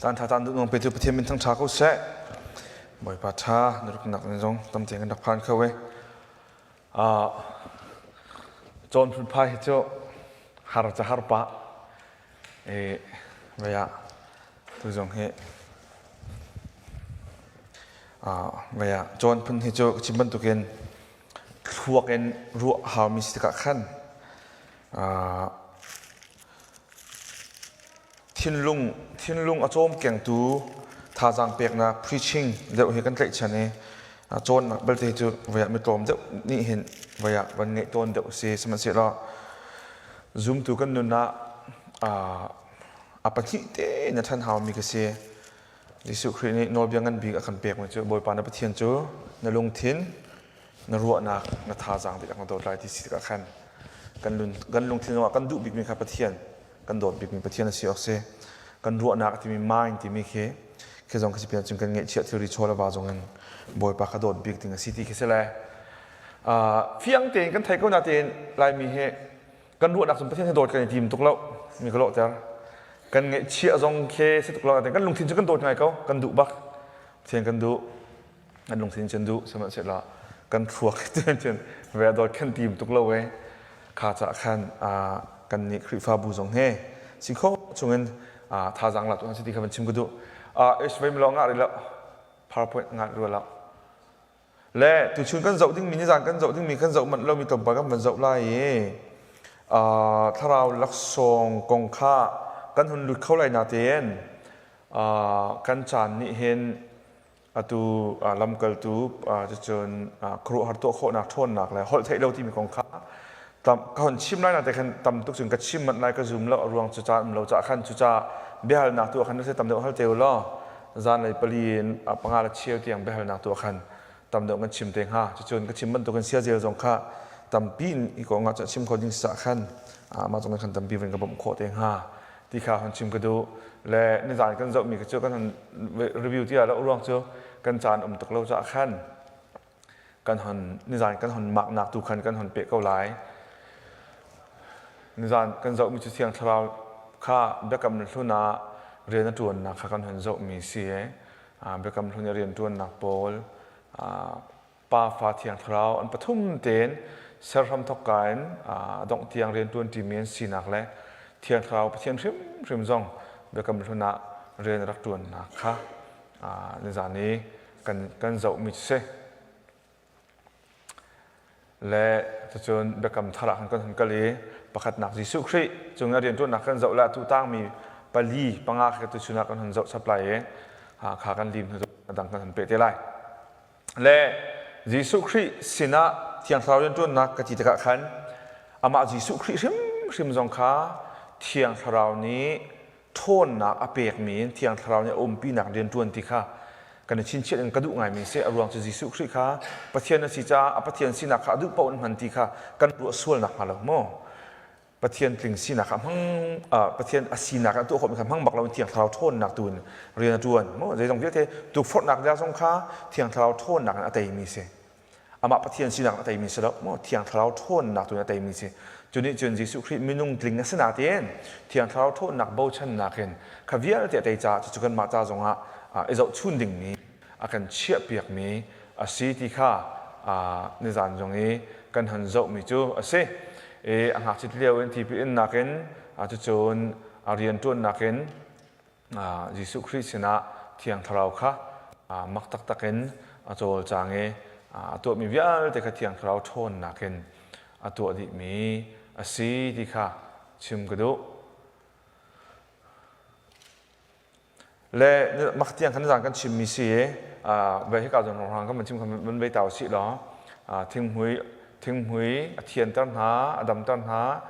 Caan ṭha caan duhnung petu Pathian min thangṭha ko seh. Bawipa ṭha na ruknak in zong tam tein kan rak phan kho e. Cawn phunphai hi cu har ca har pah. E vaya tu zong hi vaya cawn phun hi cu chim bantukin thluak in ruah haumi si tikah khan Thinlung, thinlung a cawmkengtu thazaang peknak preaching deuh hi kan tlaihchan i cawnnak belte hi cu voi ah mitlawm deuh nih hin voi ah van ngeih tawn deuh a si. Sihmanhsehlaw zumtu kan nun ah a pahnih tein a ṭhan haumi ka si. Jesuh Khrih nih nawlbia ngan bik a kan pekmi cu Bawipa na Pathian cu na lungthin, na ruahnak, na thazaang dihlak na dawt lai ti si tikah khan kan lungthin zongah kan duh bikmi kha Pathian kan dawt bikmi Pathian a si awk si. Kan ruahnak timi mind timi khi khi zong khi si pian cun kan ngeihchiah thilri chaw le va zong in Bawipa kha dawt bik ding a si ti khi si le fiang tein kan thei ko na tein Laimi hi kan ruahnak cun Pathian he dawt kan i tim tuk lo mi ka lawhter kan ngeihchiah zong khi si tuk lo kan lungthin cu kan dawt ngai ko kan duh bak Pathian kan duh kan lungthin cun duh sihmanhsehlaw kan thluak cun ve dawt kan tim tuk lo e kha ca khan kan nih Khrihfabu zong he si kho chungin thazaang la tu si ti kha van chim ka duh HVM lo ngah rih lo PowerPoint ngah rih lo le tuchun kan zoh dingmi nizan kan zoh dingmi kan zoh manh lomi tlawmpal kan van zoh lai i thlarau laksawng kong kha kan hun lut kho lai natein kan caan nih hin atu lamkaltu cucun khuaruahhar tuah khawhnak ṭhawnnak le holh theih lo timi kong kha tam ka hon chim lai na te khan tam tuk cun ka chim manh lai ka zum lo a ruang cu caan um lo ca khan cuca biahalnak tu khan na tam deuh hal te law zan lei pali in panga le cheu tiang biahalnak tu khan tam deuh kan chim te hnga cucun ka chim bantukin siazel zong kha tampi in i ko nga chim kho ding sa khan mah zong khan tampi van ka bawmh khawh te hnga ti kha hon chim ka duh le nizan kan zohmi ka cu kan hon review ti lo ruang cu kan caan um tuk lo ca khan kan hon nizan kan hon maknak tu khan kan hon pe ko lai nizan kan zohmi cu thiang thlarau kha biakam hlun ah rian a ṭuannak kha kan hon zohmi si e biakam hlun i rian ṭuannak pawl Pa Fa Thiang Thlarau an pathum tein serhram thawkka in dongh tiang rianṭuan ṭimi an sinak le Thiang Thlarau Pathian hrimhrim zong Biakam Hlun ah rian a rak ṭuannak kha nizan i kan zohmi cu si. Le cucun Biakam Thar ah khan kan hun kal i pakhatnak Jesuh Khrih cung i rianṭuannak kan zoh le atu tangmi pali panga kha tuchun ah kan hun zoh chap lai i kha kan lim hnu a dang kan hun peh te lai. Le Jesuh Khrih sinah Thiang Thlarau rianṭuannak ka ti tikah khan amah Jesuh Khrih hrimhrim zong kha Thiang Thlarau nih ṭhawnnak a pekmi in Thiang Thlarau nih a umpinak rianṭuan ti kha kan i chinchiah in ka duh ngaimi si. A ruang cu Jesuh Khrih kha Pathian a si caah a Pathian sinak kha a duh paoh in hman ti kha kan ruah sual nakhnga lo maw? Pathian tling sinak ah hmang Pathian a sinak ah tuah khawhmi kha hmang bak loin Thiang Thlarau ṭhawnnak tu in rian a ṭuan. Maw zeizong vialte tukforhnak bia zong kha Thiang Thlarau ṭhawnnak in a teimi si. Amah Pathian sinak a teimi si lo. Maw Thiang Thlarau ṭhawnnak tu in a teimi si. Cu nih cun Jesuh Khrih minung tling a si natein Thiang Thlarau ṭhawnnak bochannak in kha vialte a tei caah cucu kanmah ca zongah i zohchun dingmi a kan chiahpiakmi a si ti kha nizan zong i kan hon zohmi cu a si. I a ngakchit lio in tipil innak in cucun a rianṭuannak in Jesuh Khrih sinah Thiang Thlarau kha mak taktak in a cawlcang i a tuahmi vialte kha Thiang Thlarau ṭhawnnak in a tuah dihmi a si ti kha chim ka duh. Le mak tiang khan zan kan chimmi si i ve hika zon rang kan van chim khan van vei tau sih law thinghmui thinghmui a thianter hna a damter hna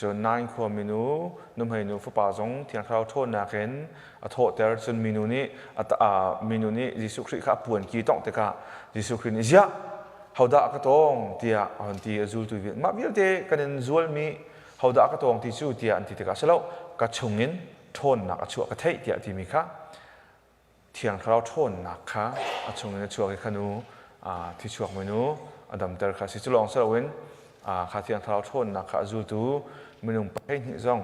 cun nain khua minu nuhmei nu fapa zong thiang thlarau ṭhawnnak in a thawhter cun minu nih minu nih Jesuh Khrih kha a puan ki tongh tikah Jesuh Khrih nih ziah hodah ka tawng tiah a hon ti a zultu mah vialte kan in zualmi hodah ka tawng ti cu tiah an ti tikah si lo ka chungin ṭhawnnak a chuah ka theih tiah a timi kha Thiang Thlarau ṭhawnnak kha a chungin a chuak i kha nu thi chuakmi nu a damter kha a si. Cu lawng si loin kha Thiang Thlarau ṭhawnnak kha a zultu minung 12 zong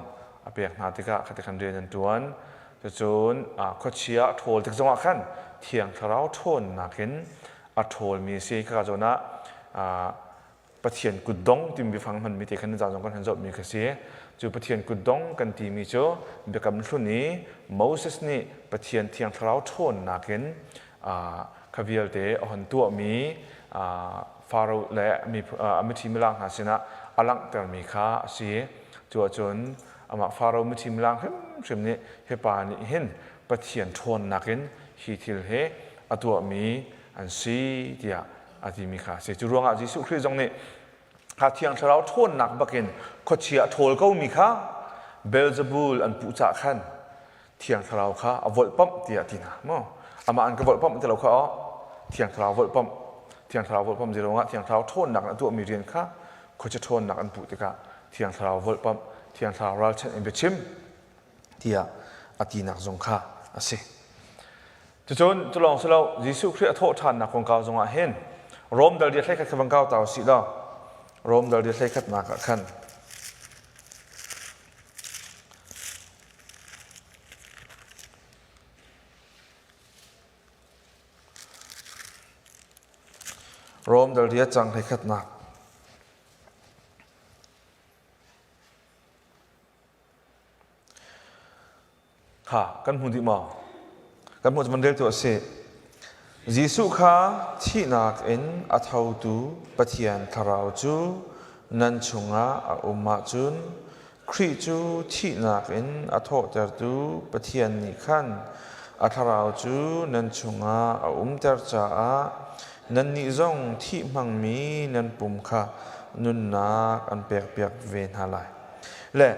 a pek hna tikah kha tikhan rian an ṭuan. Cucun khuachia a ṭhawl tik zongah khan Thiang Thlarau ṭhawnnak in a ṭhawlmi a si. Khaka zawn ah Pathian kutdong timi biafang hmanmi te khan zan zong kan han zohmi kha si. Cu Pathian kutdong kan timi cu Biakam Hlun i Moses nih Pathian Thiang Thlarau ṭhawnnak in kha vialte a hon tuahmi Faro le a mithi milang hna sinah a langhtermi kha a si. Cu ahcun amah Faro mithi milang hrimhrim nih hi pa nih hin Pathian ṭhawnnak in hi thil hi a tuahmi an si tiah a timi kha a si. Cu ruangah Jesuh Khrih zong nih kha Thiang Thlarau ṭhawnnak bakin khuachia a ṭhawl komi kha Beelzebul an puh cah khan Thiang Thlarau kha a volhpamh tiah a ti hna maw? Amah an ka volhpamh ti lo kha aw Thiang Thlarau volhpamh Thiang Thlarau volhpamh ti ruangah Thiang Thlarau ṭhawnnak in a tuahmi rian kha khuachia ṭhawnnak an puh tikah Thiang Thlarau volhpamh Thiang Thlarau ralchanh in biachim tiah a tinak zong kha a si. Cucun cu lawng si lo Jesuh Khrih a thawh ṭhannak kongkau zongah hin Rom dal 13 kha van kau ta usih law Rom dal 13nak ah khan Rom dal riat cang hleikhatnak Kha kan hmu dih maw? Kan hmuh van reltu a si. Jesuh kha thihnak in a thotu Pathian Thlarau cu nan chungah a um ahcun Khrih cu thihnak in a thawhtertu Pathian nih khan a Thlarau cu nan chungah a umter caah nannih zong thih hmangmi nan pum kha nunnak an pekpiak ve hna lai. Le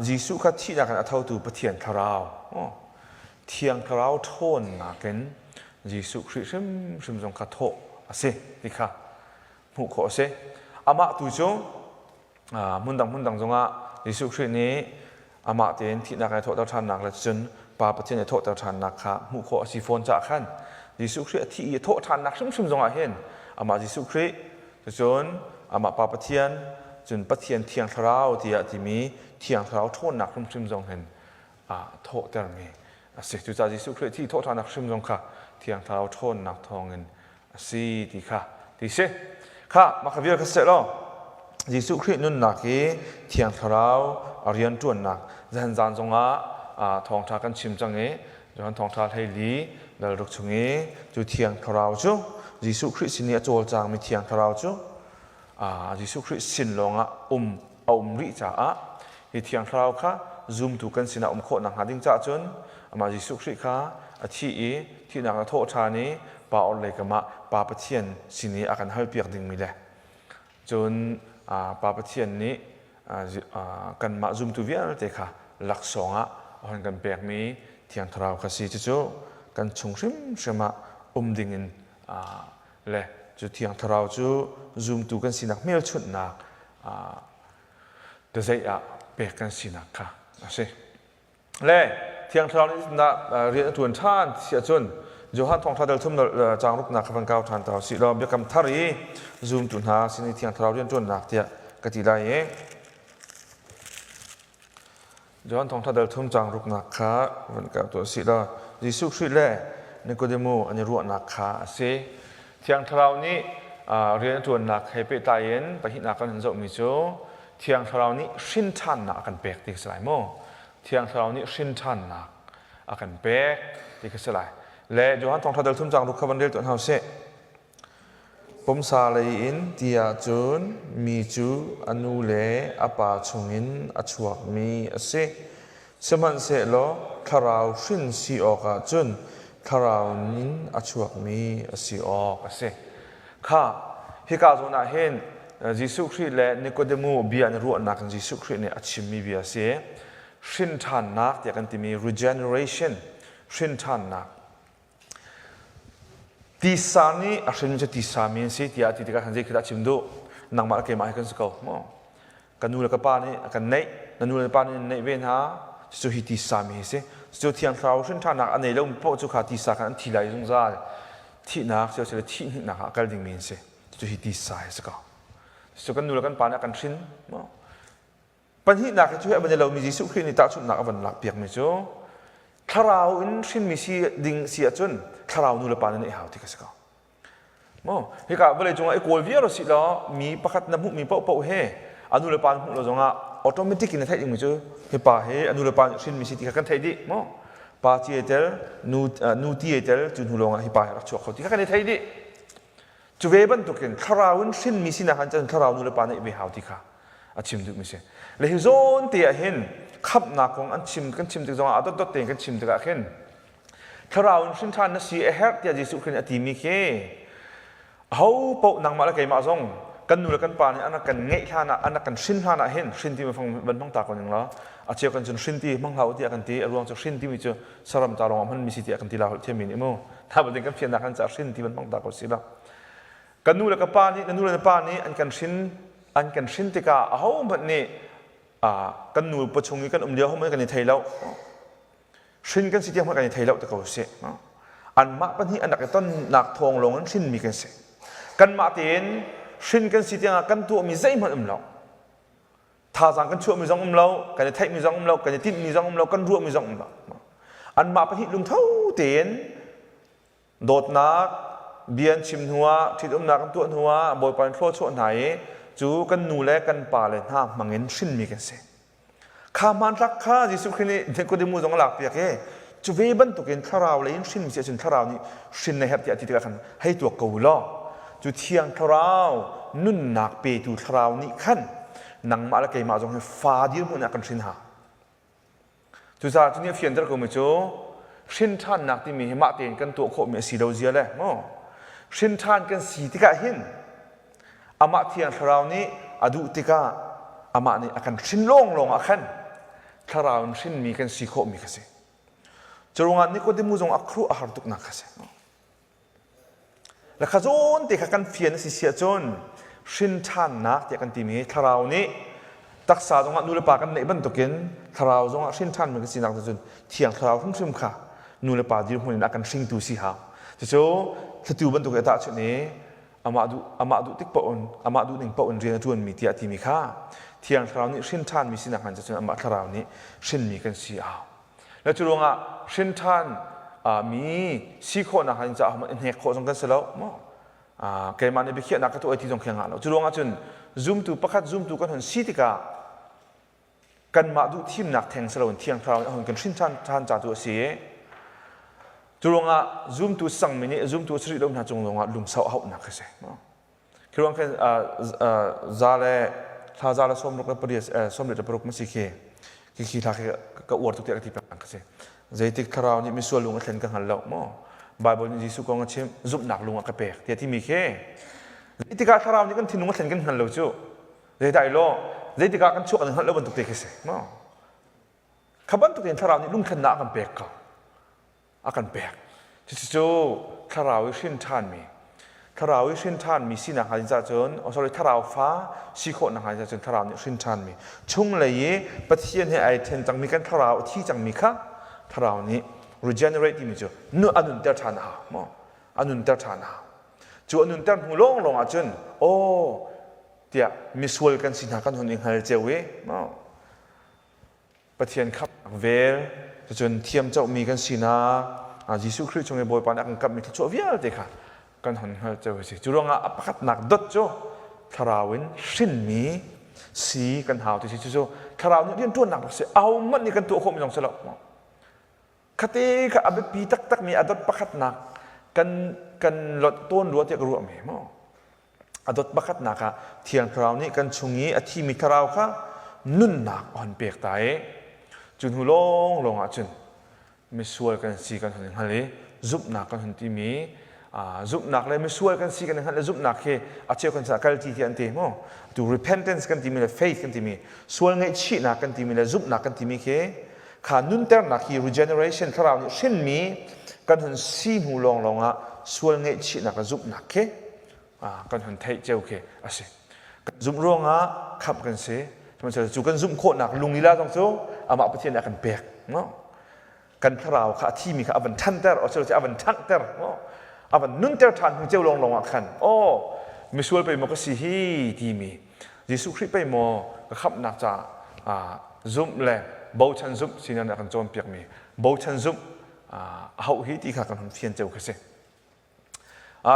Jesuh kha thihnak in a thotu Pathian Thlarau, Thiang Thlarau ṭhawnnak in Jesuh Khrih hrimhrim zong kha thawh a si ti kha hmuh khawh a si. Amah tu cu hmundang hmundang zongah Jesuh Khrih nih amah tein thihnak in a thawhter ṭhannak le cun Pa Pathian i thawhter ṭhannak kha hmuh khawh a si fawn caah khan Jesuh Khrih a thih i a thawh ṭhannak hrimhrim zongah hin amah Jesuh Khrih Cucun amah Pa Pathian, cun Pathian Thiang Thlarau tiah timi Thiang Thlarau ṭhawnnak hrimhrim zong hin aa thawhtermi a si. Cucaah Jesuh Khrih thi thawhṭhannak hrim zong kha Thiang Thlarau ṭhawnnak thawngin a si ti kha ti si. Kha mah kha vial kha seh law Jesuh Khrih nunnak hi Thiang Thlarau a rianṭuannak zan zan zongah thawngṭha kan chim cang i Johan Thawngṭha 14 dal ruk chung i cu Thiang Thlarau cu Jesuh Khrih sin i a cawlcangmi Thiang Thlarau cu Jesuh Khrih sin lawngah um a um rih caah hi Thiang Thlarau kha zumtu kan sinah um khawh nakhnga ding caah cun amah Jesuh Khrih kha a thi i thihnak a thawh ṭhan i Pa orhlei kam ah Pa Pathian sin i a kan halpiak dingmi le Cun Pa Pathian nih kanmah zumtu vialte kha laksawng ah a hun kan pekmi Thiang Thlarau kha si. Cucu kan chung hrimhrim ah um dingin le cu Thiang Thlarau cu zumtu kan sinak hmelchunhnak biazeih ah pek kan sinak kha a si. Le Thiang Thlarau nih dah rian a ṭuan ṭhan ti ahcun Johan Thawngṭha dal thum caang ruknak kha van kau ṭhan ta usih law biakam thar i zumtu hna sin i Thiang Thlarau rian ṭuannak tiah ka ti lai i Johan Thawngṭha dal thum caang ruknak kha van kau tuah usih law Jesuh Khrih le Nikodemu an i ruahnak kha a si. Thiang Thlarau nih rian a ṭuannak he pehtlai in pahnihnak kan hun zohmi cu Thiang Thlarau nih hrin ṭhannak a kan pek ti ka si lai maw? Thiang Thlarau nih hrin ṭhannak a kan pek ti ka si lai. Le Johan Thawngṭha dal thum cang ruk kha van rel tuah hna usih. Pumsa lei in ti ahcun mi cu a nu le a pa chungin a chuakmi a si. Sihmanhsehlaw thlarau hrin si awkah cun thlarau in a chuakmi a si awk a si. Kha hika zawn ah hin Jesuh Khrih le Nikodemu bia an i ruahnak in Jesuh Khrih nih a chimmi bia a si. Hrin ṭhannak tiah kan timi regeneration, hrin ṭhannak. Tisa nih a hrinmi cu tisa mi an si tiah ti tikah khan zei khi dah a chim duh? Nangmah le keimah hi kan si ko. Maw? Ka nu le ka pa nih a kan neih, na nu le na pa nih an neih ve hna. Cucu hi tisa mi hi si. Cucu Thiang Thlarau hrin ṭhannak a nei lomi paoh cu kha tisa khan an thi lai zungzal. Thihnak siseh thih hnihnak ah a kal dingmi an si. Cucu hi tisa hi a si ko. Cucu kan nu le kan pa nih a kan hrin. Maw? Pahnihnak hi cu a van i lomi Jesuh Khrih nih tahchunhnak a van lakpiakmi cu. Thlarau in hrinmi si ding si ahcun thlarau nu le pa na neih hau ti ka si ko. Maw hika vawlei cungah i kawl viar si law mi pakhat na hmuhmi paohpaoh he a nu le pa na hmuh lo zongah automatic in na theih dingmi cu hi pa hi a nu le pa nih hrinmi si ti kha kan theih dih maw pa ti ai tel nu nu ti ai tel cu hnu lawngah hi pa hi rak chuak kho ti kha kan i thei dih cu ve bantukin thlarau in hrinmi sinak han cun thlarau nu le pa neih ve hau ti kha a chim duhmi si le hi zawn te ah hin khamhnak kong an chim kan chim tik zongah a dotdot tein kan chim tikah khin thlarau in hrin ṭhan na si a herh tiah Jesuh Khrih nih a timi khi aho paoh nangmah le keimah zong kan nu le kan pa nih an rak kan ngeih hlan ah an rak kan hrin hlan ah hin hrin timi fang van hmang ta ko ning law a cheu kan cun hrin ti hmang hlah u tiah kan ti a ruang cu hrin timi cu saram ta lawng ah hmanmi si tiah kan ti la holh thiammi nih mu tha bantukin kan fiannak kan caah hrin ti van hmang ta ko si la kan nu le ka pa nih na nu le na pa nih an kan hrin an kan hrin tikah ahohmanh nih kan nu pachung i kan um lio hohmanh kan i thei lo hrin kan si tiang hmanh kan i thei lo te ko sih anmah pahnih an rak i tonnak thawng lawng in hrinmi kan si kanmah tein hrin kan si tiangah kan tuahmi zeihmanh um lo thazaang kan chuahmi zong um lo kan i theihmi zong um lo kan i tinhmi zong um lo kan ruahmi zong um lo anmah pahnih lungtho tein dawtnak bia an chim hnuah ṭhitumnak an tuah hnuah Bawipa in thlua chuah hna i cu kan nu le kan pa le hna hmangin hrinmi kan si Kha hmanthlak kha Jesuh Khrih nih Nikodemu zong a lakpiak i cu ve bantukin thlarau lei in hrinmi si ahcun thlarau nih hrin na herh tiah a ti tikah khan hei tuak ko u law cu thiang thlarau nunnak petu thlarau nih khan nangmah le keimah zong hi fa dirhmun ah kan hrin ha. Cucaah cu nih a fianter komi cu hrin ṭhannak timi hi mah tein kan tuah khawhmi a si lo zia le maw hrin ṭhan kan si tikah hin Amah Thiang Thlarau nih a duh tikah amah nih a kan hrin lawnglawng ah khan thlarau in hrinmi kan si khawhmi kha si. Curuangah Nikodemu zong a khuruah a har tuknak kha si. Le kha zawn te kha kan fian a si si ahcun hrin ṭhannak tiah kan timi thlarau nih taksa zongah nu le pa kan neih bantukin thlarau zongah hrin ṭhanmi kan sinak cun thiang thlarau hrimhrim kha nu le pa dirhmun in a kan hringtu si hau. Cucu thlitu bantuk i a tahchunh i amah duh amah duh tik paoh in amah duh ning paoh in rian a ṭuanmi tiah a timi kha Thiang Thlarau nih hrin ṭhanmi sinak hman cun amah Thlarau nih hrinmi kan si a hau. Le cu ruangah hrin ṭhan mi si khawhnak in caah i hnek khawh zong kan si lo maw keimah nih biakhiahnak ka tuah ti zong khi ngah lo cu ruangah cun zumtu pakhat zumtu kan hun si tikah kanmah duh thimnak theng si loin Thiang Thlarau nih a hun kan hrin ṭhan ṭhan ca tu a si i cu ruangah zumtu sangmi nih zumtu a si rih lo hna cung zongah lungsau a hauhnak khi si. Khi ruang khin za le thla za le sawmruk le pariat sawmriat le paruk ma si khi khi khi thla khi ka uar tuk tiah ka ti peng ka si. Zeitik thlarau nih misual lung a thlen ka hngal lo maw? Bible nih Jesuh kong a chim zumhnak lung a ka pek tiah timi khi zeitikah thlarau nih kan thinlung a thlen kan hngal lo cu Zeidah i law zeitikah kan chuak kan hngalh lo bantuk te khi si maw? Kha bantuk in thlarau nih lungthlennak a kan pek ko. A kan pek. Cucu thlarau i hrin ṭhanmi thlarau i hrin ṭhanmi sinak hnga ding caah cun oh sorry thlarau fa si khawhnak hnga ding caah cun thlarau nih hrin ṭhanmi chunglei i Pathian he ai ṭhen cangmi kan thlarau a thi cangmi kha thlarau nih regenerate timi cu nu a nunter ṭhan a hau maw a nunter ṭhan a hau cu a nunter hnu lawnglawng ah cun aw tiah misual kan si hna kan hun i hngal cio i Pathian khamhnak vel cucun thiam cohmi kan sinak Jesuh Khrih chung i Bawipa nih a kan kamhmi thluachuah vialte kha kan hun hngal cio a si. Cu ruangah a pakhatnak dot cu thlarau in hrinmi si kan hau ti si cucu thlarau nih rianṭuannak bak si ahohmanh nih kan tuah khawhmi zong si lo. Khate kha a biapi taktakmi a dot pakhatnak kan kan lot tawn rua tiah ka ruah mi maw A dot pakhatnak ah Thiang Thlarau nih kan chung i a thimi thlarau kha nunnak a hon pek ta i cu hnu lawnglawng ah cun misual kan si kan hun hngal i zumhnak kan hun timi zumhnak le misual kan si kan hngalh le zumhnak hi a cheu kan caah kalti tiah an ti maw tu repentance kan timi le faith kan timi sual ngaihchihnak kan timi le zumhnak kan timi khi kha nunternak hi regeneration thlarau nih hrinmi kan hun si hnu lawnglawng ah sual ngaihchihnak le zumhnak khi kan hun theih cio khi a si. Kan zumh ruangah khamh kan si. Sihmanhsehlaw cu kan zumh khawhnak lung lila zong cu amah Pathian nih a kan pek. No? Kan thlarau kha a thimi kha a van ṭhanter, a van ṭhanghter, no? a van nunter ṭhan hnu ceu lawnglawng ah khan aw misual pei maw ka si hi timi Jesuh Khrih pei maw ka khamhnak caah zumh le Bochan zumh sinan a kan cawnpiakmi bochan zumh a hauh hi ti kha kan hun fian ceu khi si.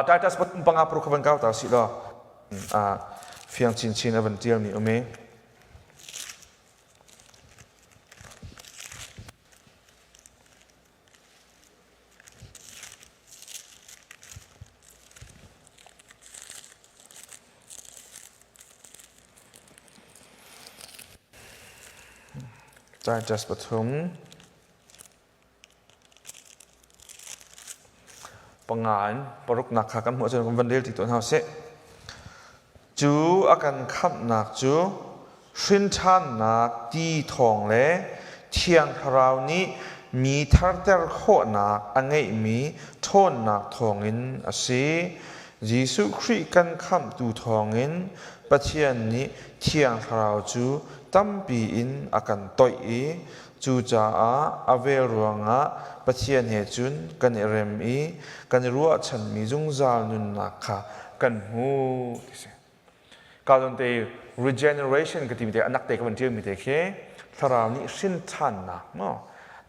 Titus pathum panga paruk kha van kau ta si law fiang chinchin a van tialmi um i Titus pathum panga in paruknak kha kan hmuh ahcun kan van rel ti tuah hna usih. Cu a kan khamhnak cu hrinṭhannak ti thawng le Thiang Thlarau nih mi tharter khawhnak a ngeihmi ṭhawnnak thawngin a si. Jesuh Khrih kan khamhtu thawngin Pathian nih Thiang Thlarau cu tampi in a kan toih i Cucaah a vel ruangah Pathian he cun kan i rem i kan i ruahchanmi zungzal nunnak kha kan hmu ti si. Ka zawn te regeneration ka timi te anak te ka van ṭialmi te khi thlarau nih hrin ṭhannak maw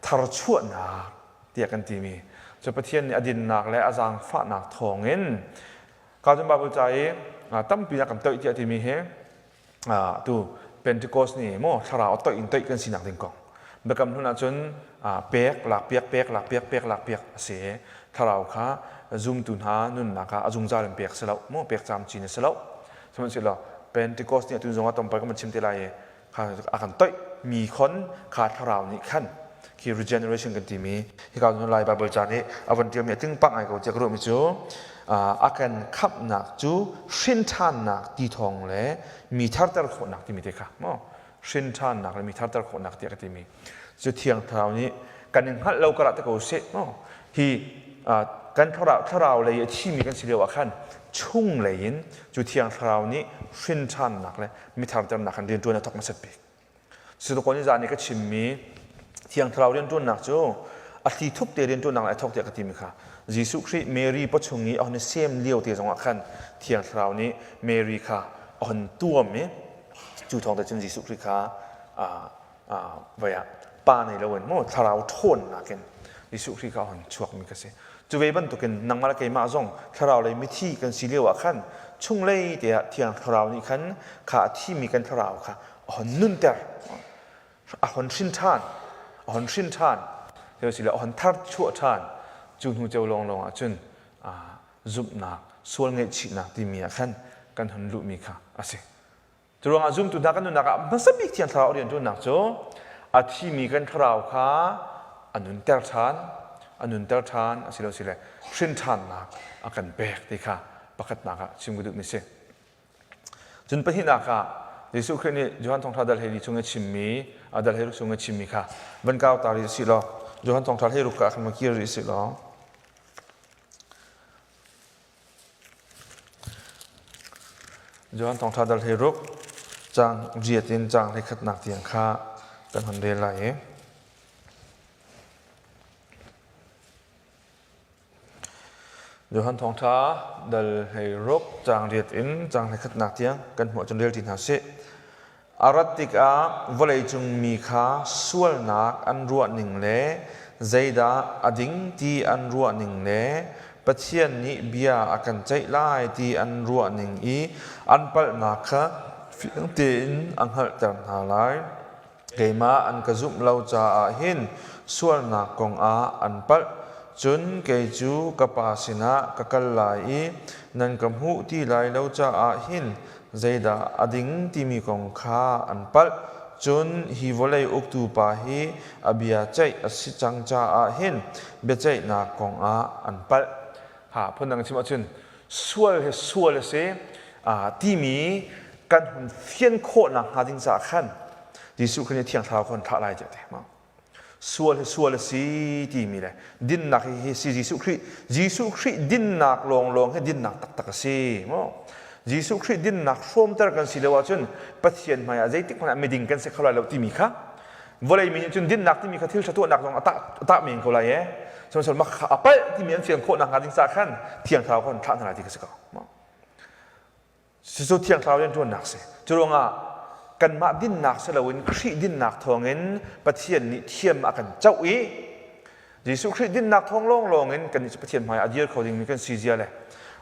tharchuahnak tiah kan timi cu Pathian nih a dinnak le a zaangfahnak thawngin ka zawn Bible ca i tampi na kan toih tiah timi hi tu Pentecost ni maw thlarau a toih in toih kan sinak ding kong biakam hlun ahcun pek lak piak pek lak piak pek lak piak a si i thlarau kha zumtu hna nunnak ah a zungzal in pek si lo maw pek camcin a si lo sihmanhsehlaw Pentecost ni atun zong ah tlawmpal kan chim te lai i kha a kan toih mi khon kha thlarau nih khan khi regeneration kan timi hika nu lai Bible ca nih a von ṭialmi a tling pah ngai ko tiah ka ruahmi cu a kan khamhnak cu hrinṭhannak ti thawng le mi tharter khawhnak timi te kha maw hrinṭhannak le mi tharter khawhnak tiah ka timi cu thiang thlarau nih kan in hngalh lo karah te ko seh maw hi kan thlarau thlarau lei a thimi kan si lio ah khan chung lei in cu thiang thlarau nih hrinṭhannak le mi tharternak kan rianṭuan a thawk hmasat bik Situkon i zan i ka chimmi Thiang Thlarau rianṭuannak cu a thli thup te rianṭuannak lai a thawk tiah ka timi kha Jesuh Khrih Mary pawchung i a hun i sem lio te zongah khan Thiang Thlarau nih Mary kha a hun tuam i cu thawng te cun Jesuh Khrih kha vai ah pa nei loin maw thlarau ṭhawnnak in Jesuh Khrih kha a hun chuakmi ka si. Cu ve bantukin nangmah le keimah zong thlarau lei mithi kan si lio ah khan chunglei te ah Thiang Thlarau nih khan kha a thimi kan thlarau kha a hon nunter a hon hrin ṭhan a hon hrin ṭhan sile a hon thar chuah ṭhan cu hnu ceu lawnglawng ah cun zumhnak sual ngaihchihnak timi ah khan kan hun luhmi kha a si cu ruangah zumtu hna kan nunnak ah hmasa bik thiang thlarau rian ṭuannak cu a thimi kan thlarau kha a nunter ṭhan a nunter ṭhan asilosile hrin ṭhannak a kan pek ti kha pakhatnak ah chim ka duhmi si Cun pahnihnak ah Jesuh Khrih nih Johan Thawngṭha dal hleili chung i chimmi, dal hleiruk chung i chimmi kha van kau ta rih sih law, Johan Thawngṭha hleiruk ah khan va kir rih sih law, Johan Thawngṭha dal hleiruk caang riat in caang hleikhatnak tiang kha kan hon rel lai i Johan Thawngṭha dal 16 caang riat in caang hleikhatnak tiang kan hmuh ahcun rel ti hna sih. A rat tikah vawleicung mi kha sualnak an ruahning le zeidah a ding ti an ruahning le Pathian nih bia a kan ceih lai ti an ruahning i an palhnak kha fiang tein a hngalhter hna lai. Keimah an ka zumh lo caah hin sualnak kongah an palh. Cun kei cu ka Pa sinah ka kal lai i nan ka hmuh ti lai lo caah hin zeidah a ding timi kong kha an palh. Cun hi vawlei uktu pa hi a bia ceih a si cang caah hin biaceihnak kongah an palh. Ha phundang chim ahcun sual hi sual a si timi kan hun fian khawhnak hnga ding caah khan Jesuh Khrih nih Thiang Thlarau kha hun thlah lai tiah a ti. Sual hi sual a si timi le dinnak hi hi si Jesuh Khrih Jesuh Khrih dinnak lawnglawng hi dinnak taktak a si maw Jesuh Khrih dinnak hrawmter kan si lo ahcun Pathian hmaiah zeitik hmanh ah miding kan si kho lai lo timi kha vawlei mi nih cun dinnak timi kha thil ṭha tuahnak zong a tah a tah men ko lai e sihmanhsehlaw mah kha a palh timi an fian khawh nakhnga ding caah khan Thiang Thlarau kha an thlah hna lai ti kha si ko cucu Thiang Thlarau rianṭuannak si cu ruangah. kanmah dinnak si loin Khrih dinnak thawngin Pathian nih thiam a kan coh i Jesuh Khrih dinnak thawng lawnglawng in kannih cu Pathian hmai ah a dir kho dingmi kan si zia le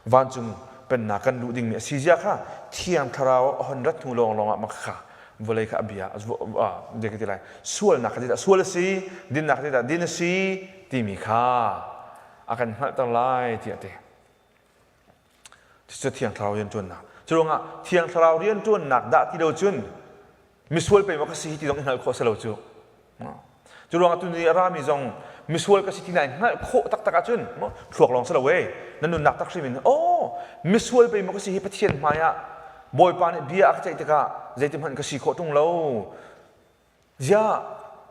vancung pennak kan luh dingmi a si zia kha Thiang Thlarau a hon rat hnu lawnglawng ah mak kha vawlei kha a bia a ti lai sualnak kha sual a si dinnak kha din a si timi kha a kan hngalhter lai tiah a ti. Cucu Thiang Thlarau rianṭuannak. Cu ruangah Thiang Thlarau rianṭuannak dah ti lo cun misual pei maw ka si hi ti zong i hngalh khawh a si lo cu. Cu ruangah tuni a rami zong misual ka si ti nai hngalh khawh taktak ahcun thluak lawng si lo ee na nunnak tak hrim in aw misual pei maw ka si hi Pathian hmai ah Bawipa nih bia a ka ceih tikah zeiti hmanh ka si khawh ṭung lo Ziah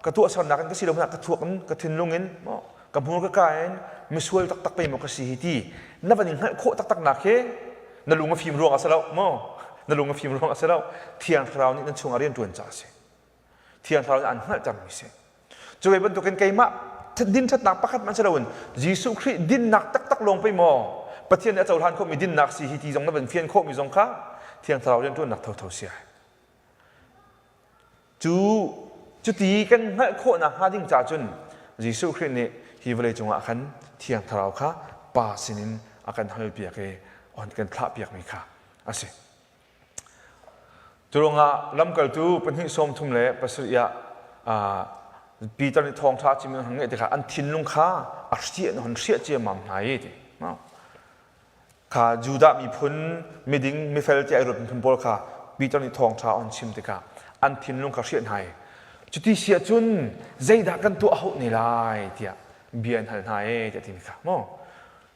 ka tuahsernak in ka si lo hmanh ah ka thuak in ka thinlung in ka hmur ka ka in misual taktak pei maw ka si hi ti na van i hngalh khawh taktak nak hi na lung a fim ruang ah si lo maw na lung a fim ruang ah si lo Thiang Thlarau nih nan chungah rian ṭuan caah a si Thiang Thlarau nih an hngalhtermi si cu ve bantukin keimah din ṭhatnak pakhat hmanh si loin Jesuh Khrih dinnak taktak lawng pei maw Pathian nih a cohlan khawhmi dinnak si hi ti zong na van fian khawhmi zong kha Thiang Thlarau rian ṭuannak thotho si ai Cu cuti kan hngalh khawhnak hnga ding caah cun Jesuh Khrih nih hi vawlei cungah khan Thiang Thlarau kha Pa sinin a kan halpiak i on kan thlahpiakmi kha a si. Curuangah lamkaltu pahnih 37 ah Peter nih thawngṭha a chim in ngeih tikah an thinlung kha a hriah in hon hriah ciammam hna i ti. Kha Judah miphun miding mifel tiah i ruat miphun pawl kha Peter nih thawngṭha a hun chim tikah an thinlung kha hriah hna i cuti si ahcun zeidah kan tuah hauh ne lai tiah bia an hal hna ee tiah timi kha maw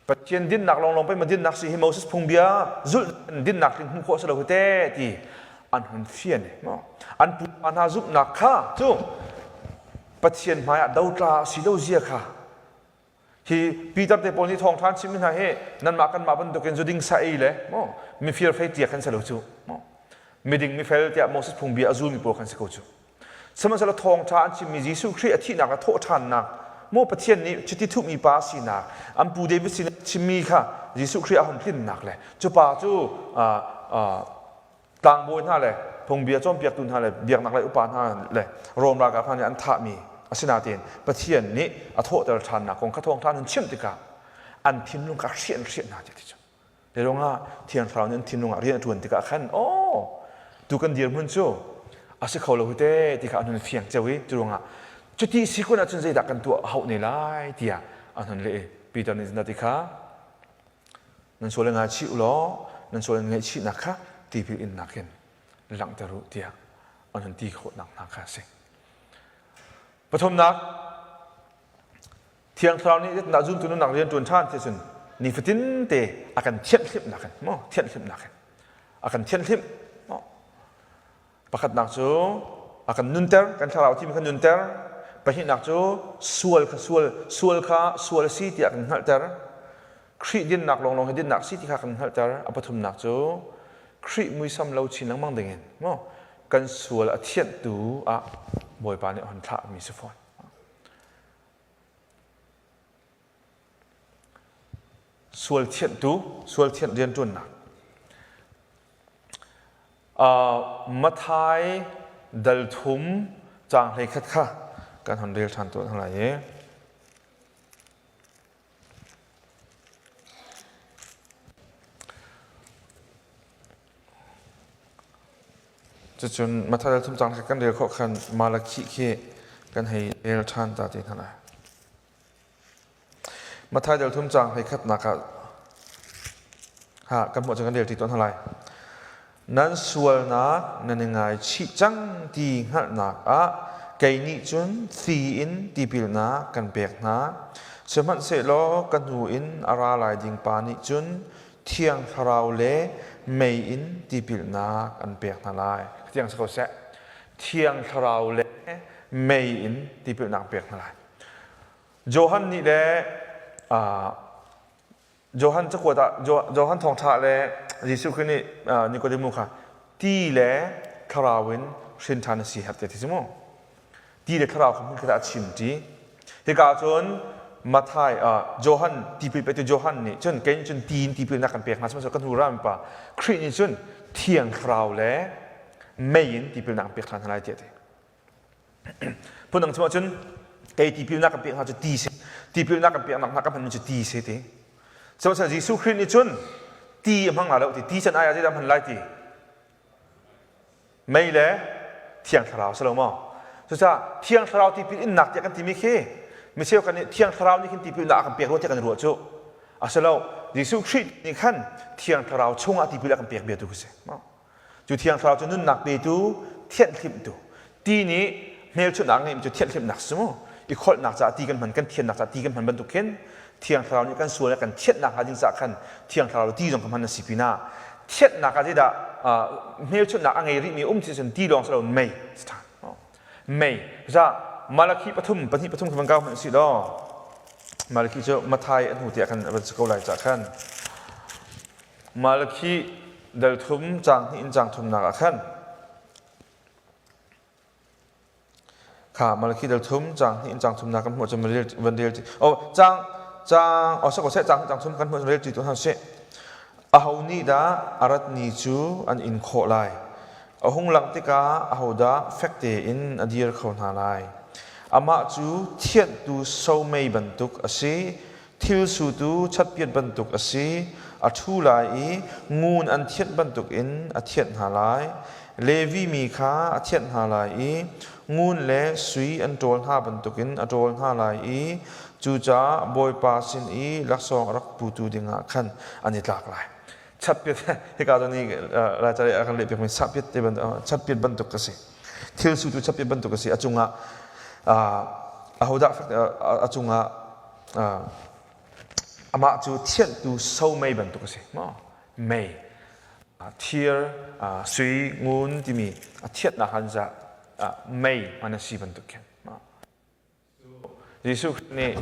Pathian dinnak lawnglawng pei ma dinnak si hi Moses phungbia zulh dinnak tling hmuh khawh a si lo hi te ti an hun fian maw an pupa hna zumhnak kha cu Pathian hmaiah dotla a si lo zia kha Hi Peter te pawl nih thawngṭha an chimmi hna hi nanmah kanmah bantukin zuding sa ei le maw mifir fei tia khan si lo cu maw miding mifel tiah Moses phungbia a zulmi pawl khan si ko cu. Sihmanhsehlaw thawngṭha an chimmi Jesuh Khrih a thihnak a thawhṭhannak maw Pathian nih chiti thuhmi pa a sinak an pu David sin chimmi kha Jesuh Khrih a hun tlinnak le cu pa cu tlangbawi hna le phungbia cawnpiaktu hna le biaknak lei upa hna le Rom ralkap hna nih an thahmi asinain Pathian nih a thawhter ṭhannak kong kha thawngṭha an hun chimh tikah an thinlung kha hriah an hriah hna ti cu. Ruangah Thiang Thlarau nih an thinlung ah rian a ṭuan tikah khan aw tu kan dirhmun cu a si kho lo hi te ti kha an hun fiang cio i cu ruangah cuti si kun ahcun zeidah kan tuah a hauh ne lai tiah an hun leh i Peter nih na ti kha Nan sual in ngaichih u law nan sual in ngaihchihnak kha tipil innak in langhter u tiah an hun ti khawhnak hna kha a si. Pathumnak, Thiang Thlarau nih zeitindah zumtu nunnak rian ṭuan ṭhan ti cun nifatin te a kan thianhhlimhnak in maw thianhhlimhnak in a kan thianhhlimh maw Pakhatnak cu a kan nunter, kan thlarau thim kan nunter. Pahnihnak cu sual kha sual, sual kha sual a si tiah kan hngalhter. Khrih dinnak lawnglawng hi dinnak si ti kha kan hngalhter. A pathumnak cu Khrih muisam lo chin lengmang dingin maw kan sual a thianhtu ah Bawipa nih a hun thlahmi si fawn. Sual thianhtu, sual thianh rianṭuannak. Matthai dal thum caang 11 kha kan hon rel ṭhan tuah hna lai i. Cucun Matthai dal thum caang kha kan rel khawh khan Malakhi khi kan hei rel ṭhan ta te hna lai. Matthai dal thum caang hleikhatnak ah ha kan hmuh cun kan rel ṭi tuah hna lai. Nan sualnak nan i ngaichih cang ti hngalhnak ah kei nih cun thi in tipilnak kan pek hna. Sihmanhsehlaw ka hnu in a ra lai ding pa nih cun Thiang Thlarau le mei in tipilnak an pek hna lai. Tiang si ko seh. Thiang Thlarau le mei in tipilnak pek hna lai. Johan nih le Johan cakuat ah Johan thawngṭha le Jesuh Khrih nih Nikodemu kha ti le thlarau in hrin ṭhan a si her ti si mu. Ti le thlarau kha hmunkhat ah a chim ṭi. Hika ah cun Matthai Johan tipil petu Johan nih cun kei nih cun ti in tipilnak kan pek hna sihmanhsehlaw kan hnu rami pa Khrih nih cun thiang thlarau le. Mei in tipilnak an pek ṭhan hna lai tiah a ti. Phundang chim ahcun kei tipilnak kan pek hna cu ti si. Tipilnak kan peknak hna kan hmanmi cu ti si ti. Sihmanhsehlaw Jesuh Khrih nih cun ti a hmang lai lo ti. Ti can ai ah zeidah a hman lai ti? Mei le Thiang Thlarau si lo maw? Cucaah Thiang Thlarau tipil innak tiah kan timi khi mi cheukhat nih Thiang Thlarau nih khin tipil innak a kan pek rua tiah kan ruah cu. A si lo. Jesuh Khrih nih khan Thiang Thlarau chungah tipil a kan pek bia tu khi si. Cu Thiang Thlarau cu nunnak petu, thianhhlimhtu. Ti nih hmelchunhnak a ngeihmi cu thianhhlimhnak si mu. I kholhnak caah ti kan hman, kan thiannak caah ti kan hman bantuk khin Thiang Thlarau nih kan sual le kan thianhnak hnga ding caah khan Thiang Thlarau ti zong kan hman a si pinah thianhnak ah zeidah hmelchunhnak a ngei rihmi um ti cun ti lawng si loin mei si ṭhan. Mei. Za Malakhi pathum pahnih pathum kha van kau hmanh si law Malakhi cu Mathai a hnu tiah khan van si ko lai cah khan Malakhi dal thum caang hnih in caang thumnak ah khan kha Malakhi dal thum caang hnih in caang thumnak kan hmuh cun van rel oh caang caang oh sako seh caang caang thum kan hmuh cun rel ti tu hna sih aho nih dah a rat ni cu an in khawh lai a hung langh tikah ahodah fek tein a dir kho hna lai amah cu thianhtu somei bantuk a si Thil sutu chatpiat bantuk a si, a ṭhu lai i ngun an thianh bantukin a thianh hna lai. Levi mi kha a thianh hna lai i ngun le sui an ṭawl hna bantukin a ṭawl hna lai i cucaah Bawipa sin i laksawng a rak putu dingah khan an i tlak lai. Chatpiat hika zawn i Laica a kan lehpiakmi sahpiat te chatpiat bantuk ka si. Thil sutu chatpiat bantuk a si. A cungah ahodah a cungah amah cu thianhtu somei bantuk a si maw mei thir sui ngun timi a thianhnak han za mei hman a si bantuk khin Jesuh nih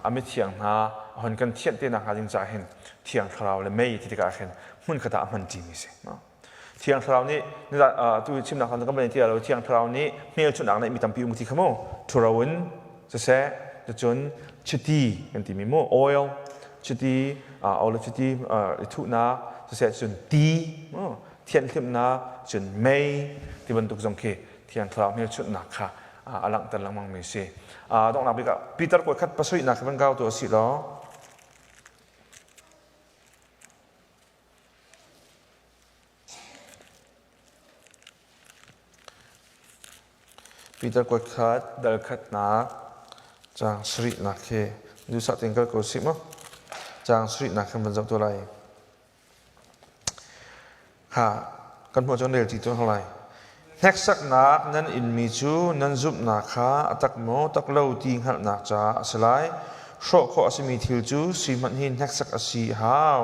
a mithiang hna hon kan thianh te nak hnga ding caah hin thiang thlarau le mei ti tikah khin hmun khat ah a hman ṭimi si Thiang Thlarau nih tu chimnak kan kan ti lo Thiang Thlarau nih hmelchunhnak neih mi tampi um ti kha mu ṭhuro in siseh cun chiti kan timi mu oil chiti oil chiti i thuhnak siseh cun ti mu thianhhlimhnak cun mei ti bantuk zong khi Thiang Thlarau hmelchunhnak kha a langhter lengmang mi si donghnak bik ah Peter kuat khat pasarihnak khi van kau tu a si law Peter kuat khat dal khatnak caang sarihnak khi duhsah tein kal ko sih mu. Caang sarihnak khan van zoh tu lai. Ha, kan hmuh cun rel ti tu hang lai. Hneksaknak nan inmi cu nan zumhnak kha a tak maw tak lo ti hngalhnak caah a si lai. Hrawh khawh a simi thil cu sui hmanh hi hneksak a si a hau.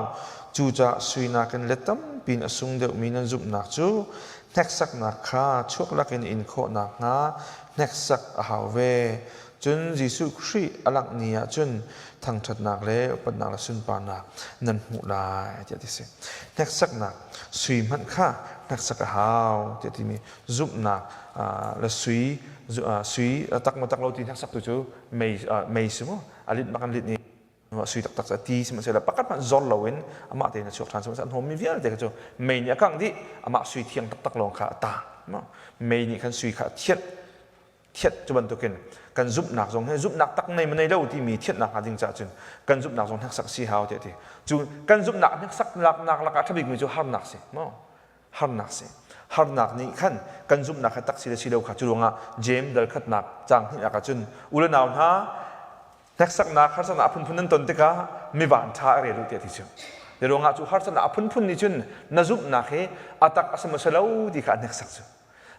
Cucaah sui nakin let tampi in a sung deuhmi nan zumhnak cu hneksaknak kha chuak lakin in khawh nakhnga hneksak a hau ve. Cun Jesuh Khrih a langh ni ah cun thangṭhatnak le upatnak le sunparnak nan hmuh lai tiah ti si. Hneksaknak sui hmanh kha hneksak a hau tiah timi zumhnak le sui sui tak maw tak lo ti hneksak tu cu mei mei si mu a lit bak an lit ni sui taktak cu a ti sihmanhsehlaw pakhat hmanh zor loin amah tein a chuak ṭhan sihmanhsehlaw an hnawmmi vialte kha cu mei nih a kangh dih amah sui thiang taktak lawng kha a tang mei nih khan sui kha a thianh thianh cu bantukin kan zumhnak zong hi zumhnak tak nei ma nei lo timi thianhnak hnga ding caah cun kan zumhnak zong hneksak si hau tiah ti cu kan zumhnak hneksak nak lakah ṭhabik mi cu harnak si maw harnak si harnak nih khan kan zumhnak kha tak si le si lo kha cu ruangah James dal khatnak caang hnihnak ah cun u le nau hna hneksaknak harsatnak a phunphun nan ton tikah mi van ṭha a rel u tiah ti cu ti ruangah cu harsatnak a phunphun nih cun na zumhnak hi a tak a si maw si lo ti kha a hneksak cu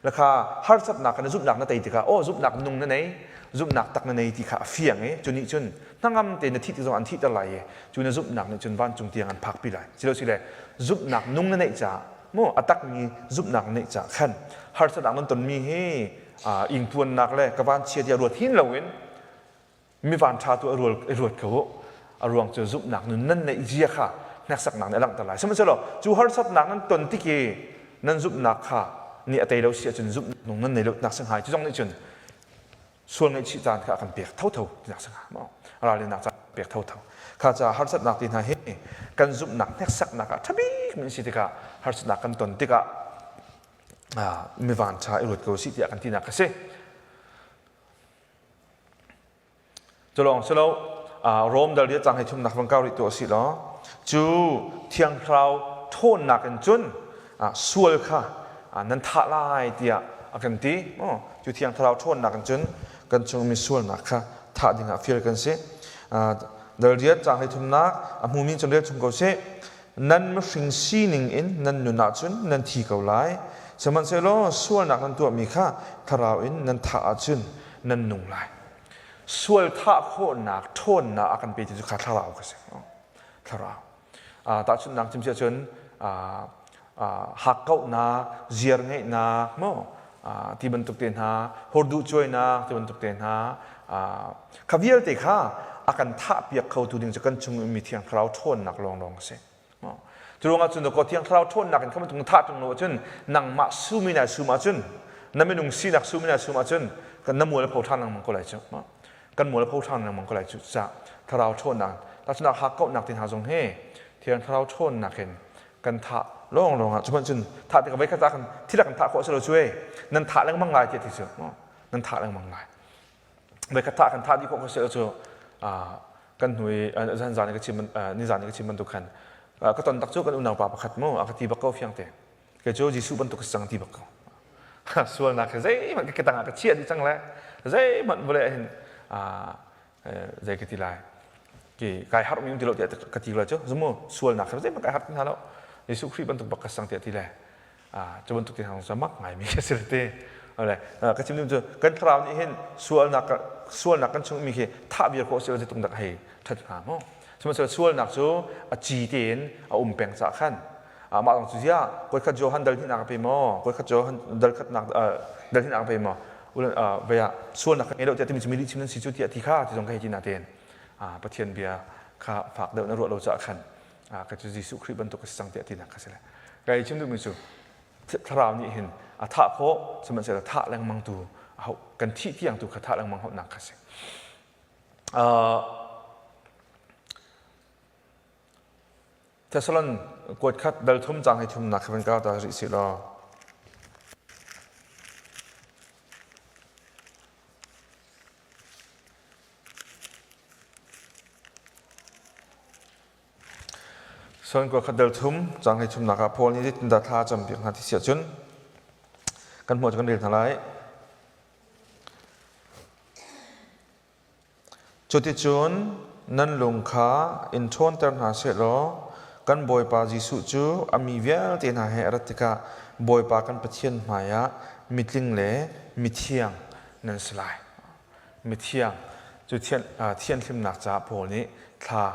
Lakha harsatnak na zumhnak na tei tikah aw zumhnak nung na nei zumhnak tak na nei ti kha a fiang i cu nih cun hnangam te na thih tik zong an thihter lai i cu na zumhnak nih cun vancung tiang an phakpi lai silo sile zumhnak nung na neih caah mu a takmi zumhnak na neih caah khan harsatnak nan tonmi hi ingpuannak le ka vanchia tiah ruat hin loin mi vanṭha tu a rual i ruat ko u a ruang cu zumhnak nun nan neih zia kha hneksaknak nih a langhter lai sihmanhsehlaw cu harsatnak nan ton tik i nan zumhnak kha nih a tei lo si ahcun zumhnak nung nan nei lo tinak si hnga cu zong nih cun sual ngaihchih caan kha a kan pek thotho tinak si hnga maw ralrinnak caan pek thotho kha caah harsatnak ti hna hi kan zumhnak hneksaknak ah ṭhabik min si tikah harsatnak kan ton tikah. Mi vanṭha i ruat ko sih tiah kan tinak a si. Cu lawng si lo, Rom dal riat cang hei thumnak van kau rih tu a si law, cu Thiang Thlarau ṭhawnnak in cun sual kha nan thah lai tiah a kan ti. Cu Thiang Thlarau ṭhawnnak in cun kan chungmi sualnak kha thah dingah fial kan si. Dal riat cang hei thumnak a hmumi cun rel chung ko sih. Nan mihring sining in nan nun ahcun nan thi ko lai. Sihmanhsehlaw sualnak nan tuahmi kha thlarau in nan thah ahcun nan nung lai. Sual thah khawhnak ṭhawnnak a kan petu cu kha thlarau kha si. Thlarau. Tahchunhnak chim si ahcun hakkauhnak, ziar ngeihnak, maw ti bantuk te hna, horduh cuainak ti bantuk te hna, kha vialte kha a kan thahpiak khotu ding cu kan chung ummi Thiang Thlarau ṭhawnnak lawnglawng a si. Cu ruangah cun dawkaw Thiang Thlarau ṭhawnnak in kha bantuk thah ṭung lo ahcun nangmah sum in ai sum ahcun na minung sinak sum in ai sum ahcun kan na mual a pho ṭhan lengmang ko lai cu. Kan mual a pho ṭhan lengmang ko lai cu. Ca Thlarau ṭhawnnak tahchunhnak hakkauhnak te hna zong hi Thiang Thlarau ṭhawnnak in kan thah lawnglawng ah cu hmanh cun thah tikah voikhat ah kan thil kan thah khawh si lo cu ei nan thah lengmang lai tiah ti cu nan thah lengmang lai voikhat thah kan thah dih khawh si lo cu kan hnu i zan zan i ka chim ni zan i ka chim bantuk khan ka ton tak cu kan unau pa pakhat mu a ka ti bak ko fiang te kei cu Jesuh bantuk ka si cang ti bak ko sualnak he zeihmanh ka ketang ah ka chiah dih cang le zeihmanh vawlei ah hin zei ka ti lai ki kai harh mi um ti lo tiah ka ti lo cu zumu sualnak kha zeihmanh kai harh ti hna lo Jesuh Khrih bantuk bak ka sang tiah ti le cu bantuk ti hang mak ngai mi ka si te ale ka chim cu kan thlarau nih hin sualnak sualnak kan chung mi khi thah viar khawh si lo tung dak hei that hnga mu sihmanhsehlaw sualnak cu a ci tein a um peng ca khan mah zong cu ziah koi khat Johan dal hnih nak a pe maw koi khat Johan dal khat nak dal hnih nak a pe maw vei ah sualnak ka ngei lo tiah timi cu mi lihchim nan si cu tiah ti kha ti zong ka hei ti na tein Pathian bia kha fak deuh na ruah lo caah khan ka cu Jesuh Khrih bantuk ka si cang tiah tinak kha si le ka ei chim duhmi cu thlarau nih hin a thah khawh sihmanhsehlaw thah lengmang tu kan thih tiang tu kha thah lengmang hauhnak kha si Thessalon kuat khat dal thum cang hei thumnak kha van kau ta rih si law. Son kuat khat dal thum cang hei thumnak ah Paul nih zeitindah thla a campiak hna ti si ahcun kan hmuh cu kan rel hna lai. Cuticun nan lung kha in ṭhawnter hna sehlaw kan Bawipa Jesuh cu a mi vialte hna he a rat tikah Bawipa kan Pathian hmaiah mitling le mithiang nan si lai. Mithiang cu thianhlimnak caah Paul nih thla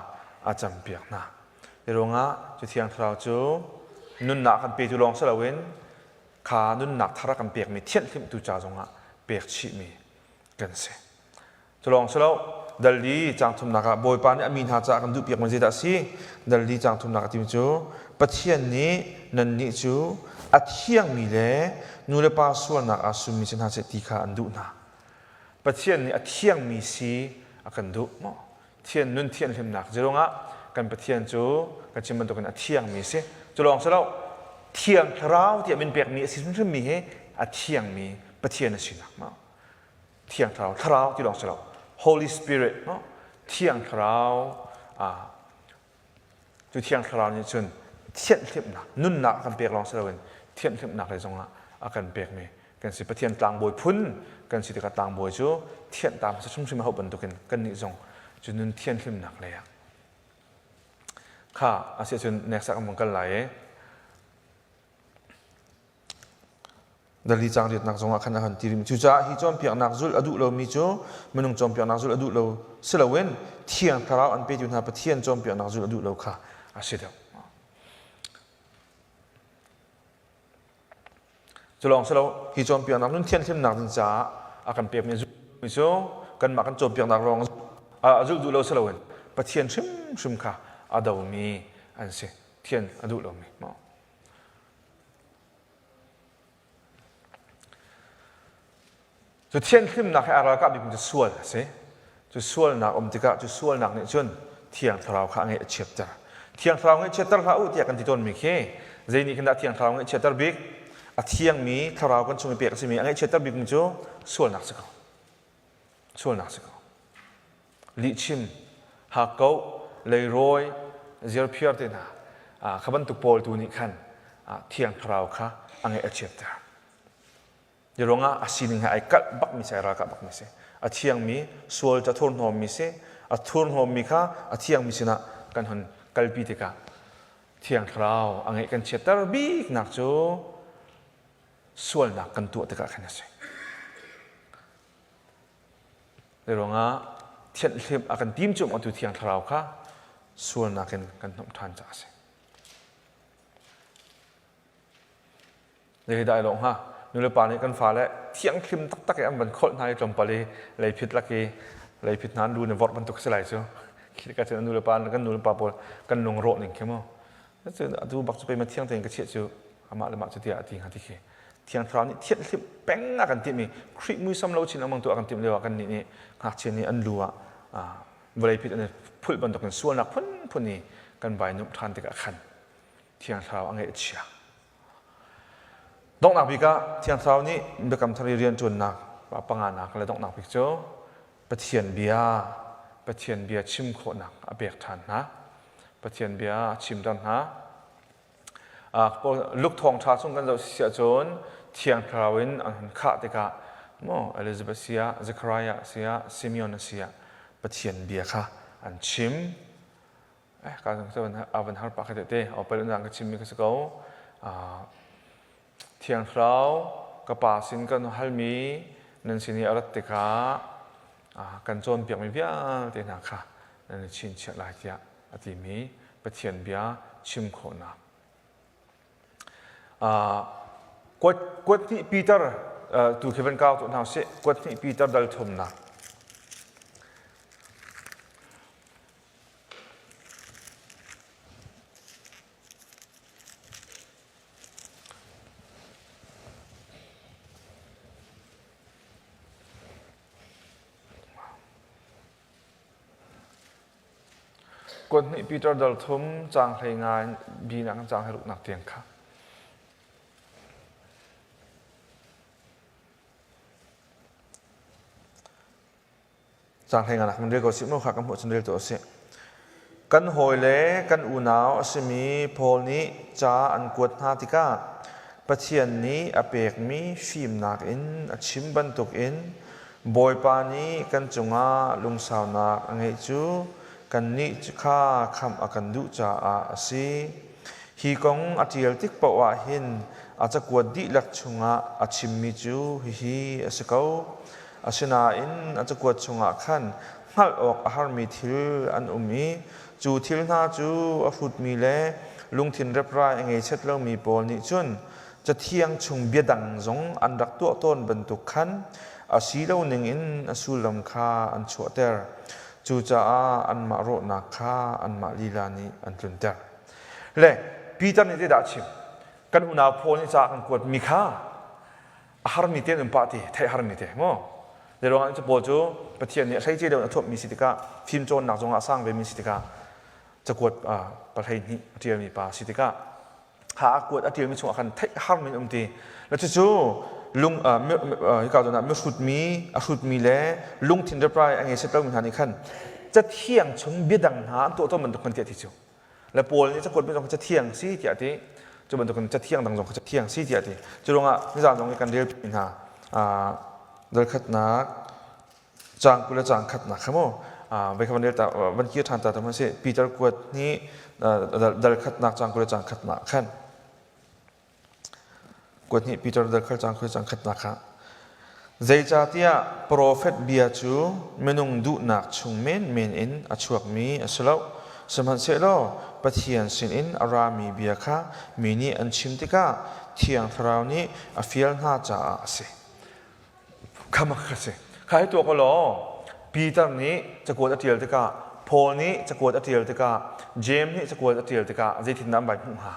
a campiak hna. Hi ruangah cu Thiang Thlarau cu nunnak kan petu lawng si loin kha nunnak thar a kan pekmi thianhhlimhtu ca zongah pek chihmi kan si. Cu lawng si lo, dal li caang thumnak ah Bawipa nih a mi hna caah kan duhpiakmi zeidah a si? Dal li caang thumnak a timi cu Pathian nih nannih cu a thiangmi le nu le pa sualnak aa summi si hna seh ti kha an duh hna. Pathian nih a thiangmi si a kan duh maw? Thian nun thianhlimnak zirungah kan Pathian cu kan chim bantukin a thiangmi a si. Cu lawng si lo, Thiang Thlarau tiah min pekmi a si hrimhrimmi hi a thiangmi Pathian a sinak maw? Thiang Thlarau, Thlarau ti lawng si lo, Holy Spirit, no? Thiang Thlarau, ah, cu Thiang Thlarau nih cun thianhhlimhnak, nunnak a kan pek lawng si loin thianhhlimhnak lei zongah a kan pekmi kan si. Pathian tlangbawi phun kan si tikah tlangbawi cu thianh ta hmasa hrimhrim a hauh bantukin kannih zong cu nun thianhlimnak lei ah kha a si ahcun next ah kan vung kal lai i Dali caang riatnak zongah khan a han ti rih. Cucaah hi cawnpiaknak zulh a duh lomi cu minung cawnpiaknak zulh a duh lo si loin Thiang Thlarau an petu hna Pathian cawnpiaknak zulh a duh lo kha a si deuh. Cu lawng si lo, hi cawnpiaknak nun thianhlimnak ding caah a kan pekmi cu kanmah kan cawnpiaknak lawng a zulh duh lo si loin Pathian hrimhrim kha a domi an si. Thian a duh lomi. Cu thianhlimnak he aa ralkah bikmi cu sual a si. Cu sualnak um tikah cu sualnak nih cun Thiang Thlarau kha a ngeih a chiatter. Thiang Thlarau ngeih chiatter hlah u tiah kan ti tawnmi khi zei nih khin dah Thiang Thlarau ngeih chiatter bik? A thiangmi thlarau kan chung i pek a simi a ngaihchiatter bikmi cu sualnak si ko. Sualnak si ko. Lihchim, hakkauh, leirawi, zirphiar te hna kha bantuk pawl tu nih khan thiang thlarau kha a ngaih a chiatter. Hi ruangah a sining he ai kalh bakmi si, ai ralkah bakmi si. A thiangmi sual cu a thurhnawmmi si. A thurhnawmmi kha a thiangmi sinah kan hun kalpi tikah Thiang Thlarau a ngeih kan chiatter biknak cu sualnak kan tuah tikah khan a si. Hi ruangah thianhhlimh a kan tim cu atu Thiang Thlarau kha sualnak in kan hnawmh ṭhan caah a si. Zei dah ai lawh hnga? Nulepa nih kan fale thianghlim taktak i an van kholh hna i tlawmpal i leiphit lak i leiphit hna an lu nih vorh bantuk a si lai cu. Khi ka cun nulepa kan nulepa pawl kan lung rawh ning khi mu. Cun atu bak cu pei ma thiang tein ka chiah cu amah le mah cu tiah a ti hnga ti khi. Thiang Thlarau nih thianhhlimh peng a kan timh i Khrih muisam lo chin lengmang tu a kan timh lio ah kannih nih ngakchia nih an lu ah vawlei phit an i phulh bantukin sualnak phunphun i kan vai nuamh ṭhan tikah khan Thiang Thlarau a ngeih a chia. Donghnak bik ah Thiang Thlarau nih biakam thar i rianṭuannak panganak le donghnak bik cu Pathian bia Pathian bia chim khawhnak a pek ṭhan hna. Pathian bia a chimter hna. Luke thawngṭha chung kan zoh si ahcun Thiang Thlarau in an hun khah tikah maw Elizabeth si ah Zechariah si ah Simeon si ah Pathian bia kha an chim. Ka a van har pah kha te opel in ka chimmi ka si ko. Thiang Thlarau ka pa sin kan halmi nan sin i a rat tikah kan cawnpiakmi vialte hna kha nan i chinchiah lai tiah a timi Pathian bia chim khawhnak. Kuat hnih Peter tu khi van kau tuah hna usih. Kuat hnih Peter dal thumnak. Kuat hnih Peter dal thum caang hlei nga in bi nak in caang hlei ruknak tiang kha. Caang hleinganak kan rel ko sih mu kha kan hmuh cun rel tuah usih. Kan hawile kan unau a simi Paul nih ca an kuat hna tikah Pathian nih a pekmi fimnak in a chim bantukin Bawipa nih kan cungah lungsaunak a ngeih cu kannih kha khamh a kan duh caah a si. Hi kong a ṭial tik paoh ah hin a cakuat dihlak chungah a chimmi cu hihi a si ko. Asinain a cakuat chungah khan hngalh awk a harmi thil an um i cu thil hna cu a hrutmi le lungthin reprai a ngei set lomi pawl nih cun Cathiang chung bia dang zong an rak tuah tawn bantuk khan a si lo ningin a sullam kha an chuahter. Cucaah anmah rawhnak kha anmah lila nih an tlunter. Le Peter nih zeidah a chim? Kan unau Paul nih ca a kan kuatmi kha a harmi te an um pah ti theih harmi te mu zei ruangah cu pawl cu Pathian nih a hleice deuh in a thuapmi si tikah fim cawnnak zongah a sang vemi si tikah cakuat pahlei hnih a ṭialmi pa si tikah ha a kuat a ṭialmi chungah khan theih harmi an um ti le cucu lung hika zawn ah mihrutmi a hrutmi le lungthin reprai a ngei set lomi hna nih khan cathiang chung biadang hna an tuah tawn bantuk kan tiah ti cu Le Paul nih cakuat mi zong cathiang si tiah a ti. Cu bantukin cathiang dang zong cathiang si tiah a ti. Cu ruangah nizaan zong i kan rel hna dal khatnak caang 20 le caang khatnak kha mu voi kha van rel ta van kir ṭhan ta ta si Peter kuat nih dal khatnak caang 20 le caang khatnak khan Kuat nih Peter dal khal cang khoi cang khatnak ah zeicahtiah profet bia cu minung duhnak chung menmen in a chuakmi a si lo. Sihmanhsehlaw Pathian sinin a rami bia kha mi nih an chim tikah Thiang Thlarau nih a fial hna caah a si. Khama kha si. Kha hi tuak law Peter nih cakuat a ṭial tikah Paul nih cakuat a ṭial tikah James nih cakuat a ṭial tikah zeitindah an vai hmuh hnga?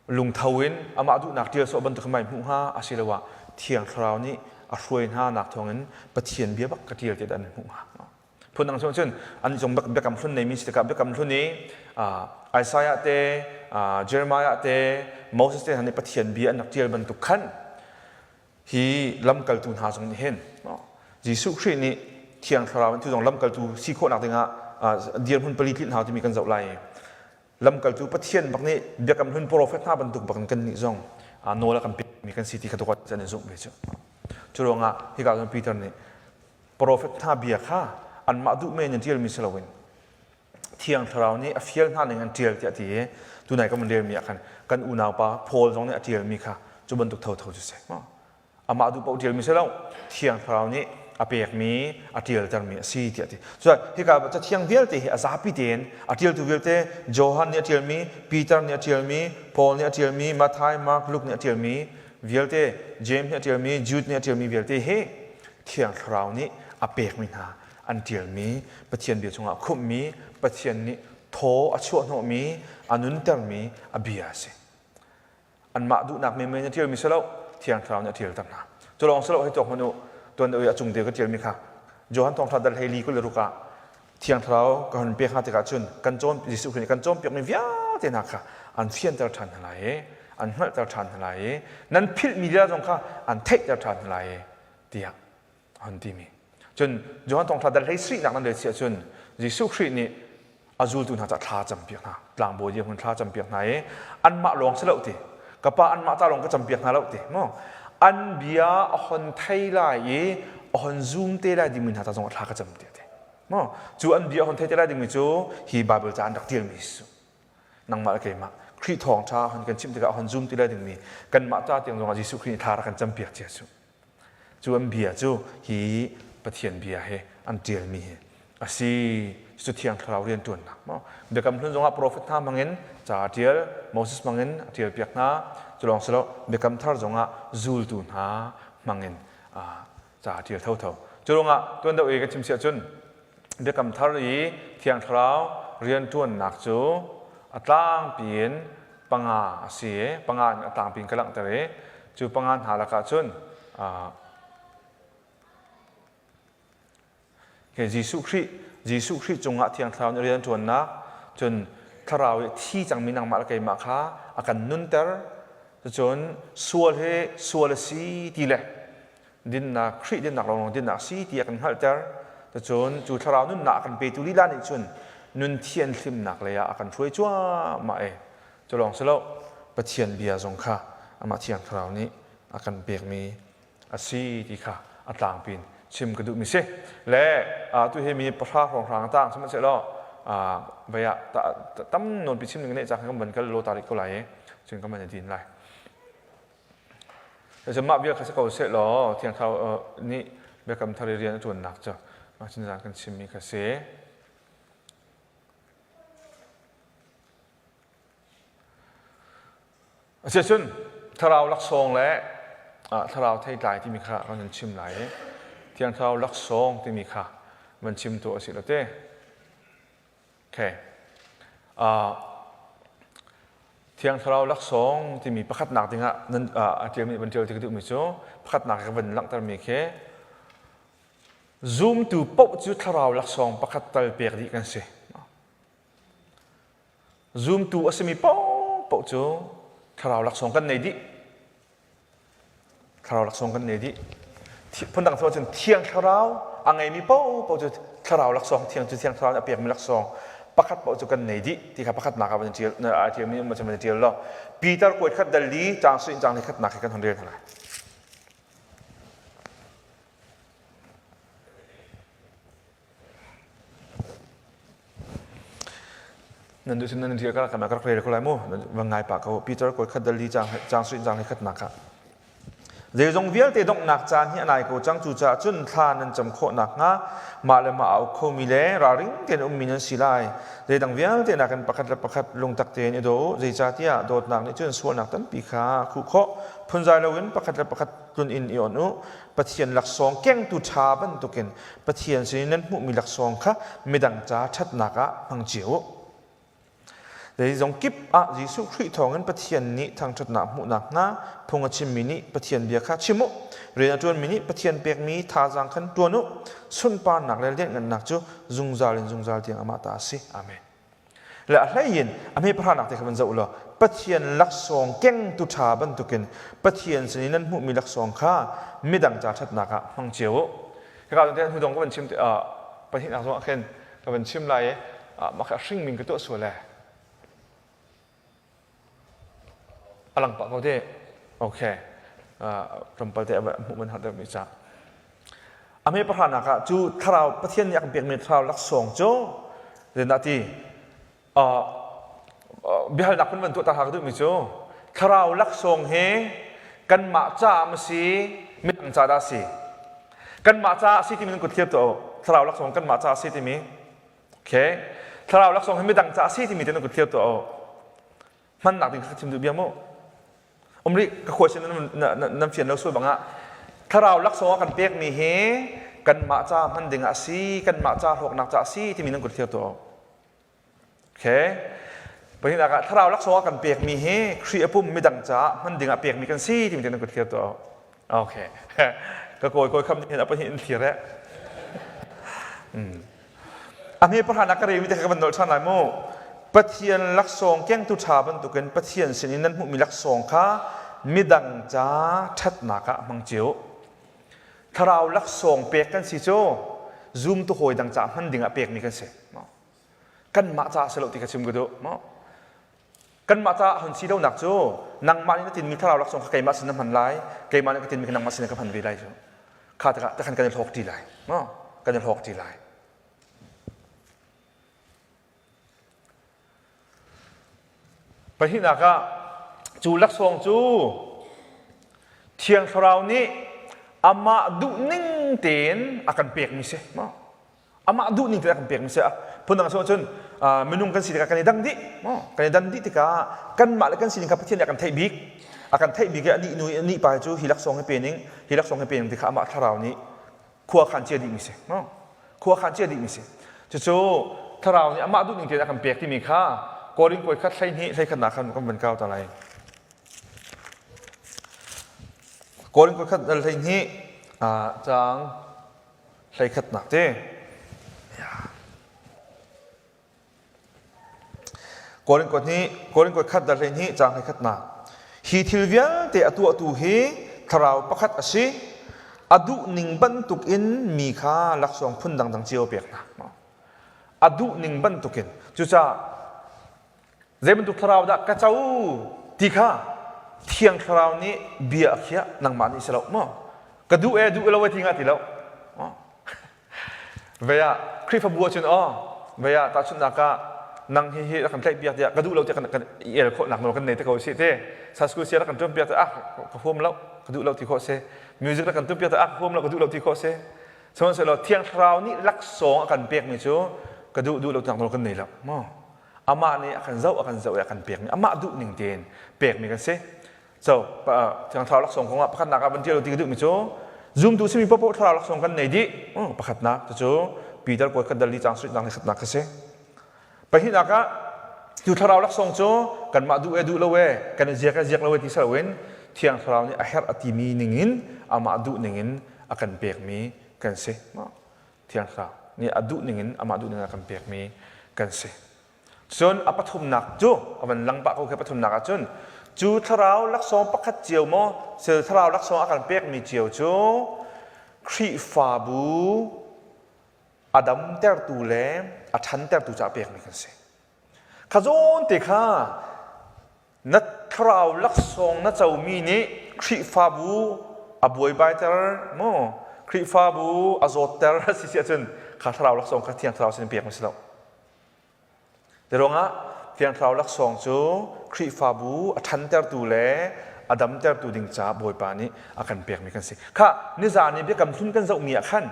Lungtho in amah duhnak ṭial sawh bantuk in mai hmuh hnga asiloah Thiang Thlarau nih a hruai hna nak thawngin Pathian bia bak ka ṭial ti dah an hmuh hnga. Phundang chung cun an cung biakam hlun neimi si tikah biakam hlun i Isaiah te, Jeremiah te, Moses te hna nih Pathian bia an rak ṭial bantuk khan hi lamkaltu hna zong nih hin Jesuh Khrih nih Thiang Thlarau in zong lamkaltu si khawhnak dingah dirhmun pali tlinh hau timi kan zoh lai. Lamkaltu Pathian bak nih biakam hlun profet hna bantuk bak in kan nih zong nawl a kan pekmi kan si ti kha tukat an i zumh ve cu. Cu ruangah hika cun Peter nih profet hna bia kha anmah duh men in ṭialmi si loin Thiang Thlarau nih a fial hna ning an ṭial tiah a ti i tunai kan relmi ah khan kan unaupa Paul zong nih a ṭialmi kha cu bantuk thotho cu si. Amah duh paoh ṭialmi si lo, Thiang Thlarau nih a pekmi, a ṭialtermi a si tiah a ti. Cun hika cathiang vialte hi a zapi tein a ṭialtu vialte Johan nih a ṭialmi, Peter nih a ṭialmi, Paul nih a ṭialmi, Matthai, Mark, Luke nih a ṭialmi vialte, James nih a ṭialmi, Jude nih a ṭialmi vialte hi Thiang Thlarau nih a pekmi hna an ṭialmi, Pathian bia chungah khumhmi, Pathian nih thaw a chuahhnawhmi, a nuntermi a bia a si. Anmah duhnak menmen a ṭialmi si lo, Thiang Thlarau nih a ṭialter hna. Cu lawng si lo hei tuak hmanh u, tuan deuh i a cung te ka ṭialmi kha Johan Thawngṭha dal 14 26 ah Thiang Thlarau ka hun pek hna tikah cun kan cawn Jesuh Khrih nih kan cawnpiakmi vialte hna kha an fianter ṭhan hna lai i an hngalhter ṭhan hna lai i nan philhmi lila zong kha an theihter ṭhan hna lai i tiah a hun timi. Cun Johan Thawngṭha dal 17 nan rel si ahcun Jesuh Khrih nih a zultu hna ca thla campiak hna tlangbawi dirhmun thla campiak hna i anmah lawng si lo ti ka pa anmah ca lawng ka campiak hna lo ti maw an bia a hon thei lai i a hon zum te lai dingmi hna ca zong thla ka cam ti ti maw cu an bia a hon thei te lai dingmi cu hi Bible ca an rak tialmi si nangmah le keimah Khrih thawngṭha hon kan chimh tikah a hon zum ti lai dingmi kanmah ca tiang zongah Jesuh Khrih nih thla rak kan campiak cia cu Cu an bia cu hi Pathian bia he an ṭialmi hi a si. Cu Thiang Thlarau rianṭuannak maw? Biakam Hlun zongah profet hna hmangin ca a ṭial, Moses hmangin a ṭialpiak hna. Cu lawng si lo, Biakam Thar zongah zultu hna hmangin ca a ṭial thotho. Cu ruangah tuan deuh i ka chim si ahcun Biakam Thar i Thiang Thlarau rianṭuannak cu a tlangpi in panga a si i panga in a tlangpi in ka langhter i cu panga hna lakah cun Jesuh Khrih Jesuh Khrih cungah Thiang Thlarau nih rian ṭuannak cun Thlarau i thi cangmi nangmah le keimah kha a kan nunter cun sual hi sual a si ti le dinnak Khrih dinnak lawnglawng dinnak si ti a kan hngalhter cun cu thlarau nunnak a kan petu lila nih cun nun thianhlimnak lei ah a kan hruai cuahmah e cu lawng si lo Pathian bia zong kha amah thiang thlarau nih a kan pekmi a si ti kha a tlangpi in chim ka duhmi si le tu hi mi pahra hrawnghrang tang sihmanhsehlaw vei ah tam nawn pi chim ding ne cang kan van kal lo ta rih ko lai i cun kan van i din lai Cun mah vial kha si ko seh law Thiang Thlarau nih biakam thar i rian a ṭuannak cu mah cun kan chimmi kha si. Asiahcun thlarau laksawng le thlarau theitlai timi kha kan hun chim lai i Thiang Thlarau laksawng timi kha van chim tuah a si lo te. Okay. Uh, Thiang Thlarau laksawng timi pakhatnak dingah nan a ṭialmi van ṭial ti ka duhmi cu pakhatnak ka van langhtermi khi zumtu paoh cu thlarau laksawng pakhat tal pek dih kan si. Zumtu a simi paohpaoh cu thlarau laksawng kan nei dih. Thlarau laksawng kan nei dih. Phundang cu cun Thiang Thlarau a ngeimi paohpaoh cu Thlarau laksawng thiang cu Thiang Thlarau nih a pekmi laksawng pakhat paoh cu kan nei dih ti kha pakhatnak ah van ṭial aa ṭialmi um van ṭial law Peter kuat khat dal li caang suin caang li khatnak hi kan hon rel hna lai. Nan duh nan rial ka ka rak rel ko lai mu va ngai pa ko Peter koi khat dal li chang chang suin chang khat nak ah zeizong vialte donghnak caan hi a nai ko cang cu caah cun thla nan cam khawh nak hnga mah le mah a uk khomi le ralring tein ummi nan si lai zeidang vialte nakin pakhat le pakhat lungtak tein i daw zeicahtiah dawtnak nih cun sualnak tampi kha a khuh khawh phunzai loin pakhat le pakhat tlun in i on u Pathian laksawng kengtu ṭha bantukin Pathian sinin nan hmuhmi laksawng kha midang ca ṭhatnak ah hmang cio u. Zeizong kip ah Jesuh Khrih thawngin Pathian nih thangṭhatnak hmuhnak hnga phung a chimmi nih Pathian bia kha chim u. Rian a ṭuanmi nih Pathian pekmi thazaang khan ṭuan u. Sunparnak le lianhngannak cu zungzal in zungzal tiang amah ta a si. Amen. Le a hlei in a hme pahranak te kha van zoh u law Pathian laksawng kengtu ṭha bantukin Pathian sin i nan hmuhmi laksawng kha midang ca ṭhatnak ah hmang cio u. Hika te hnudong ka van chim pahnihnak zong ah khin ka van chim lai i mah kha hringming ka tuah sual e. A lang pah ko te. Okay. Tlawmpal te hmuh man har deuhmi ca. A hme pahranak ah cu thlarau Pathian nih a kan pekmi thlarau laksawng cu zeidah ti biahalnak phun van tuah ta ka duhmi cu thlarau laksawng hi kanmah ca ma si midang ca dah si kanmah ca a si timi nan kut thlir tuah u thlarau laksawng kanmah ca a si timi okay thlarau laksawng hi midang ca a si timi te nan kut thlir tuah u hmannak ding kha chim duh bia mu um rih ka question nan fian lo sual bangah thlarau laksawng a kan pekmi hi kanmah ca hman ding ah a si kanmah ca hlawknak ca a si timi nan kut thlir tuah u Okay. Pahnihnak ah thlarau laksawng a kan pekmi hi Khrih a pum midang caah hman ding ah pekmi kan si timi nan kut thlir tuah. Okay. Ka kawi kawi kham nih a pahnih in thlir eh. A hme pahranak ka remi te ka van nolh ṭhan lai mu. Pathian laksawng kengtu ṭha bantukin Pathian sinin nan hmuhmi laksawng kha midang ca ṭhatnak ah hmang cio. Thlarau laksawng pek kan si cu zumtu hawi dang ca hman ding ah pekmi kan si. Kanmah caah si lo ti ka chim ka duh. Kanmah caah hun si lonak cu nangmah nih na tinmi thlarau laksawng kha keimah sin na hman lai, keimah nih ka tinmi kha nangmah sin ka hman ve lai cu. Kha tikah takhan kan i hlawk ṭi lai. Kan i hlawk ṭi lai. Pahnihnak ah cu laksawng cu Thiang Thlarau nih amah duhning tein a kan pekmi si. Amah duhning tein a kan pekmi si. Phundang a cun minung kan si tikah kan i dang dih. Kan i dan dih tikah kanmah le kan sining kha Pathian nih a kan theih bik. A kan theih bik i anih nu i anih pa cu hi laksawng hi pe ning, hi laksawng hi pe ning ti kha amah Thlarau nih khua khan cia dihmi si. Khua khan cia dihmi si. Cucu thlarau nih amah duhning tein a kan pek timi kha Korin koi khat 12 hleikhatnak khan kan van kau ta lai. Korin koi khat 12 caang hleikhatnak te. Korin kuat khat 12 caang hleikhatnak. Hi thil vialte a tuahtu hi thlarau pakhat a si. A duhning bantukin mi kha laksawng phun dangdang cio pek hna. A duhning bantukin. Cucaah zei bantuk thlarau dah ka co ti kha thiang thlarau nih bia a khiah nangmah nih si lo maw? Ka duh e duh lo e ti nga ti lo. Vei ah Khrihfabu ahcun aw vei ah tahchunhnak ah nang hi hi rak kan tlaih piak tiah ka duh lo tiah kan kan i el khawhnak nawl kan nei te ko si te Sunday school sia rak kan ṭuan piak tiah ah ka huam lo ka duh lo ti khawh si music rak kan tum piak tiah ah ka huam lo ka duh lo ti khawh si sihmanhsehlaw Thiang Thlarau nih laksawng a kan pekmi cu ka duh duh lo tinak nawl kan nei lo maw amah nih a kan zoh a kan zoh i a kan pekmi amah duh ning tein pekmi kan si So, Thiang Thlarau laksawng kong ah pakhatnak ah van ṭial ti ka duhmi cu zumtu simi paohpaoh thlarau laksawng kan nei dih. Pakhatnak cucu Peter kuat khat dal li caang sarihnak le khatnak kha si. Pahnihnak ah cu thlarau laksawng cu kanmah duh e duh lo e kan i ziak e ziak lo e ti si loin Thiang Thlarau nih a herh a timi ningin amah duh ningin a kan pekmi kan si. Thiang Thlarau nih a duh ningin amah duh ningin a kan pekmi kan si. Cun a pathumnak cu a van lang pah ko khi pathumnak ah cun cu thlarau laksawng pakhat cio maw sil thlarau laksawng a kan pekmi cio cu Khrihfabu a damtertu le a ṭhantertu caah pekmi kan si. Kha zawn te kha na thlarau laksawng na comi nih Khrihfabu a buaibaiter maw Khrihfabu a zawtter si si ahcun kha thlarau laksawng kha Thiang Thlarau sin pek ma si lo. Ti ruangah Thiang Thlarau laksawng cu Khrihfabu a ṭhantertu le a damtertu ding caah Bawipa nih a kan pekmi kan si. Kha nizaan i biakam hlun kan zohmi ah khan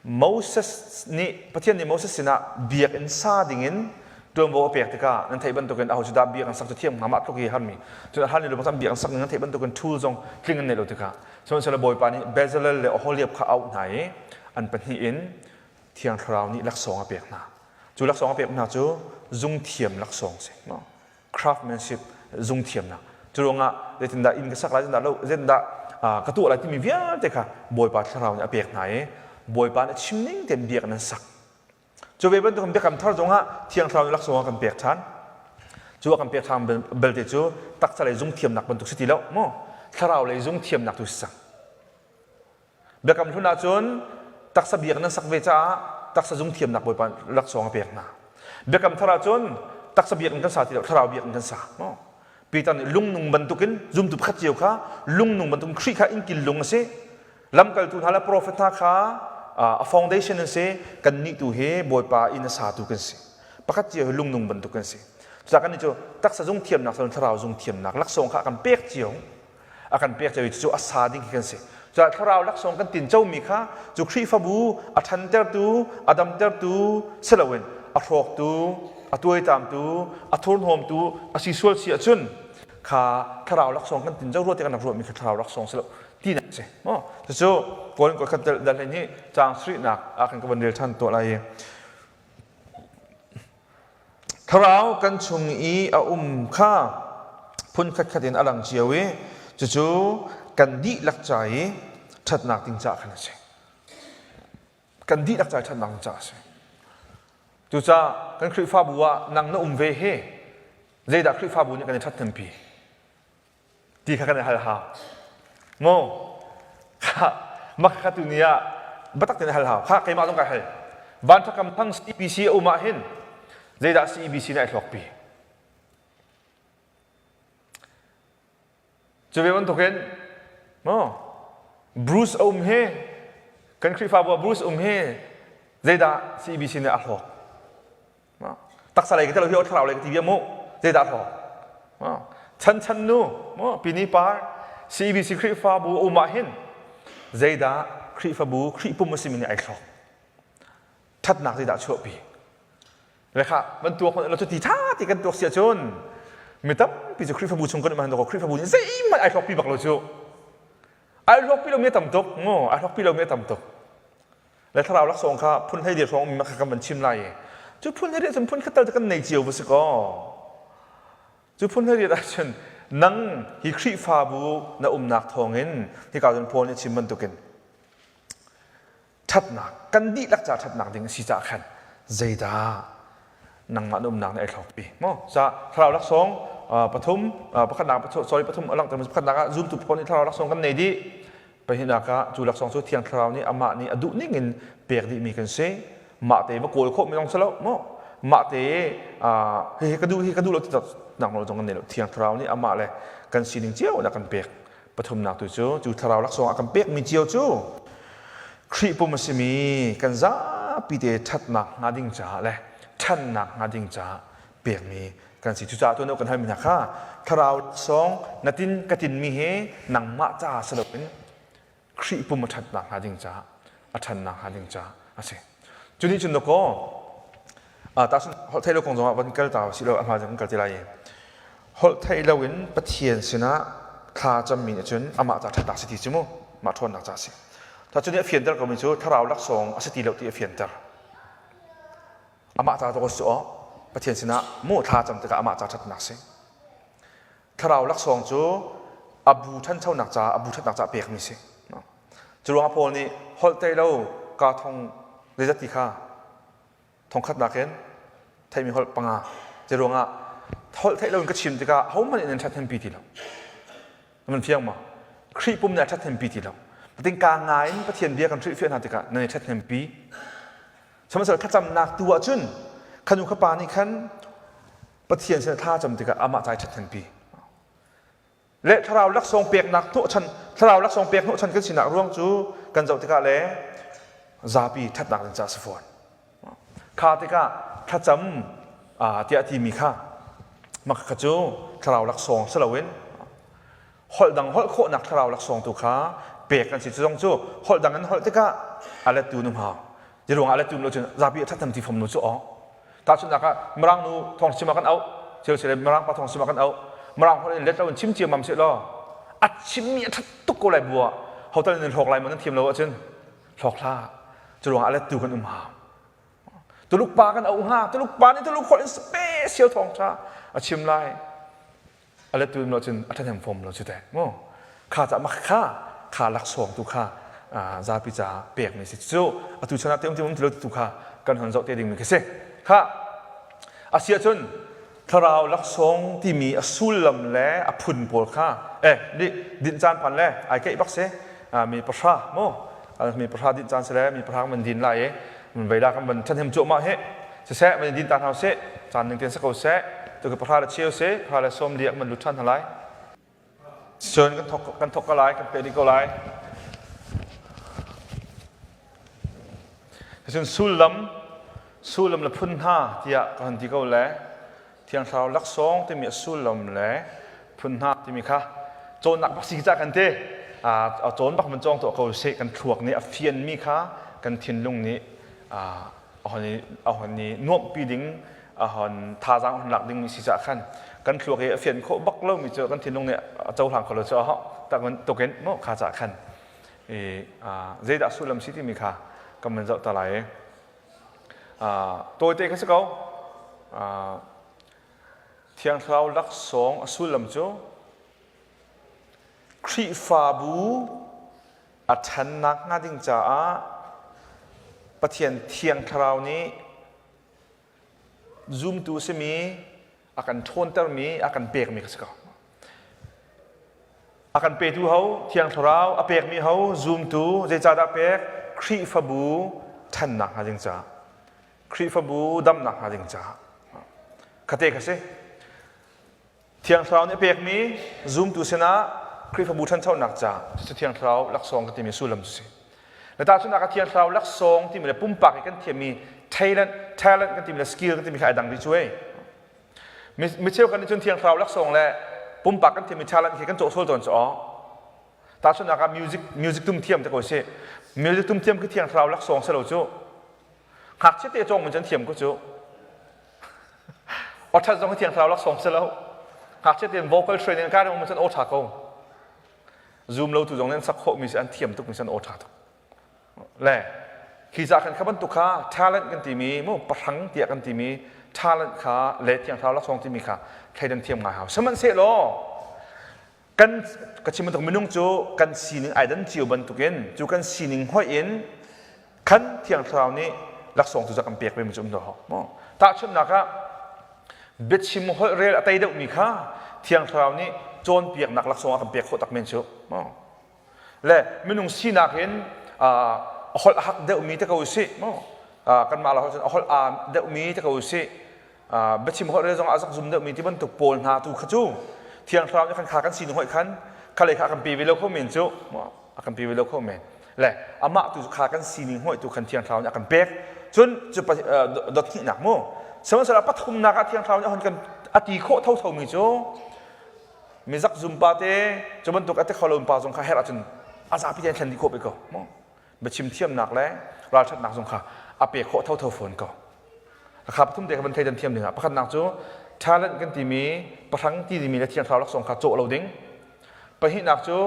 Moses nih Pathian nih Moses sinah biakinn sa dingin ṭuanvo a pek tikah nan theih bantukin aho cu dah biakinn sak cu thiam hnga mah tluk hi harmi cun a hlan lio bang biakinn sak nan theih bantukin tool zong tling an neih lo tikah sihmanhsehlaw Bawipa nih Bezalel le Oholiab kha a auh hna i an pahnih in Thiang Thlarau nih laksawng a pek hna. Cu laksawng a pek hna cu zungthiam laksawng si. No? Craftsmanship zungthiamnak. Cu ruangah zeitindah inn ka sak lai, zeitindah lo, zeitindah ka tuah lai timi vialte kha Bawipa thlarau nih a pek hna i Bawipa nih a chim ning tein biakinn an sak. Cu ve bantukin biakam thar zongah Thiang Thlarau nih laksawng a kan pek ṭhan. Cu a kan pek ṭhan belte cu taksa lei zungthiamnak bantuk si ti lo maw? Thlarau lei zungthiamnak tu si cang. Biakam hlun ahcun taksa biak nan sak ve caah taksa zungthiamnak Bawipa laksawng a pek hna. Biakam thar ahcun taksa biakinn kan sa ti lo, thlarau biakinn kan sa. Maw? Peter nih lungnung bantukin zumtu pakhat cio kha lungnung bantukin Khrih kha innkil lung a si. Lamkaltu hna le profet hna kha a foundation an si. Kannih tu hi Bawipa inn a satu kan si. Pakhat cio hi lungnung bantuk kan si. Cucaah kannih cu taksa zungthiamnak thlarau zungthiamnak laksawng kha a kan pek cio. A kan pek cio i cucu a sa ding khi kan si. Cucaah thlarau laksawng kan tincomi kha cu Khrihfabu a ṭhantertu, a damtertu si loin a hrawktu, a tuaitamtu, a thurhnawmtu a si sual si ahcun kha thlarau laksawng kan tinco rua ti kan rak ruahmi kha thlarau laksawng si lo tinak a si. Maw? Cucu Kawl in khat dal hleihnih caang sarihnak ah kan ka van rel ṭhan tuah lai i Thlarau kan chung i a um kha phun khatkhat in a lang cio i cucu kan dihlak ca i ṭhatnak ding caah khan a si. Kan dihlak ca i ṭhatnak ding caah a si. Cucaah kan Khrihfabu ah nang na um ve hi zeidah Khrihfabu nih kan i ṭhathnempi? Ti kha kan i hal hau. Mu kha mak kha tu ni ah biatak tein hal hau. Kha keimah zong kai hal. Vanṭhakam thang CBC a um ah hin zeidah CBC nih ai hlawkpi? Cu ve bantukin mu Bruce a um hi kan Khrihfabu ah Bruce um hi zeidah CBC nih a hlawk? Taksa lei ka ti lo hi thlarau lei ka ti bia mu zeidah hlawk chan chan nu pini par CBC Khrihfabu um ah hin zeidah Khrihfabu Khrih pum a simi nih ai hlawk thatnak zeidah chuahpi le kha van tuak lo cu ti tha ti kan tuak si ahcun mi tampi cu Khrihfabu chung kan um ahhin Khrihfabu nih zeihmanh ai hlawkpi bak lo cu ai hlawkpi lomi a tam tuk ai hlawkpi lomi a tam tuk Le thlarau laksawng kha phun 12 hrawng ummi kha kan van chim lai i cu phun 12 cun phun khat tal kan nei cio va si kaw cu phun 12 ahcun nang hi Khrihfabu na umnak thawngin hika cun Paul nih a chim bantukin ṭhatnak kan dihlak ca ṭhatnak ding a si caah khan zeidah nangmah na umnak nih ai hlawkpi maw ca thlarau laksawng pathum pakhatnak sorry pathum a langhter pakhatnak ah zumtu pawl nih thlarau laksawng kan nei dih Pahnihnak ah cu laksawng cu Thiang Thlarau nih amah nih a duh ning in pek dihmi kan si. Mah te va kawl khawh mi zong si lo maw? Mah te hihi ka duh hi ka duh lo ti nak nawl zong kan nei lo. Thiang Thlarau nih amah le kan sining cio in a kan pek. Pathumnak tu cu cu Thlarau laksawng a kan pekmi cio cu Khrih pum a simi kan zapi te ṭhatnak hnga ding caah le ṭhannak hnga ding caah pekmi kan si. Cucaah tuan kan halmi hna kha thlarau song na tin ka tinmi hi nangmah caah si loin Khrih pum a ṭhatnak hnga ding caah a ṭhannak hnga ding caah a si. Cu nih cun dakaw tahchun holh theih lo kong zongah van kal ta si lo a hma kan kal ti lai i holh theih loin Pathian sinah thla cammi nih cun amah ca ṭhatnak si ti cu mu mah ṭhawnnak ca a si. Ta cu nih a fianter komi cu thlarau laksawng a si ti lo ti a fianter. Amah ca tuk a si awk Pathian sinah mu thla cam tikah amah ca ṭhatnak si. Thlarau laksawng cu a bu ṭhanchonak ca a bu ṭhatnak ca pekmi si. Cu ruangah Paul nih holh tei lo ka thong zeizat ti kha thongkhatnak in theihmi holh panga cu ruangah holh theih loin ka chim tikah hohmanh in an ṭhathnempi ti lo. Nan fiang ma? Khrih pum nih a ṭhathnempi ti lo. Patin ka nga in Pathian bia kan hrilhfiah hna tikah nan i ṭhathnempi. Sihmanhsehlaw thlacamnak tu ahcun kha nu kha pa nih khan Pathian sin thla cam tikah amah ca i ṭhathnempi. Le thlarau laksawng peknak hnawhchan thlarau laksawng pek hnawhchan kan sinak ruang cu kan zoh tikah le zapi ṭhatnak ding caah si fawn. Kha tikah thlacam tiah timi kha mah kha cu thlarau laksawng si loin holh dang holh khawhnak thlarau laksawng tu kha pek kan si cu zong cu holh dang in holh tikah a lettu nu hau ti ruangah a lettu nu cun zapi a ṭhathnem ti fom nu cu aw tahchunhnak ah mirang nu thawng chim ah kan auh thil sile mirang pa thawng chim ah kan auh mirang holh in let lo in chim ciammam seh law a chimmi a ṭhat tuk ko lai bu ah hotel in hlawk lai maw nan thiam lo ahcun hlawk hlah cu ruangah a lettu kan um hau. Tuluk pa kan auh hnga. Tuluk pa nih Tuluk holh in special thawngṭha a chim lai. A let tu cun a ṭhahnem fom lo cu teh. Mu. Kha ca mak kha kha laksawng tu kha zapi ca pekmi si cu atu chan ah te um ti um ti lo tu kha kan hon zoh te dingmi khi si. Kha a si ahcun thlarau laksawng timi a sullam le a phun pawl kha eh dinh caan phan le ai keih bak si mi pahra mu mi pahra dinh caan si le mi pahra kan din lai i veila kan van ṭhahnem cuahmah hi siseh van din ta hna sih caan ning ten si ko seh tu pahra le cheu si pahra le sawm li kan lut ṭhan hna lai cun kan thok kan thok ko lai kan pe dih ko lai cun sullam sullam le phun hna tiah ka hon ti ko le Thiang Thlarau laksawng timi a sullam le phun hna timi kha cawnnak bak si ca kan ti. A cawn bak man cawng tuah ko seh kan thluak nih a fianmi kha kan thinlung nih a hon i nuamhpi ding a hon thazaang hon lak dingmi si cah khan kan thluak i a fian khawh bak lomi cu kan thinlung nih a cohlang kho lo cu a tak tukin mu kha cah khan i zeidah sullam si timi kha kan van zoh ta lai i Tawite kha si ko. Thiang Thlarau laksawng a sullam cu Khrihfabu a ṭhannak hnga ding caah Pathian Thiang Thlarau nih zumtu a simi a kan ṭhawntermi a kan pekmi kha si ko. A kan petu ho Thiang Thlarau a pekmi ho zumtu zeicahdah pek Khrihfabu ṭhannak hnga ding caah Khrihfabu damnak hnga ding caah khate kha si Thiang Thlarau nih a pekmi zumtu sinah Khrihfabu ṭhanchonak caah cucu Thiang Thlarau laksawng kan timi sullam cu si. Le tahchunhnak ah Thiang Thlarau laksawng timi le pumpak i kan thiammi talent talent kan timi le skill kan timi kha ai dang rih cu ei. Mi cheukhat nih cun Thiang Thlarau laksawng le pumpak kan thiammi talent khi kan cawh sual tawn cu aw. Tahchunhnak ah music music tum thiam te ko si. Music tum thiam khi Thiang Thlarau laksawng si lo cu. Ngakchia te cawng mun cun thiam ko cu. Aw ṭhat zong hi Thiang Thlarau laksawng si lo. Ngakchia te vocal training ka mun cun aw ṭha ko. Zoom lo tu zong nih an sak khawhmi si an thiam tukmi si an aw ṭha tuk. Le khi ca khan kha bantuk kha talent kan timi mu pahrang tiah kan timi talent kha le thiang thlarau laksawng timi kha thleidan thiam ngai hau sihmanhsehlaw kan ka chim bantuk minung cu kan sining ai dan cio bantukin cu kan sining hoih in khan thiang thlarau nih laksawng cu kan pek ve mi cu um do mu tahchunhnak ah biachim holh rel a tei deuhmi kha thiang thlarau nih cawnpiaknak laksawng a kan pek khawh tak men cu mu Le minung sinak in a holh a hak deuhmi te ko usih mu kanmah la holh cun a holh aa deuhmi te ko usih biachim holh rel zong a zak zum deuhmi ti bantuk pawl hna tu kha cu thiang thlarau nih khan kha kan sining hoih khan khalei kha a kan pe ve lo kho men cu a kan pe ve lo kho men le amah tu kha kan sining hoih tu khan thiang thlarau nih a kan pek cun cu dot hnihnak mu sihmanhsehlaw pathumnak ah thiang thlarau nih a hon kan a ti khawh thotho mi cu mizak zumpa te cu bantuk a ti kho lo pa zong kha herh ahcun a zapi tein thlen dih khawh ve ko mu biachim thiamnak le ralṭhatnak zong kha a pe khawh thotho fawn ko kha pathum te kha van thleidan thiam dingah pakhatnak cu talent kan timi pahrang ti timi le thiang thlarau laksawng kha cawh lo ding pahnihnak cu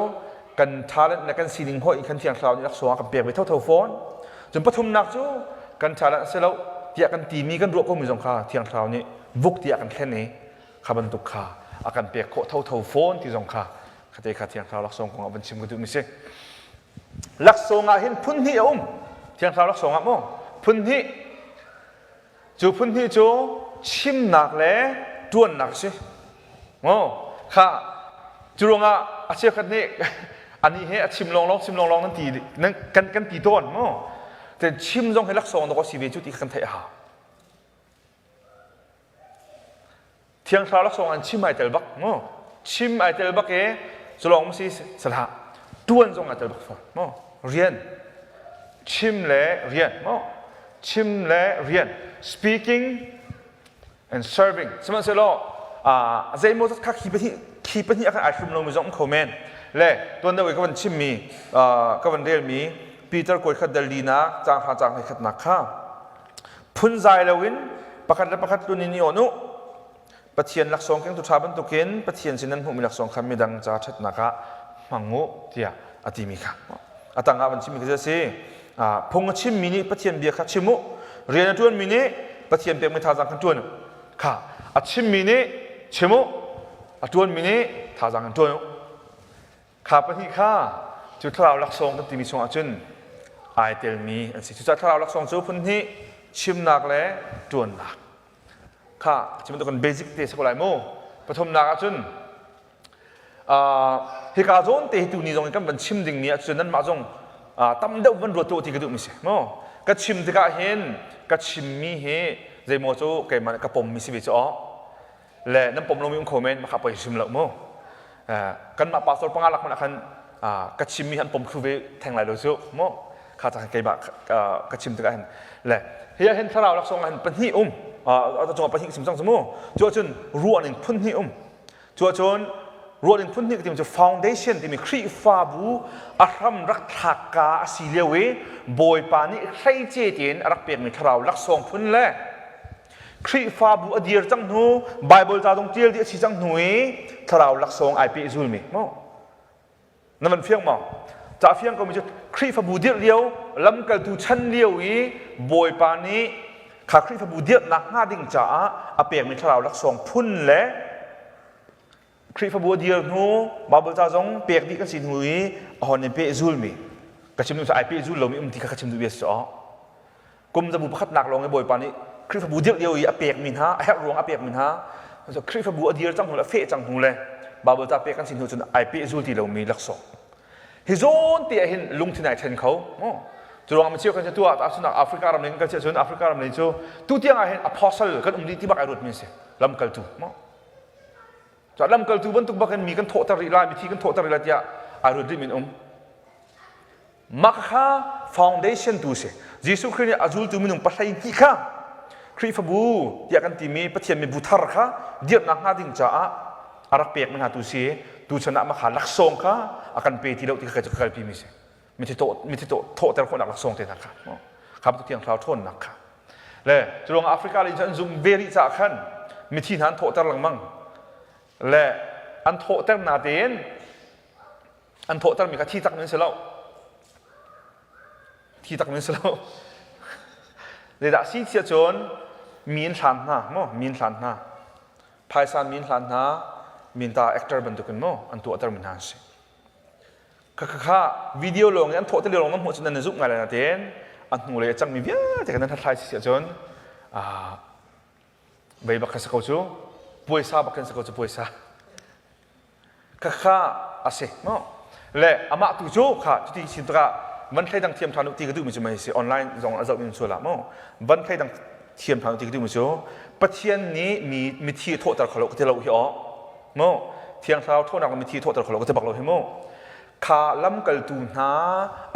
kan talent le kan sining hawih in kan thiang thlarau nih laksawng a kan pek ve thotho fawn cun pathumnak cu kan talent a si lo tiah kan timi kan ruah komi zong kha thiang thlarau nih vuk tiah kan thlen i kha bantuk kha a kan pek khawh thotho fawn ti zong kha khate kha thiang thlarau laksawng kong ah van chim ka duhmi si laksawng ah hin phun hnih a um thiang thlarau laksawng ah maw phun hnih cu phun hnih cu chimnak le ṭuannak a si maw kha cu ruangah a cheukhat nih ani he a chim lawnglawng chim lawnglawng nan ti nan kan kan ti tawn maw ten chim zong hi laksawng dawk a si ve cu ti kha kan theih a hau Thiang Thlarau laksawng an chim ai tel bak mu. Chim ai tel bak i culawng si salah tuan zong ai tel bak fawn mu. Rian chim le rian mu. Chim le rian speaking and serving sihmanhsehlaw zeimaw zat kha khi pahnih khi pahnih ah khan ai hrum lomi zong um kho men le tuan deuh i ka van chimmi ka van relmi Peter kawi khat dal linak caang hra caang hlei khatnak kha Phunzai loin pakhat le pakhat tlun in i awn u. Pathian laksawng kengtu ṭha bantukin Pathian sin nan hmuhmi laksawng kha midang ca ṭhatnak ah hmang u tiah a timi kha. A tangah van chimmi kha a si. Phung a chimmi nih Pathian bia kha chim u. Rian a ṭuanmi nih Pathian pekmi thazaang khan ṭuan u. Kha a chimmi nih chim u, a ṭuanmi nih thazaang in ṭuan u. Kha pahnih kha cu thlarau laksawng kan timi chungah cun ai telmi an si. Cucaah thlarau laksawng cu phun hnih chimnak le ṭuannak. Kha cu bantukin basic te si ko lai mu. Pathumnak ah cun hika zawn te hi tuni zong in kan van chim dingmi ahcun nanmah zong tam deuh van ruat tuah ti ka duhmi si mu. Ka chim tikah hin ka chimmi hi zeimaw cu keimah ka pommi si ve cu aw. Le nan pom lomi um kho men maka poi hrim lo mu. Kanmah pastor panga lak hmanh ah khan ka chimmi an pom thlu ve theng lai lo cu mu. Kha cang keimah ka chim tikah hin le hi ah hin thlarau laksawng ah hin pahnih um a cungah pahnih chim cang cu mu. Cu ahcun ruahning phun hnih um. Cu ahcun ruahning phun hnih timi cu foundation timi Khrihfabu a hram rak thlak ka a si lio i Bawipa nih hleice tein a rak pekmi thlarau laksawng phun le Khrihfabu a dir cang hnu Bible ca zong ṭial dih a si cang hnu i thlarau laksawng ai pehzulmi maw na van fiang maw ca fiang komi cu Khrihfabu dirh lio lamkaltu chan lio i Bawipa nih kha Khrihfabu dirhnak hnga ding caah a pekmi thlarau laksawng phun le Khrihfabu a dir hnu Bible ca zong pek dih kan si hnu i a hon in pehzulmi ka chim duh ai pehzul lomi um ti kha ka chim duh bia si kum zabu pakhatnak lawng i Bawipa nih Khrihfabu dirh lio i a pekmi hna a herh ruang a pekmi hna Khrihfabu a dir cang hnu le a feh cang hnu le Bible ca pek kan si hnu cun ai pehzul ti lomi laksawng hi zawn te ah hin lungthin ai then kho cu ruang mi kan tu ah tahchunak Africa ram in kan chiah cun Africa ram lei cu tu tiang ah hin apostle kan um dih ti bak ai ruat mi si lamkaltu Cah lamkaltu bantuk bak in mi kan thawhter rih lai, mithi kan thawhter rih lai tiah ai ruat rih min um. Mah kha foundation tu si. Jesuh Khrih nih a zultu minung pahlei hnih kha Khrihfabu tiah kan timi Pathian mibu thar kha dirhnak hnga ding caah a rak pek mi hna tu si. Tuchan ah mah kha laksawng kha a kan pe ti lo ti kha ka kalpi mi si. Mithi mithi thawhter khawhnak laksawng te hna kha. Kha bantuk thiang thlarau ṭhawnnak kha. Le cu Africa lei an zum ve rih caah khan mithi hna an thawhter lengmang. Le an thawhter na tein an thawhtermi kha thi tak men si lo. Thi tak men si lo. Zeidah si sia cun mi in hlan hna maw mi in hlan hna phaisa mi in hlan hna minta actor bantukin maw an tuahter mi hna an si. Khakha video lawng in an thawh te lio lawng nan hmuh cun nan i zumh ngai lai nain a hnu lei a cangmi vialte kan nan hlathlai si ahcun vei bak kha si ko cu puaisa bak khin si ko cu puaisa khakha a si no le amah tu cu kha cuti chin tikah van thleidang thiam ṭhan u ti ka duhmi cu mei si online zong a zoh mi sual ah mu van thleidang thiam ṭhan u ti ka duhmi cu Pathian nih mi mithi a thawhter kho lo ka ti lo hi aw Mu Thiang Thlarau ṭhawnnak le mithi thawhter kho lo ka ti bak lo hi mu. Kha lamkaltu hna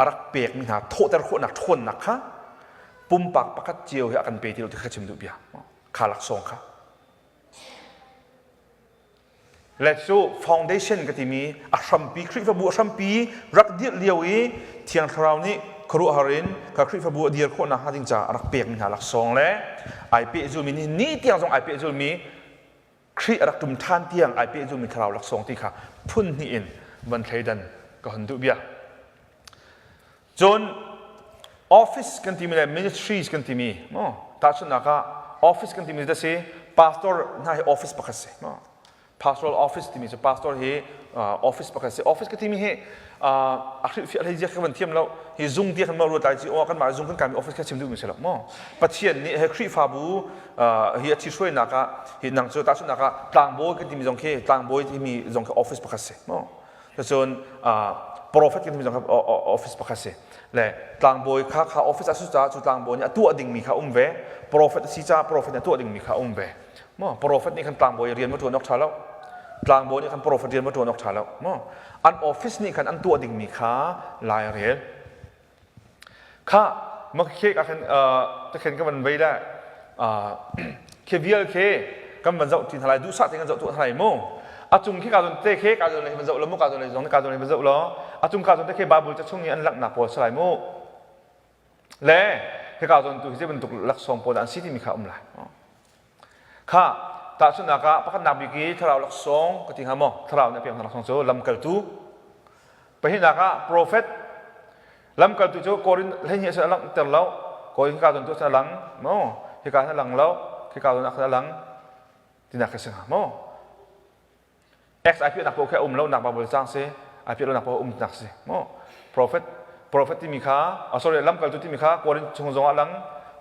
a rak pekmi hna thawhter khawhnak ṭhawnnak kha pumpak pakhat cio hi a kan pe ti lo ti kha chim duh bia. Kha laksawng kha. Le cu foundation ka timi a hrampi Khrihfabu a hrampi rak dirh lio i Thiang Thlarau nih khuaruahhar in kha Khrihfabu a dir khawhnak hnga ding caah a rak pekmi hna laksawng le ai pehzulmi ni ni tiang zong ai pehzulmi Khrih a rak ṭum ṭhan tiang ai pehzulmi thlarau laksawng ti kha phun hnih in van thleidan ka hun duh bia. Cun office kan timi le ministries kan timi maw tahchunhnak ah office kan timi da si pastor hna hi office pakhat si maw pastoral office timi cu pastor hi office pakhat si office ka timi hi a hrilhfiah hlei zia ka van thiam lo hi zung ti kan ma ruat lai ci aw kan mah zung kan kai mi office kha chim duh mi si lo maw pathian nih he khrihfabu hi a ṭhithruainak ah hi nang cu tahchunhnak ah tlangbawi kan timi zong khi tlangbawi timi zong khi office pakhat si maw cun prophet kan timi zong kha office pakhat si le tlangbawi kha kha office a si caah cu tlangbawi nih a tuah dingmi kha um ve prophet a si caah prophet nih a tuah dingmi kha um ve maw prophet nih khan tlangbawi rian va ṭuan awk ṭha lo tlangbawi nih khan prophet rian va ṭuan awk ṭha lo maw an office nih khan an tuah dingmi kha lai a rel Kha makhe ka khan takhen ka van vei le khi vial khi kan van zoh ti hna lai duhsah te kan zoh tuah hna lai mu a cung khi ka zon te khi ka zon le van zoh lo mu ka zon le zong ka zon le van zoh lo a cung ka zon te khi Bible ca chung i an langhnak pawl si lai mu le hika zon tu hi bantuk laksawng pawl an si timi kha um lai Kha tahchunhnak ah pakhatnak bik i thlarau laksawng ka ti hnga maw? Thlarau nih a pek hna laksawng cu lamkaltu. Pahnihnak ah profet. Lamkaltu cu Korin 12 a langhter lo. Kawi hika zawn tu a lang maw? Hika hin a lang lo, hika zawn ah khan a lang tinak khi si hnga maw? X ai piahnak paoh khi a um lonak Bible cang si, ai piah lonak paoh um tinak si maw? Prophet prophet timi kha, oh, sorry, lamkaltu timi kha Korin chung zongah lang,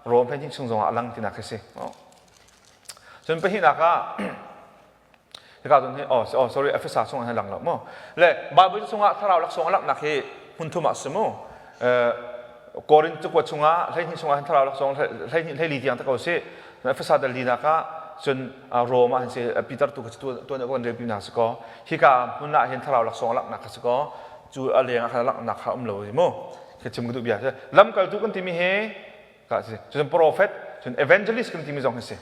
Rom 12 chung zongah lang tinak khi si. Maw? Cun pahnihnak ah hika cun hi oh, oh sorry Efesa chung ah lang lo maw? Le Bible chungah thlarau laksawng a langhnak hi hmun thum ah si mu. Korin cakuat chungah 12 chungah thlarau laksawng 12 hleili tiang te ko si. Efesa dal linak ah cun Rome ah hin si Peter tu kha tuan kan relpi hna si ko. Hika hmun ah hin thlarau laksawng a langhnak kha si ko. Cu a leng ah khan a langhnak kha um lo mu. Khi chim ka duh bia. Lamkaltu kan timi hi ka si. Cun prophet, cun evangelist kan timi zong hi si.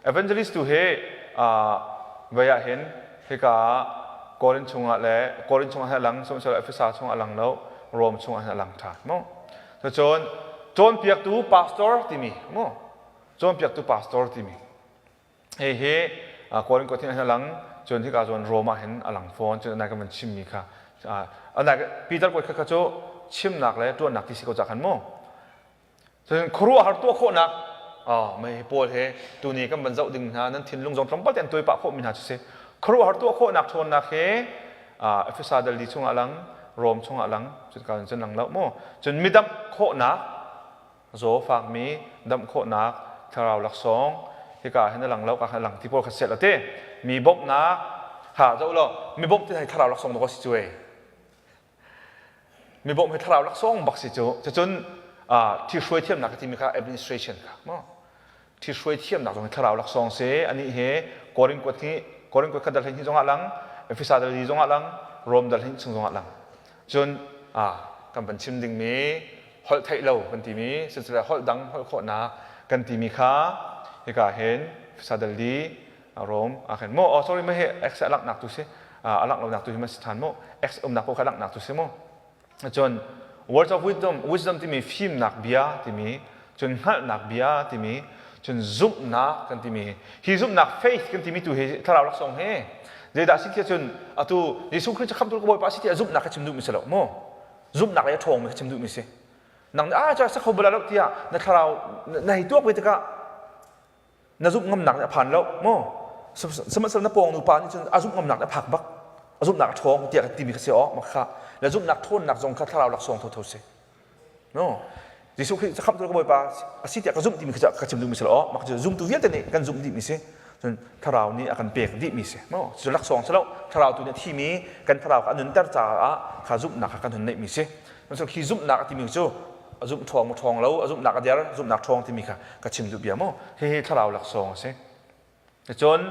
Evangelist tu hi vei ah hin hika Korin chungah le Korin chungah hin a lang, sihmanhsehlaw Efesa chungah a lang lo, Rom chungah hin a lang ṭhan mu. Cun cawnpiaktu pastor timi mu. Cawnpiaktu pastor timi. Hihi Korin kut hin a lang, cun hika cun Rom ah hin a lang fawn. Cun nai kan van chimmi kha nai Peter kuat kha cu chimnak le ṭuannak ti si ko ca khan mu. Cun khuaruahhar tuah khawhnak mei pawl he tuni kan van zoh ding hna nan thinlung zong tlawmpal te an tuai pah khawhmi hna cu si. Khuaruahhar tuah khawhnak ṭhawnnak he Efesa dal li chungah lang, Rom chungah lang, cun ka cun lang lo mu. Cun midamh khawhnak, zaw fakmi damh khawhnak thlarau laksawng hika hin a lang lo ka khan lang ti pawl kha set lo te. Mi bawmhnak ha zoh law mi bawmh ti hai thlarau laksawng dawh si cu ei. Mi bawmh hi thlarau laksawng bak si cu. Cucun thihruai thiamnak ka timi kha administration kha maw? Thihruai thiamnak zong hi thlarau laksawng si. Anih hi Korin kuat hi Korin kuat kha dal hi zongah lang, Efesa dal hi zongah lang, Rom dal hi chung zongah lang. Cun kan van chim dingmi holh theih lo kan timi siseh holh dang holh khawhnak kan timi kha hika hin Efesa dal li Rom ah khin maw oh sorry ma hi X a langhnak tu si a langh lonak tu hi ma si than mu X umnak ko kha langhnak tu si mu cun words of wisdom wisdom timi fimnak bia timi cun hngalhnak bia timi cun zumhnak kan timi hi zumhnak faith kan timi tu hi thlarau laksawng hi zeidah si tiah cun atu Jesuh Khrist khamtu ka Bawipa si tiah zumhnak ka chim duhmi si lo mu zumhnak lei a ṭhawngmi ka chim duhmi si nang nih ah ca sa kho bala lo tiah na thlarau na hei tuak ve tikah na zumh ngamnak nih a phan lo mu sihmanhsehlaw na pawng nupa nih cun a zumh ngamnak nih a phak bak a zumhnak a ṭhawng tiah kan timi kha si awk mak kha le zumhnak ṭhawnnak zong kha thlarau laksawng thotho si no Jesuh Khrih khamhtu ka Bawipa a si tiah ka zumh timi kha ka chim duhmi si lo awk mak cu zumtu vialte nih kan zumh dihmi si cun thlarau nih a kan pek dihmi si no cu laksawng si lo thlarau tu nih a thimi kan thlarau kha a nunter caah kha zumhnak kha kan hun neihmi si Cun khi zumhnak a timi cu a zumh ṭhawng maw ṭhawng lo, a zumhnak a der, zumhnak ṭhawng timi kha ka chim duh bia mu. Hihi thlarau laksawng a si. Cun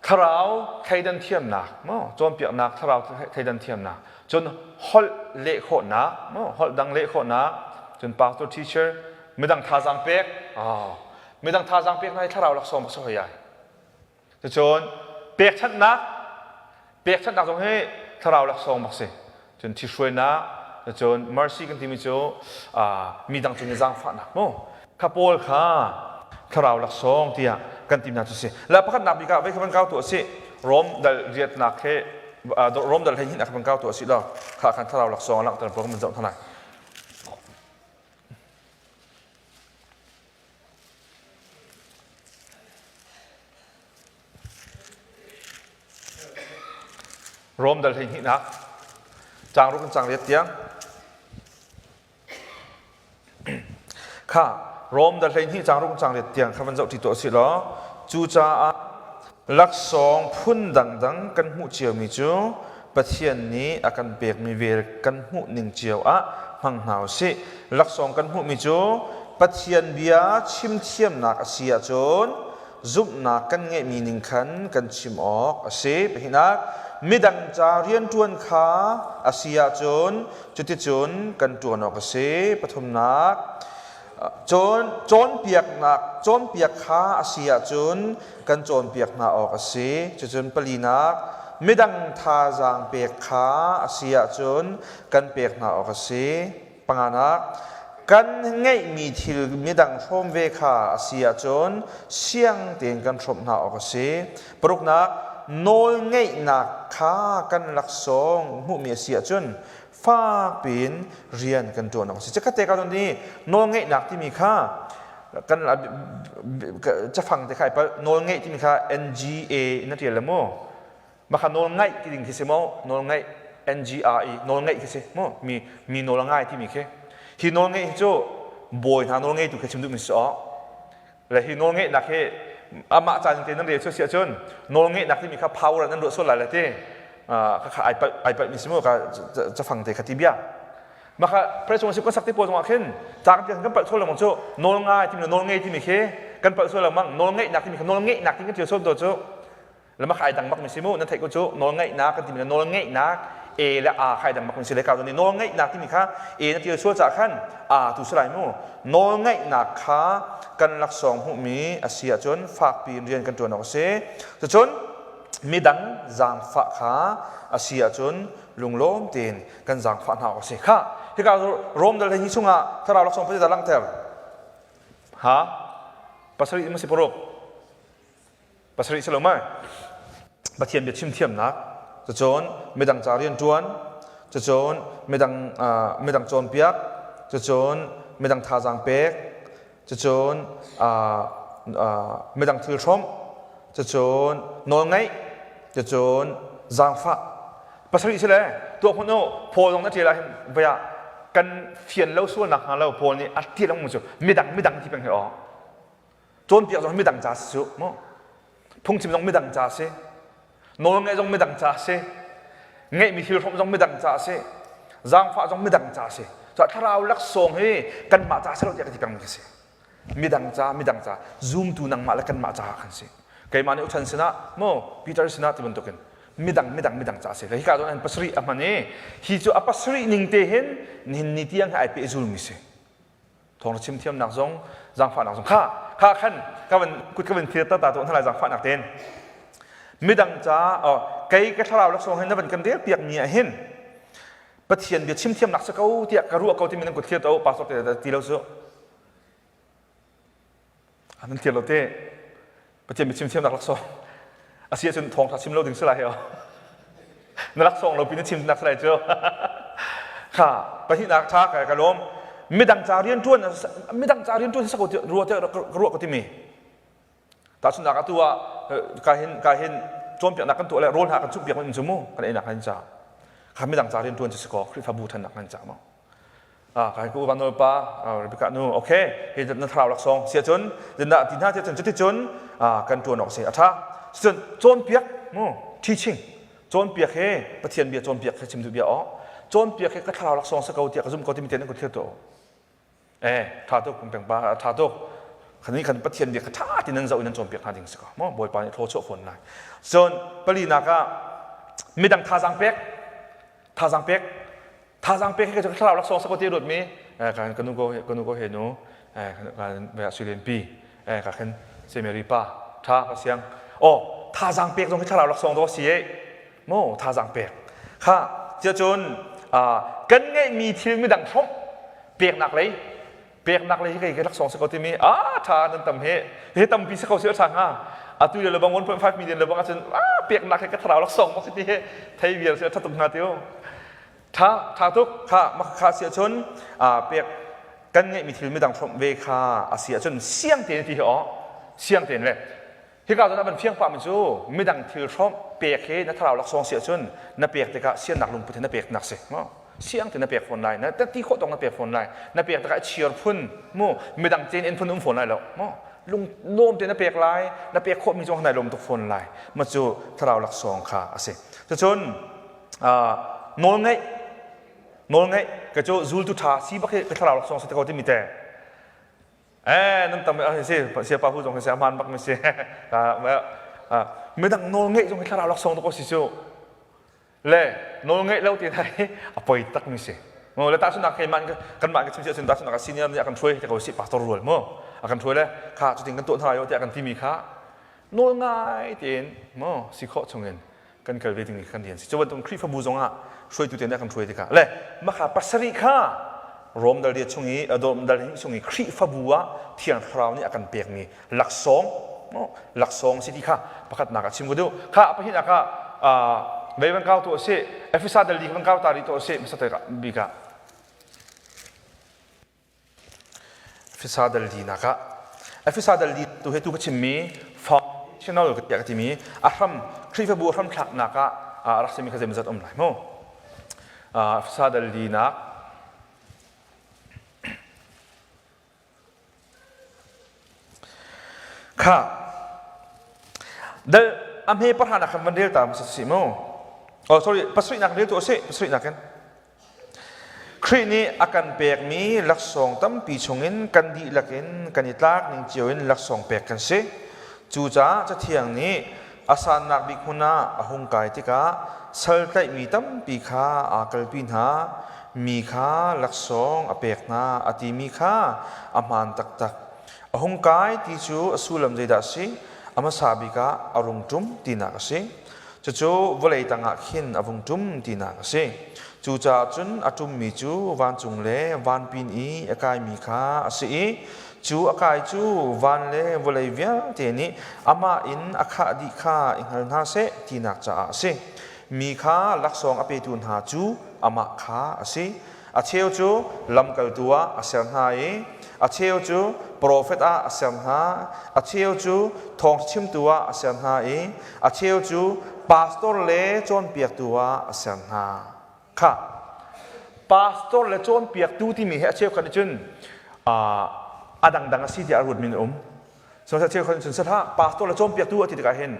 thlarau thleidan thiamnak maw cawnpiaknak thlarau thleidan thiamnak cun holh leh khawhnak maw holh dang leh khawhnak cun pastor teacher midang thazaang pek midang thazaang pek hna hi thlarau laksawng bak si hoi ai Cucun pekchanhnak pekchanhnak zong hi thlarau laksawng bak si. Cun ṭhihruainak, cun mercy kan timi cu mi dang cung i zaangfahnak mu. Kha Paul kha thlarau laksawng tiah kan ti hna cu si. La pakhatnak bik ah vei kha van kau tuah si. Rom dal riatnak he Rom dal hleihnih nak kha van kau tuah si law kha khan thlarau laksawng a langhter pawl kan van zoh hna lai. Rom dal hleihnihnak caang ruk in caang riat tiang kha Rom dal 12 caang ruk in caang riat tiang kha van zoh ṭi tuah usih law cucaah laksawng phun dangdang kan hmuh ciomi cu Pathian nih a kan pekmi vel kan hmuh ning cio ah hmang hna u sih. Laksawng kan hmuhmi cu Pathian bia chim thiamnak a si ahcun zumhnak kan ngeihmi ning khan kan chim awk a si. Pahnihnak, midang ca rianṭuan kha a si ahcun cuticun kan ṭuan awk a si. Pathumnak, Cun cawnpiaknak cawnpiak kha a si ahcun kan cawnpiak hna awk a si. Cucun palinak, midang thazaang pek kha a si ahcun kan pek hna awk a si. Panganak, kan ngeihmi thil midang hrawm ve kha a si ahcun siang tein kan hrawmh hna awk a si. Paruknak, nawl ngeihnak kha kan laksawng hmuhmi a si ahcun Fak piin rian kan ṭuan awk a si. Chikkhat te ka ton i nawlngeihnak timi kha kan cafang te kha ai palh. Nawlngeih timi kha NGA in a ṭial le mu. Mah kha nawlngaih ti ding khi si maw? Nawlngaih NGRE nawlngaih khi si mu. Mi mi nawl a ngai timi khi. Hi nawlngeih hi cu bawi hna nawlngeitu khi chim duhmi si awk. Le hi nawlngeihnak hi amah caan te nan rel si ahcun nawlngeihnak timi kha power nan ruah sual lai le ti kha ai palh ai palh mi si mu ka cafang te kha ti bia maka press si kan sak te pawl zongah khin ca kan kan palh sual lengmang cu nawl ngai timi nawl ngei timi khi kan palh sual lengmang nawl ngeihnak timi kha nawl ngeihnak timi kan tial sual to cu le maka ai dang bak mi si mu nan theih ko cu nawl ngeihnak kan timi nawl ngeihnak A le A khai dang bak mi si le ka ni nawl ngeihnak timi kha A na tial sual ca khan A tu si lai mu nawl ngeihnak kha kan laksawng hmuhmi a si ahcun fakpi in rian kan ṭuan awk a si cucun midang zaangfah kha a si ahcun lunglawm tein kan zaangfah hna awk a si kha hika Rom dal hi chungah thlarau laksawng pazit langhter ha pasarih ma si paruk pasarih si lo mai Pathian bia chim thiamnak cucun midang ca rian ṭuan cucun midang midang cawnpiak cucun midang thazaang pek cucun midang thil hrawmh cucun nawlngaih cucun zaangfah pasarih si le tuah hmun u Paul zong na ṭial ah hin voi ah kan fian lo sual nak hnga lo Paul nih a ṭial ang cu midang midang ti peng hi aw Cawnpiak zong midang ca si cu mu. Phungchim zong midang ca si. Nawlngaih zong midang ca si. Ngeihmi thil hrawmh zong midang ca si. Zaangfah zong midang ca si. Cah thlarau laksawng hi kanmah ca si lo tiah ka ti pengmi ka si. Midang ca, midang ca, zumtu nangmah le kanmah caah khan si. Keimah nih uchan sinah, mu Peter sinah ti bantukin midang midang midang ca si. Hika zawn an pasarih a hman i hi cu a pasarih ning te hin nihin ni tiang hi ai pehzulmi si. Thawng chim thiamnak zong zaangfahnak zong kha kha khan ka van kut ka van thir ta ta tu hna lai zaangfahnak ten midang ca kei ka thlarau laksawng hin na van kan rel piak mi ah hin Pathian bia chim thiamnak si ko tiah ka ruah ko timi nan kut thlir to pastor te ti lo su Nan thiam lo te. Pathian biachim thiamnak laksawng. A si ahcun thawngṭha chim lo ding si lai he. Na laksawng lo pi na chim nak si lai cu. Kha pahnihnak ṭha ka ka lawm. Midang ca rian ṭuan midang ca rian ṭuan sa ko ruah te ka ruah ko timi. Tahchunhnak atu ah ka hin ka hin cawnpiaknak kan tuah le rawl hna kan chumh piak mi cu mu kan einak kan ca. Kha midang ca rian ṭuan cu si ko Khrihfabu ṭhannak kan ca mu. Ah, kai ku van pa Rebecca nu okay hi na thlarau laksawng sia cun zindah ti hna cun cuti cun kan tuan awk si a tha cun cawnpiak mu teaching cawnpiak he Pathian bia cawnpiak he chim duh bia aw cawnpiak he ka thlarau laksawng sa ko tiah ka zum ko timi te nan ku thil to eh tha tuk peng pa tha tuk khani kan Pathian bia ka tha ti nan zoh in nan cawnpiak hna ding si ko mo Bawipa nih thaw chuah fawn lai cun palinak ah midang thazaang pek thazaang pek Thazaang pek hi ka thlarau laksawng sa ko ti ruat mi kan ka nu ko ka nu ko he nu kan ve suilen pi ka khen se Mary pa tha ka siang oh thazaang pek zong hi thlarau laksawng do si e mo thazaang pek kha cia cun kan ngeihmi thil midang hrawmh peknak lei peknak lei hi kei laksawng si ko timi a tha nan tam he he tampi si ko si tha hnga atu le lebang 1.5 million lebang ahcun peknak he ka thlarau laksawng bak si ti he thei vial si tha tuk hnga tiu Tha tha tuk kha kha si ahcun pek kan ngeihmi thil midang hrawmh ve kha a si ahcun siang tein ti hi aw siang tein le hika zawn ah van fiang pahmi cu midang thil hrawmh pek hi na thlarau laksawng si ahcun na pek tikah siannak lungput he na pek nak si siang tein na pek fawn lai na ti khawh tawk na pek fawn lai na pek tikah chiar phun mu midang cen in phun um fawn lai lo mu lung nuam tein na pek lai na pek khawhmi zong nai lawm tuk fawn lai ma cu thlarau laksawng kha a si cucun nawlngaih nawlngaih ka cu zultu ṭha si bak hi ka thlarau laksawng si te ko timi te eh nan tam si sia pa hu zong si aman bak mi si midang nawl ngeih zong hi thlarau laksawng to ko si cu le nawl ngeih lo ti thai a poi tak mi si mo le tahchunak kei man kan mah ka chim si ahcun tahchunak senior nih a kan hruai te ko si pastor rual mo a kan hruai le kha cutin kan tuah hna yo tiah kan timi kha nawl ngai tein mo si khawh chungin kan kal ve dingmi kan rian si cu bantuk Khrihfabu zongah hruaitu te nih a kan hruai tikah le makha pasarih kha Rom dal ria chung i Rom dal hnih chung i Khrihfabu ah Thiang Thlarau nih a kan pekmi laksawng laksawng si ti kha pakhatnak ah chim ka duh kha pahnihnak ah. Vei van kau tu a si. Efesa dal li van kau ta rih tu a si. Hmasa bik ah. Efesa dal li nak ah. Efesa dal li tu he tu ka chimmi foundational ka tiah ka timi a hram Khrihfabu a hram thlaknak ah rak simi kha zeimazat um lai mu. Efesa dal li nak Kha dal a hme pahra nak khan van rel ta hmasa si mu. Oh sorry, pasarih nak rel tu a si, pasarih nak in. Khrih nih a kan pekmi laksawng tampi chungin kan dihlak in kan i tlak ning cio in laksawng pek kan si. Cucaah Cathiang nih a sannak bik hmun ah a hung kai tikah sal tlaihmi tampi kha aa kalpi hna, mi kha laksawng a pek hna a timi kha a hmaan taktak. A hung kai ti cu a sullam zeidah a si? A hmasa bik ah a rung ṭum tinak a si. Cucu vawlei tangah khin a vung ṭum tinak a si. Cucaah cun a ṭummi cu vancung le vanpin i a kaimi kha a si i cu a kai cu van le vawlei vialte nih amah in a khah dih kha i hngal hna seh tinak caah a si. Mi kha laksawng a petu hna cu amah kha a si. A cheu cu lamkaltu ah a ser hna i a cheu cu profet ah a ser hna, a cheu cu thawngchimtu ah a ser hna i a cheu cu pastor le cawnpiaktu ah a ser hna. Kha pastor le cawnpiaktu timi hi a cheukhat nih cun a dangdang a si tiah a ruatmi an um. Sihmanhsehlaw cheukhat nih cun sahlah pastor le cawnpiaktu a ti tikah hin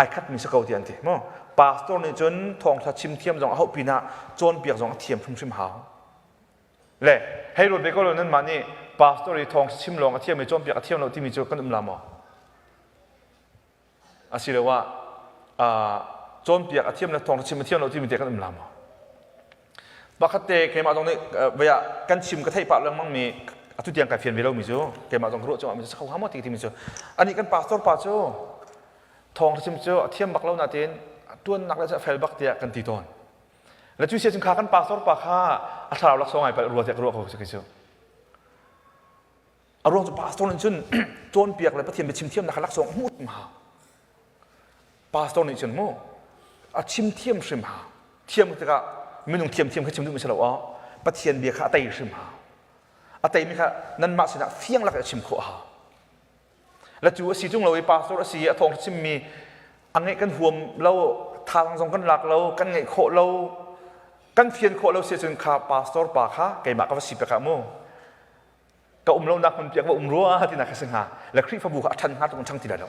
ai khatmi si ko tiah an ti. Maw pastor nih cun thawngtha chim thiam zong a hauh pinah cawnpiak zong a thiam hrimhrim hau. Le hei ruat ve ko lo nanmah nih pastor i thawng chim lawng a thiam i cawnpiak a thiam lo timi cu kan um la maw? Asiloah cawnpiak a thiam le thawng chim a thiam lo timi te kan um la maw? Pakhat te keimah zong nih vei ah kan chim ka theih pah lengmang mi atu tiang kai fian ve lomi cu keimah zong ka ruah cungah mi cu kho hnga maw ti timi cu anih kan pastor pa cu thawng chim cu a thiam bak lo nain tuannak le cu a fel bak tiah kan ti tawn. Le cu sia kha kan pastor pa kha a thlarau laksawng ai palh rua tiah ka ruah ko cu cu. A ruang cu pastor nih cun cawnpiak le Pathian biachim thiamnak kha laksawng a hmuh hrim hau. Pastor nih cun mu a chim thiam hrim hau. Thiam tikah minung thiam thiam kha chim duhmi si lo ah Pathian bia kha a tei hrim hau. A teimi kha nanmah sinah fiang lak in a chim khawh a hau. Le cu a si tung lo i pastor a si i a thawng chimmi a ngeih kan huam lo, thazaang zong kan lak lo, kan ngeih khawh lo, kan fian khawh lo si cun kha pastor pa kha keimah ka va si pek ah mu ka um lonak hmun piak va um rua tinak kha si hnga le Khrihfabu kha a ṭhan hnga tuk in ṭhang ti lai lo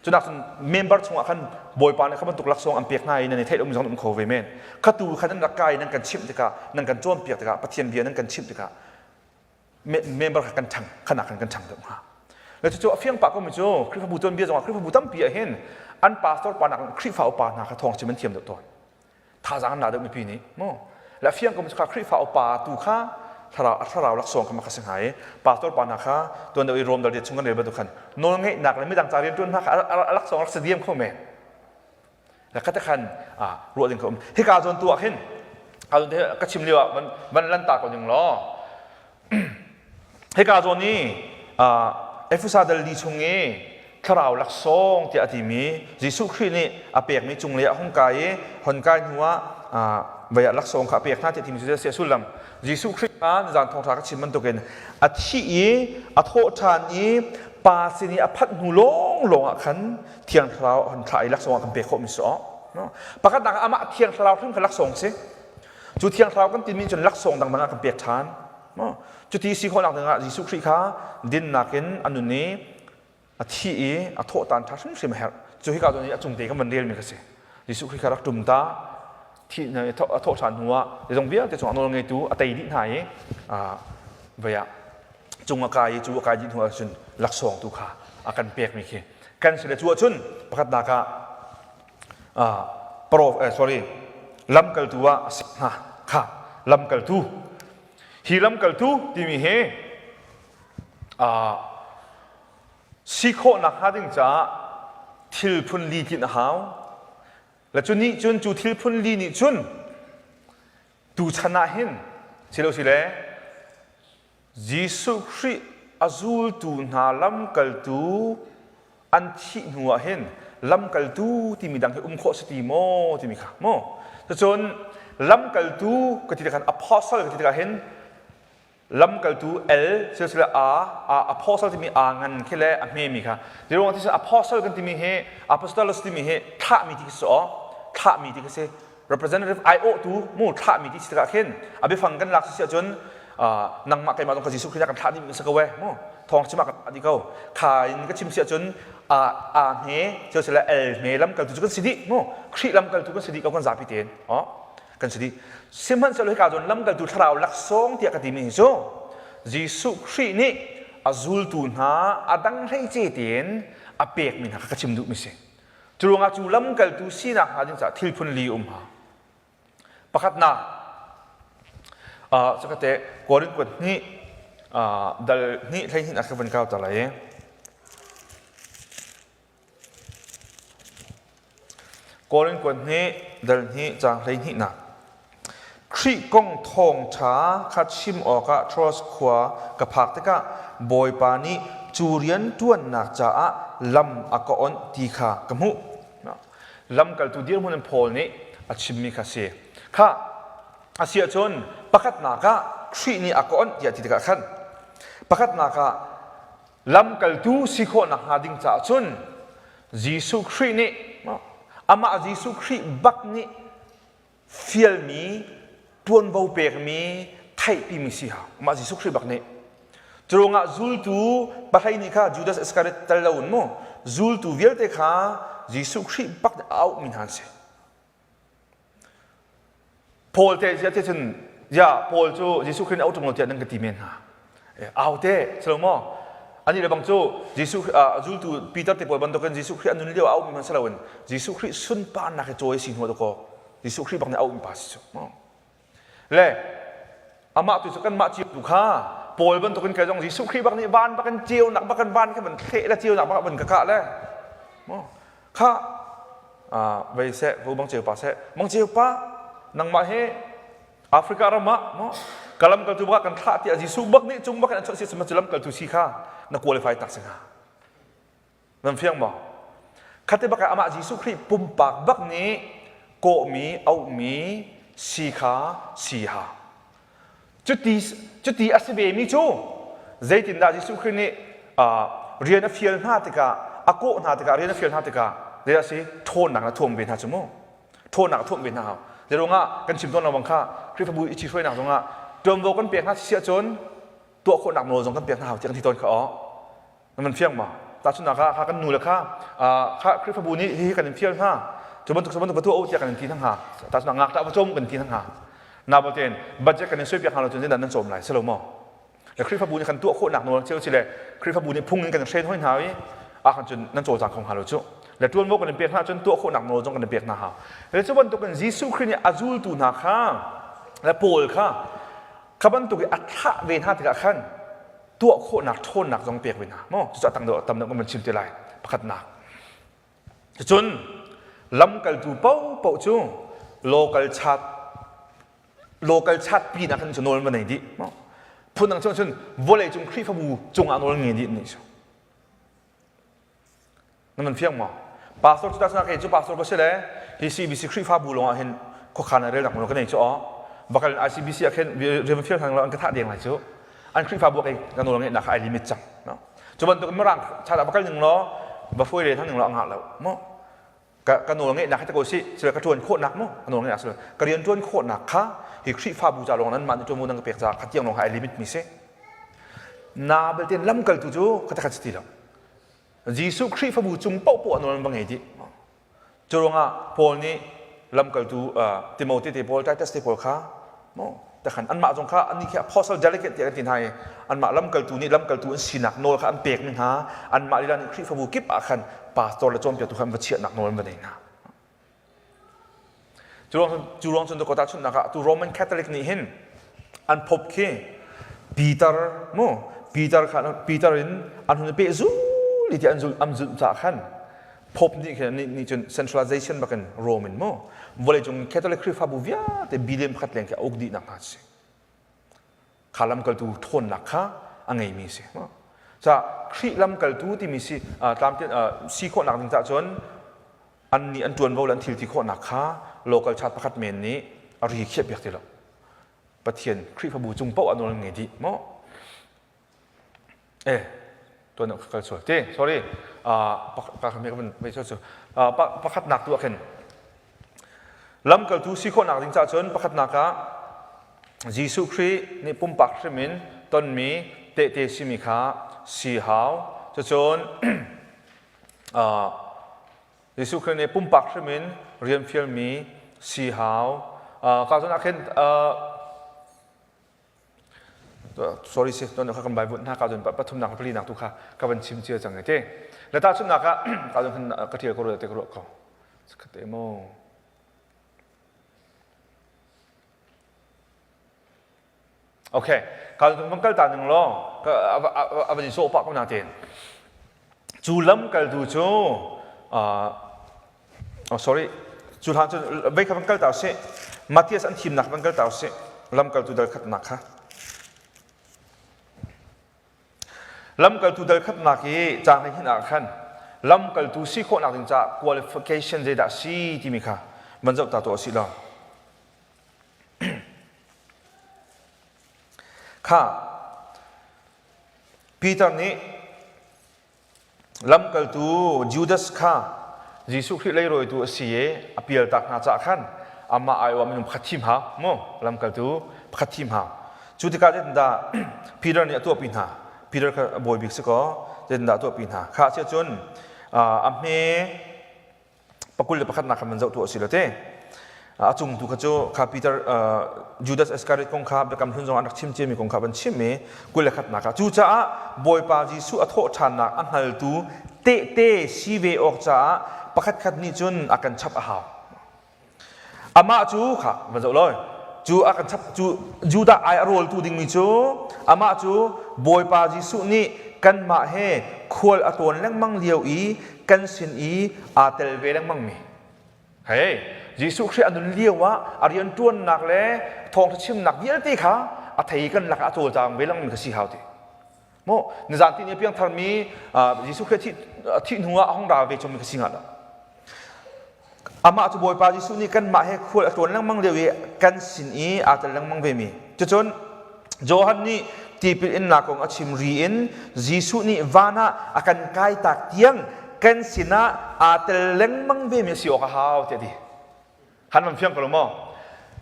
cunak cun member chungah khan Bawipa nih kha bantuk laksawng an pek hna i nan i theih lomi zong um kho ve men khatu kha nan rak kai nan kan chimh tikah nan kan cawnpiak tikah Pathian bia nan kan chimh tikah member kha kan ṭhang khanak kan kan ṭhang deuh hnga le cucu a fiang pah komi cu Khrihfabu tuanbia zongah Khrihfabu tampi ah hin an pastor pa nak Khrihfa upa hna kha thawng chim an thiam deuh tawn thazaang an la deuh mipi nih mu le fiang ko kha Khrihfa upa tu kha thlarau thlarau laksawng kha maka si hnga i pastor pa hna kha tuan deuh i Rom dal chung kan rel bantuk khan nawlngeihnak le midang ca rian tuan hna kha a laksawng rak si diam kho men le kha te khan ruah ding ka um hika zawn tu ah khin ka chim lio ah van van lan ta ko ning law Hika zawn i Efesa dal li chung i thlarau laksawng tiah a timi Jesuh Khrih nih a pekmi cunglei a hung kai i hon kai hnuah vei ah laksawng kha a pek hna tiah timi cu a sullam. Jesuh Khrih kha nizan thawngṭha ka chim bantukin a thih i a thawh ṭhan i Pa sin i a phanh hnu lawnglawng ah khan Thiang Thlarau a hon thlah i laksawng a kan pek khawhmi si awk. Pakhatnak ah amah Thiang Thlarau hrim kha laksawng si. Cu Thiang Thlarau kan timi cun laksawng dangdang a kan pek ṭhan. Cuti si khawhnak dingah Jesuh Khrih kha dinnak in a nun i a thi i a thawhtan ṭha hrimhrim a herh. Cu hika zawn i a cung te kan van relmi kha si. Jesuh Khrih kha rak ṭum ta, thi a thawh ṭhan hnuah zeizong vialte cungah nawl ngeitu a tei dih hna i vei ah cung a kai i cu a kai dih hnuah cun laksawng tu kha a kan pekmi khi kan si le cu ahcun pakhatnak ah prof sorry lamkaltu ah a si hna kha lamkaltu Hi lamkaltu timi hi si khawhnak hnga ding caah thil phun li tlinh a hau. Le cu nih cun cu thil phun li nih cun tuchan ah hin silo sile Jesuh Khrih a zultu hna lamkaltu an thih hnu ah hin lamkaltu timi dang hi um khawh si ti maw timi kha maw. Cucun lamkaltu ka ti tikah apostle ka ti tikah hin lamkaltu L silsila A A apostle timi A ngan khi le a hmemi kha zeiruang ti apostle kan timi hi apostolos timi hi thlahmi ti khi si aw thlahmi ti khi si representative aiawhtu mu thlahmi ti si tikah khin a biafang kan lak si ahcun nangmah keimah zong kha Jesuh Khrist kan thlah dih mi si ko e mu thawng chim ah kan thlah dih ko kha in ka chim si ahcun a A hme silsila L hme lamkaltu cu kan si dih mu Khrih lamkaltu kan si dih ko kan zapi tein aw kan si dih. Sihmanhsehlaw hika cun lamkaltu thlarau laksawng tiah ka timi hi cu Jesuh Khrih nih a zultu hna a dang hleice tein a pekmi hna kha ka chim duhmi si. Cu ruangah cu lamkaltu sinak hnga ding caah thil phun li um ha. Pakhatnak, uh, sakate Korin kuat hnih uh, dal hnih 12 ah ka van kau ta lai. Korin kuat hnih dal hnih caang hleihnihnak. Khrih kong thawngṭha kha chim awkah Troas khua ka phak tikah Bawipa nih cu rian ṭuannak caah lam a ka onh ti kha ka hmuh. Lamkaltu dirhmun in Paul nih a chimmi kha a si. Kha a si ahcun pakhatnak ah Khrih nih a ka onh tiah ti tikah khan pakhatnak ah Lamkaltu si khawhnak hnga ding caah cun Jesuh Khrih nih amah Jesuh Khrih bak nih fialmi ṭuanvo pekmi theihpimi si hau amah Jesuh Khrih bak nih cu ruangah zultu pahlei nih kha Judas Iscariot tel loin mu zultu vialte kha Jesuh Khrih bak nih a auhmi hna an si Paul te ziah te cun ya Paul cu Jesuh Khrih nih auh ṭung lo tiah nan ka ti men hnga. Au te si lo maw? Anih le bang cu Jesuh zultu Peter te pawl bantukin Jesuh Khrih a nun lio a auhmi hmanh si loin Jesuh Khrih sunparnak i cawi si hnu dakaw Jesuh Khrih bak nih auhmi pa si cu. Le amah tu cu kanmah cio tu kha Paul bantukin kai zong Jesuh Khrih bak nih van bakin ceunak bakin van kha van thleh le ceunak bak van ka kah le kha vei seh vo bang ceu pa seh bang ceu pa nangmah hi Africa ram ah mo kalam kaltu bak kan thlah tiah Jesuh bak nih cung bak in an chawh si cu lam kaltu si kha na qualify tak si hnga nan fiang maw khate bak amah Jesuh Khrih pumpak bak nih kawhmi auhmi si kha si ha Cuti, cuti a si vemi cu zeitindah Jesuh Khrih nih rian a fial hna tikah a kawh hna tikah rian a fial hna tikah zeidah a si ṭhawnnak na thuam ve hna cu mu ṭhawnnak a thuam ve hna hau zeiruangah kan chim tawn lengmang kha Khrihfabu i ṭhihruainak zongah ṭuanvo kan pek hna si ahcun tuah khawhnak nawl zong kan pek hna hau tiah kan ti tawn kha aw Na man fiang ma? Tahchunhnak ah kha kan nu le kha kha Khrihfabu nih hihi kan in fial hna. Cu bantuk cu bantuk va tuah u tiah kan in ti hna hnga. Tahchunhnak ngakṭah va cawm kan ti hna hnga. Na tein budget kan in suaipiak hna lo cun zeidah nan cawm lai si lo maw? Le Khrihfabu nih kan tuah khawhnak nawl cio si le Khrihfabu nih phung in kan hren hoi hna i ah khan cun nan cawlcang kho hnga lo cu. Le ṭuanvo kan in pek hna cun tuah khawhnak nawl zong kan in pek hna hau. Le cu bantukin Jesuh Khrih nih a zultu hna kha le Paul kha kha bantuk i a thlah ve hna tikah khan tuah khawhnak ṭhawnnak zong pek ve hna maw cucaah tang deuh tam deuh kan van chim te lai pakhatnak cun lamkaltu paohpaoh cu local chat local chat pi nak kan cu nawl va nei dih maw phundang cun cun vawlei cung Khrihfabu cungah nawl ngei dih ni cu Na man fiang maw? Pastor cu tahchunhnak kei cu pastor ka si le hi CBC Khrihfabu lawng ah hin khuakhan ah relnak ka nei cu aw. Bakal in ICBC ah khin rian fial hang lo an ka thah deng lai cu. An Khrihfabu kei ka nawl ngeihnak kha ai limit cang. No? Cu bantuk mirang chan ah bakal ning law va fuai re thang ning law a ngah lo. Mo ka ka nawl ngeihnak hi ta ko si sila ka ṭuan khawhnak mo ka nawl ngeihnak sila ka rian ṭuan khawhnak kha hi Khrihfabu ca lawng nan mah nih ṭuanvo nan ka pek caah kha tiang lawng kha ai limit mi si. Na belte lamkaltu cu ka ta khan si ti lo. Jesuh Khrihfabu cung paohpaoh a nawl an va ngei dih. Cu ruangah Paul nih lamkaltu Timote te pawl, Titus te pawl kha takhan anmah zong kha annih khi apostle delegate tiah kan ti hna i anmah lamkaltu nih lamkaltu an sinak nawl kha an pekmi hna anmah lila nih Khrihfabu kip ah khan pastor le cawnpiaktu kha an va chiahnak nawl an va nei hna. Cu ruang cun kota chunnak ah tu Roman Catholic nih hin an pope khi Peter mu Peter kha Peter in an hun peh zul ti an zul an zulh caah khan Pope nih khin nih cun centralization bakin Rome in mu vawleicung Catholic Khrihfabu vialte billion pakhat leng khi a uk dihnak hna si. Kha lamkaltu ṭhawnnak kha a ngeimi si. Ca Khrih lamkaltu timi si tlamtlin si khawhnak ding caah cun. An nih an ṭuanvo le an thil ti khawhnak kha local church pakhat men nih a ri khiah piak ti lo. Pathian Khrihfabu cung paoh ah nawl an ngei dih maw? Eh, tuan ka kal sual. Te, sorry. Ka van vei sual cu. Pakhatnak tu ah khin lamkaltu si khawhnak ding caah cun pakhatnak ah Jesuh Khrih nih pumpak hrim in tonmi tehte simi kha si hau. Cucun Jesuh Khrih nih pumpak hrim in rian fialmi si hau. Ka zawn ah khin sorry si ton kha kan bai vun hna ka zon pathumnak palinak tu kha ka van chim cia cang te le ta chunnak ah ka zon khan ka tial ko te ka ruah ko khate mo okay ka zon van kal ta ning lo ka avan in so pa ko na ten cu lam kal tu cu Oh, sorry. Cu hlan cun vei kha van kal ta usih. Matthias an thimnak van kal ta usih. Lamkaltu dal khatnak kha. Lamkaltu dal khatnak i caang hin ah khan lamkaltu si khawhnak ding caah qualification zeidah si timi kha van zoh ta tuah usih law. Kha Peter nih Lamkaltu Judas kha Jesuh Khrih leirawitu a si i a pialtak hna caah khan amah aiawh ah minung pakhat thim hau mu lamkaltu pakhat thim hau. Cu tikah zeitindah Peter nih a tuahpi hna? Peter kha a bawi bik si kaw zeitindah a tuahpi hna? Kha a si ahcun a hme pakul le pakhatnak khan van zoh tuah a si lo te. A cung tu kha cu kha Peter Judas Iscariot kong kha biakam hlun zong an rak chim ciami kong kha van chim i 21nak ah cucaah Bawipa Jesuh a thawh ṭhannak a hngaltu tehte si ve awk caah pakhatkhat nih cun a kan chap a hau. Amah cu kha van zoh lawi cu a kan chap cu Judah ai a rawltu dingmi cu amah cu Bawipa Jesuh nih kanmah he khual a tlawn lengmang lio i kan sin i aa tel ve lengmangmi Hei, Jesuh Khrih a nun lio ah a rianṭuannak le thawngṭha chimnak vialte kha a thei kan lakah a cawlcang ve lengmang ka si hau ti. Maw nizan ti ni piangtharmi Jesuh Khrih thih hnu ah a hung ra ve chommi ka si hnga dah. Amah cu Bawipa Jesuh nih kanmah he khual a tlawn lengmang lio i kan sin i aa tel lengmang vemi. Cucun Johan nih tipil innak kong a chim ri in Jesuh nih van ah a kan kaitak tiang kan sinah aa tel lengmang vemi a si awk a hau tiah a ti. Han van fiang ko lo maw?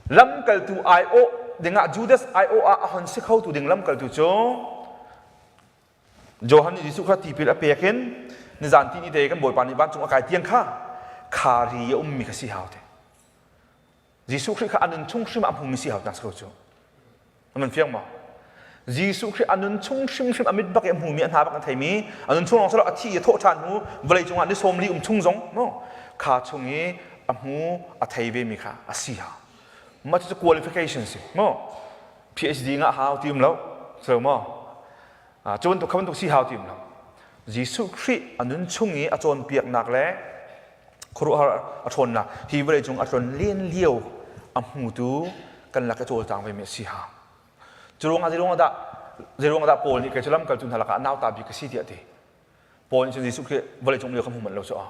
Lamkaltu aiawh dingah Judas aiawh ah a hon si khotu ding lamkaltu cu Johan nih Jesuh kha tipil a pek in nizan ti ni te kan Bawipa nih vancung a kai tiang kha khari a ummi kha si hau te. Jesuh Khrih kha a nun chung hrim a hmumi si hau tak ko cu. An fiang maw? Jesuh Khrih a nun chung hrimhrim a mit bak i a hmumi a hna bak an theimi a nun chung lawng silo a thi i a thawh ṭhan hnu vawlei cungah ni sawm li um chung zong no kha chung i a hmu a thei ve mi kha a si hau. Mah cu qualification si mo PhD ngah hau ti um lo so mo cu bantuk kha bantuk si hau ti um lo. Jesuh Khrih a nun chung i a cawnpiaknak le khuaruahhar a ṭhawnnak hi vawleicung a tlon len lio a hmutu kan lak i cawlcang vemi a si ha. Cu ruangah zeiruangah dah zeiruangah dah Paul nih kei cu lamkaltu hna lakah a nauta bik ka si tiah a ti. Paul nih cun Jesuh Khrih vawleicung lio kha hmu manh lo cu a.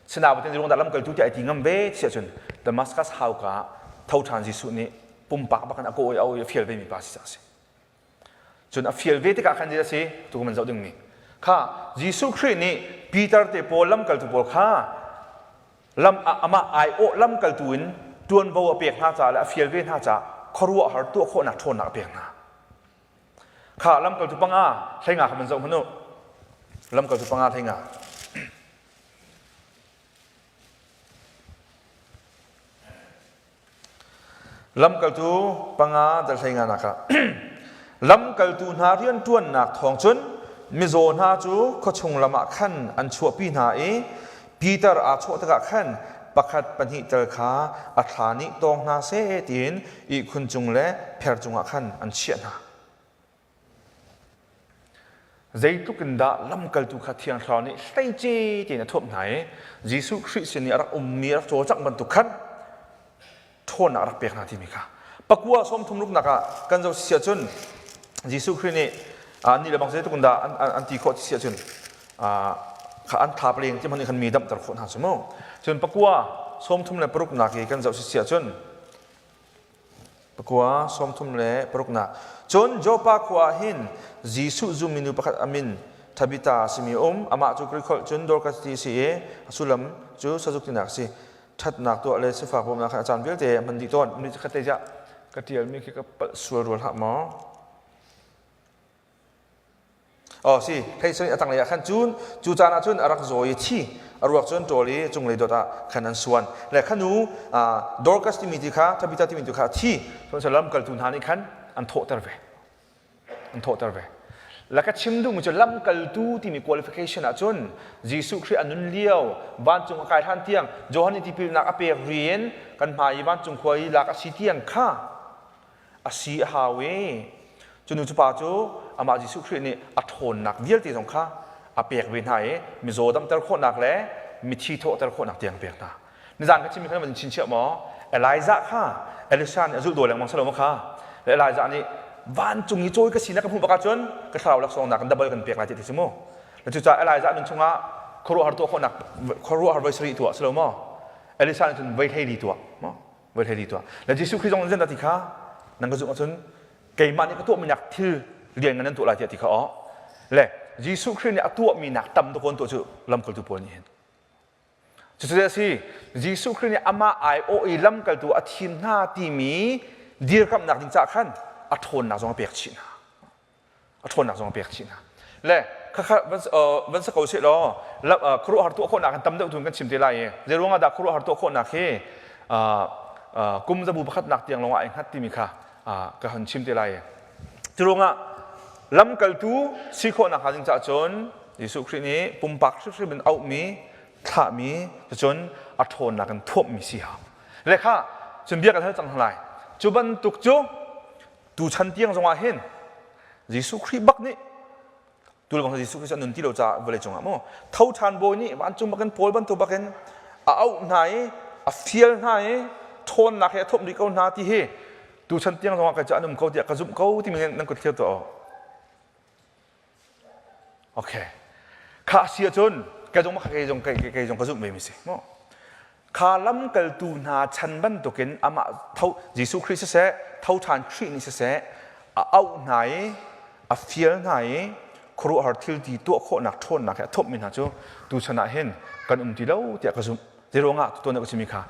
Sinain zeiruangah dah lamkaltu tiah ai ti ngam ve ti ahcun Damascus hauka ah tho ṭhan Jesuh nih pumpak bakin a kaw i a i a fial vemi pa si cang a si. Cun a fial ve tikah khan zeidah a si? Tu kan zoh dingmi. Kha Jesuh Khrih nih Peter te pawl lamkaltu pawl kha lam amah aiawh lamkaltu in ṭuanvo a pek hna caah le a fial ve hna caah khuaruahhar tuah khawhnak ṭhawnnak a pek hna. Kha lamkaltu panga hleinga kha van zoh hmanh u. Lamkaltu panga hleinga. Lamkaltu panga dal hleinganak ah lamkaltu hna rianṭuannak thawng cun mizaw hna cu khuachung lam ah khan an chuahpi hna i Peter aa chawh tikah khan pakhat pahnih tal kha a thla nih tawng hna seh tiin ihkhun cung le pher cungah khan an chiah hna. Zeitluk in dah lamkaltu kha Thiang Thlarau nih hleice tein a thuamh hna i Jesuh Khrih sin i a rak ummi a rak cawlcangh bantuk khan ṭhawnnak a rak pek hna timi kha pakua sawmthum ruknak ah kan zoh si ahcun Jesuh Khrih nih annih le bang zeitluk in dah an ti khawh ti si ahcun. Kha an thap leng ti hmanh khan mi damter khawh hna cu mu. Cun pakua 36 nak i kan zoh si ahcun pakua 36 nak cun Joppa khua ah hin Jesuh zummi nu pakhat a min Tabitha a simi a um. Amah cu Greek holh cun Dorcas ti a si i a sullam cu sazuk tinak a si. Ṭhatnak tuah le sifak bawmhnak khan a caan vialte a hman dih tawn. Mi khat te ziah ka ṭialmi khi ka palh sual rual hlah maw? Oh si, hei a tanglei ah khan cun cu caan ah cun a rak zaw i thi a ruak cun ṭawl i cunglei dot ah khan an suan. Le khanu Dorcas timi ti kha Tabitha timi tu kha a thi. Cun lamkaltu hna nih khan an thawhter ve. An thawhter ve. La ka chim duhmi cu lamkaltu timi qualification ah cun Jesuh Khrih a nun lio vancung a kai hlan tiang Johan i tipilnak a pek riin kan hmai i vancung khua i lak a si tiang kha a si a hau i cu nu cu pa cu amah Jesuh Khrih nih a ṭhawnnak vialte zong kha a pek ve hna i mizaw damter khawhnak le mithi thawhter khawhnak tiang pek hna. Nizan ka chimmi kha van chinchiah maw? Elijah kha Elisha nih a zulh dawi lengmang salo maw kha? Elijah nih vancung i cawi ka sinak ka hmuh bak ahcun ka thlarau laksawngnak in double kan pek lai ti si mu. Cucaah Elijah nun chungah khuaruahhar tuah khawhnak khuaruahhar voi sarih tuah silo maw? Elisha nih cun voi hleili tuah maw? Voi hleili tuah. Le Jesuh Khrih zong zen ti kha nan ka zumh ahcun keimah nih ka tuahmi nak thil lian ngan nan tuah lai tiah ti kha aw. Le Jesuh Khrih nih a tuahmi nak tam dawk tuah cu lamkaltu pawl nih hin. Cucu a si, Jesuh Khrih nih amah aiawh i lamkaltu a thim hna timi dirkamhnak ding caah khan a ṭhawnnak zong a pek chih hna. A ṭhawnnak zong a pek chih hna. Le khakha van sa ko seh law khuaruahhar tuah khawhnak kan tam deuh tu kan chim te lai i zei ruangah dah khuaruahhar tuah khawhnak hi kum zabu pakhatnak tiang lawngah ai hngat timi kha ka hon chim te lai i cu ruangah lamkaltu si khawhnak hnga ding caah cun Jesuh Khrih nih pumpak hrimhrim in auhmi thlahmi cun a ṭhawnnak in thuamhmi si hau. Le kha cun bia kan hal cang lai. Cu bantuk cu tuchan tiang zongah hin Jesuh Khrih bak nih tu bang Jesuh Khrih cu a nun ti lo caah vawlei cungah maw tho ṭhan bawi nih vancung bakin Paul bantuk bakin a auh hna i a fial hna i ṭhawnnak he a thawmh rih ko hna ti hi tuchan tiang zongah kai cu an um ko tiah ka zumh ko timi nan kut thlir tuah Okay. Kha si ahcun kei zong kei zong kei zong ka zumh ve mi si. Maw? Kha lamkaltu hna chan bantukin amah tho Jesuh Khrih siseh, tho ṭhan Khrih nih siseh, a auh hna i a fial hna i khuaruahhar thil ti tuah khawhnak ṭhawnnak he a thawpmi hna cu tuchan ah hin kan um ti lo tiah ka zumh. Zeiruangah tuan ka chimmi kha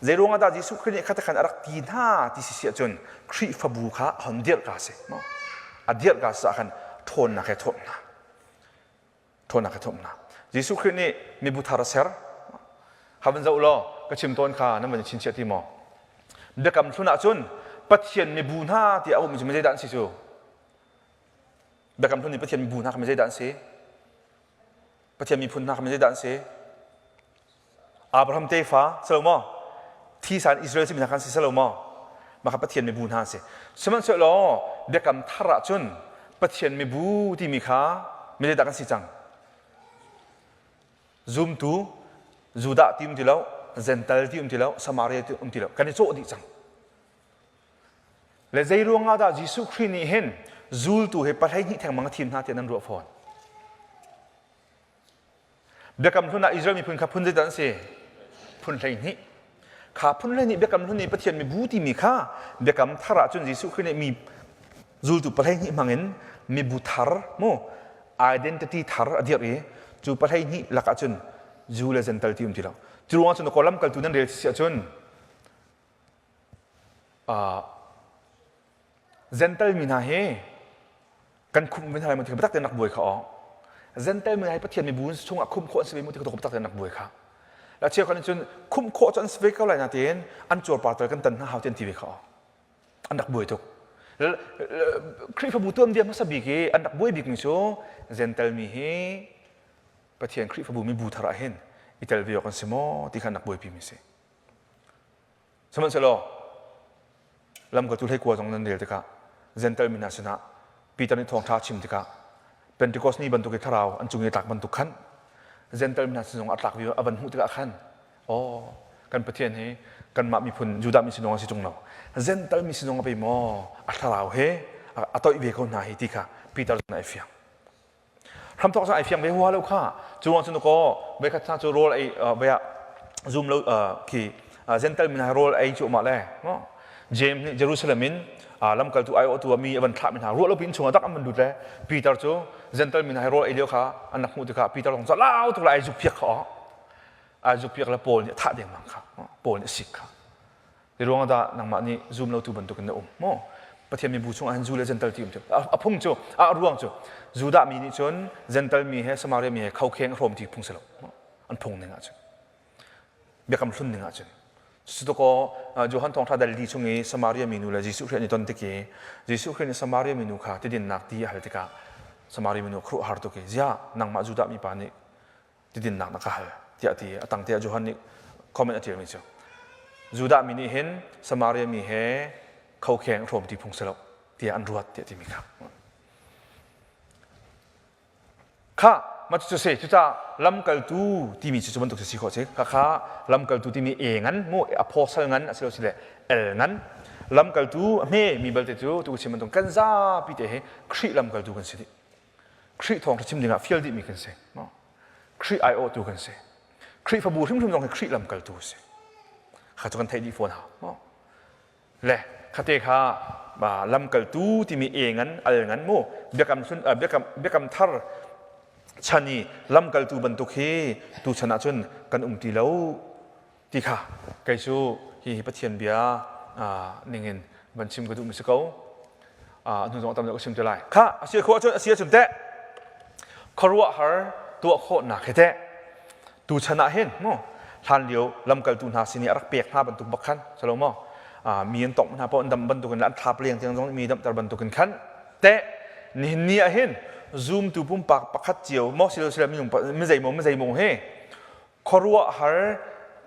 zeiruangah dah Jesuh Khrih nih kha khan a rak ti hna ti si si ahcun Khrihfabu kha a hon dirh ka si. A dirh ka si ah khan ṭhawnnak he thawp hna. Ṭhawnnak he thawp hna. Jesuh Khrih nih mibu thar a ser. Ha van zoh law ka chim tawn kha nan van i chinchiah ti maw? Biakam hlun ahcun Pathian mibu hna ti a ummi cu zeidah an si cu? Biakam hlun i Pathian mibu hna kha zeidah an si? Pathian miphun hna kha zeidah an si? Abraham tefa silo maw? Thi san Israel simi hna khan si silo maw? Mah kha Pathian mibu hna an si. Sihmanhsehlaw biakam thar ah cun Pathian mibu timi kha mi zeidah kan si cang? Zumtu, Judah ti um ti lo, Gental ti um ti lo, Samaria ti um ti lo. Kan i cawh dih cang. Le zei ruangah dah Jesuh Khrih nih hin zultu he 12 thengmang a thim hna tiah nan ruah fawn? Biakam hlun ah Israel miphun kha phun zeidah an si? Phun 12. Kha phun 12 biakam hlun i Pathian mibu timi kha biakam thar ah cun Jesuh Khrih nih mi zultu 12 hmangin mibu thar mu identity thar a dirh i cu 12 lakah cun Jew le Gental ti um ti lo. Cu ruangah cun kaw lamkaltu nan rel si ahcun Gental mi hna hi kan khumh ve hna lai maw ti kha biatak tein rak buai kha aw. Gental mi hna hi Pathian mibu chungah khumh khawh an si ve maw ti kha biatak tein rak buai kha. La cheukhat nih cun khumh khawh cu an si ve ko lai nain an cuarpar tal kan tan hna hau ti an ti ve kha aw. An rak buai tuk. Khrihfabu tuanbia hmasa bik i an rak buai bikmi cu Gental mi hi Pathian Khrihfabu mibu thar ah hin i tel ve awk an si maw ti kha an rak buaipi mi si. Sihmanhsehlaw lamkaltu hleikua zong nan rel tikah Jentail mi hna sinah Peter nih thawngṭha a chim tikah Pentecost ni bantuk i thlarau an cung i a tlak bantuk khan Jentail mi hna sin zong a tlak ve a van hmuh tikah khan aw kan Pathian hi kanmah miphun Judah mi sinong a si ṭung lo Jentail mi sinong a pei maw a thlarau he a toih ve ko hna hi ti kha Peter zong ai fiang. Hramthawk cun ai fiang ve hua lo kha. Cu ruang cun kaw voikhat hna cu rawl ei voi ah zum lo khi Gentle mi hna rawl ei cu mah le James nih Jerusalem in lamkaltu aiawhtu a mi a van thlah mi hna ruah lo pin chungah tak an van lut le Peter cu Gentle mi hna rawl ei lio kha an rak hmuh tikah Peter zong cu lau tuk le ai zuk piak kha ai zuk piak le Paul nih a thah dengmang kha Paul nih a sik kha Ti ruangah dah nangmah nih zum lotu bantukin na um maw? Pathian mibu chungah hin Jew le Gentle ti um cu a phung cu a ruang cu Judah mi nih cun Gentle mi he Samaria mi he khokheng hrawm ti phung si lo an phung ning ahcun biakam hlun ning ahcun Cutukaw Johan thawngtha dal li chung i Samaria minu le Jesuh Khrih an i ton tik i Jesuh Khrih nih Samaria minu kha tidinnak ti a hal tikah Samaria minu khuaruah har tuk i ziah nangmah Judah mipa nih tidinnak na ka hal tiah ti a tang tiah Johan nih comment a ṭialmi cu Judah mi nih hin Samaria mi he khokheng hrawm ti phung si lo tiah an ruat tiah timi kha kha ma cu si cucaah lamkaltu timi cu cu bantuk si khawh si kha kha lamkaltu timi e ngan mu apostle ngan asilo sile el ngan lamkaltu a hme mi balte cu tu chim bantuk kan zapi te hi Khrih lamkaltu kan si dih Khrih thawngṭha chim dingah fial dihmi kan si. Khrih aiawhtu kan si. Khrihfabu hrimhrim zong hi Khrih lamkaltu a si. Kha cu kan theih dih fawn hau. Le khate kha lamkaltu timi e ngan al ngan mu biakam hlun biakam biakam thar chan i lamkaltu bantuk hi tu chan ahcun kan um ti lo ti kha kei cu hi Pathian bia ningin van chim ka duhmi si ko. Hnu zong tam deuh ka chim te lai. Kha a si khawh ahcun a si ahcun teh khuaruahhar tuah khawhnak hi teh tu chan ah hin mu hlan lio lamkaltu hna sin i a rak pek hna bantuk bak khan salo maw mi an tongh hna paoh an dam bantukin le an thlap leng tiang zong mi damter bantukin khan teh nihin ni ah hin zumtu pumpak pakhat cio maw silo silo minung mi zeimaw mi zeimaw he khuaruahhar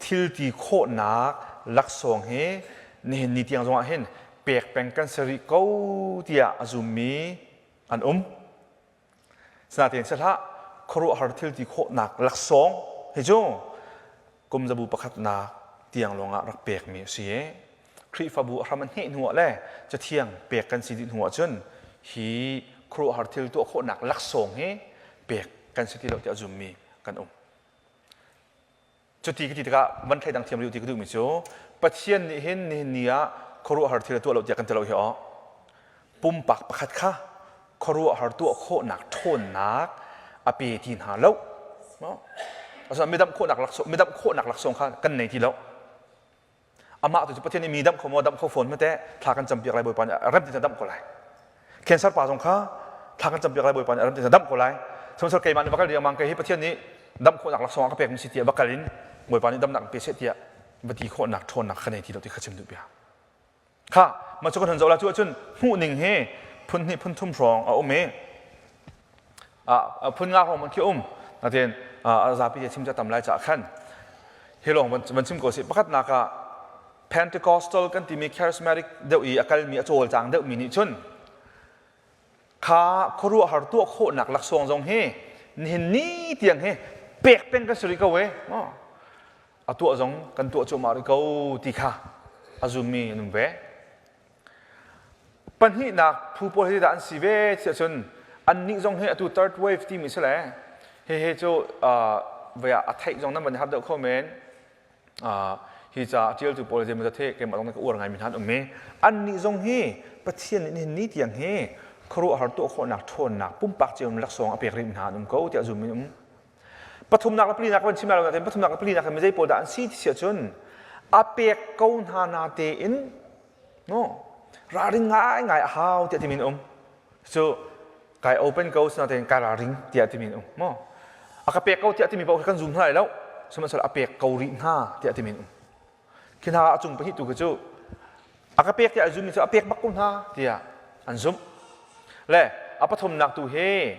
thil ti khawhnak laksawng hi nihin ni tiang zongah hin pek peng kan si rih ko tiah a zummi an um. Sinain si hlah khuaruahhar thil ti khawhnak laksawng hi cu kum zabu pakhatnak tiang lawngah rak pekmi a si i Khrihfabu a hram an hneh hnuah le cathiang pek kan si dih hnuah cun hi khuaruahhar thil tuah khawhnak laksawng hi pek kan si ti lo tiah a zummi kan um. Cuti ka ti tikah van thleidang thiam rih ti ka duhmi cu Pathian nih hin nihin ni ah khuaruahhar thil a tuah lo tiah kan ti lo hi aw. Pumpak pakhat kha khuaruahhar tuah khawhnak ṭhawnnak a pe ti hna lo. Asinain midamh khawhnak laksawng midamh khawhnak laksawng kha kan nei ti lo. Amah tu cu Pathian nih mi damh kho maw damh kho fawn hmete thla kan campiak lai Bawipa nih a rem ti damh ko lai. Cancer pa zong kha thla kan campiak lai Bawipa nih a rem ti damh ko lai. Sihmanhsehlaw keimah nih va kal riangmang kei hi Pathian nih damh khawhnak laksawng a ka pekmi si tiah va kal in Bawipa nih damnak in pe seh tiah va ti khawhnak ṭhawnnak ka nei ti lo ti kha chim duh bia. Kha mah cu kan hun zoh la cu ahcun hmuh ning hi phun hnih phun thum hrawng a um i phun nga hrawng man khi um natin a zapi te chim ca tam lai caah khan hi lawng van chim ko si pakhatnak ah Pentecostal kan timi charismatic deuh i a kalmi a cawlcang deuhmi nih cun kha khuaruahhar tuah khawhnak laksawng zong hi nihin ni tiang hi pek peng kan si rih ko e a tuah zong kan tuah cuahmah rih ko ti kha a zummi an um ve Pahnihnak phu pawl hi dah an si ve tiah cun annih zong hi atu third wave timi si le hihi cu voi ah a theih zong nan van i har deuh kho men. Hi ca a ṭialtu pawl zeimaw zat hi keimah zong ka uar ngaimi hna an um i annih zong hi Pathian nih nihin ni tiang hi khuaruahhar tuah khawhnak ṭhawnnak pumpak cio in laksawng a pek rih hna an um ko tiah zum in um. Pathumnak le palinak kan chim lai lo nain pathumnak le palinak hi mizei pawl dah an si ti si ahcun a pek ko hna na tein No, ralring ngaingai a hau tiah timi an um. Cu kai open ko sinain kai ralring tiah timi an um. Maw? A ka pek ko tiah timi paoh khi kan zum hna lai lo. Sihmanhsehlaw a pek ko rih hna tiah timi an um. Khi hna a cung pahnih tu khi cu a ka pek tiah a zummi cu a pek bak ko hna tiah an zumh. Le a pathumnak tu hi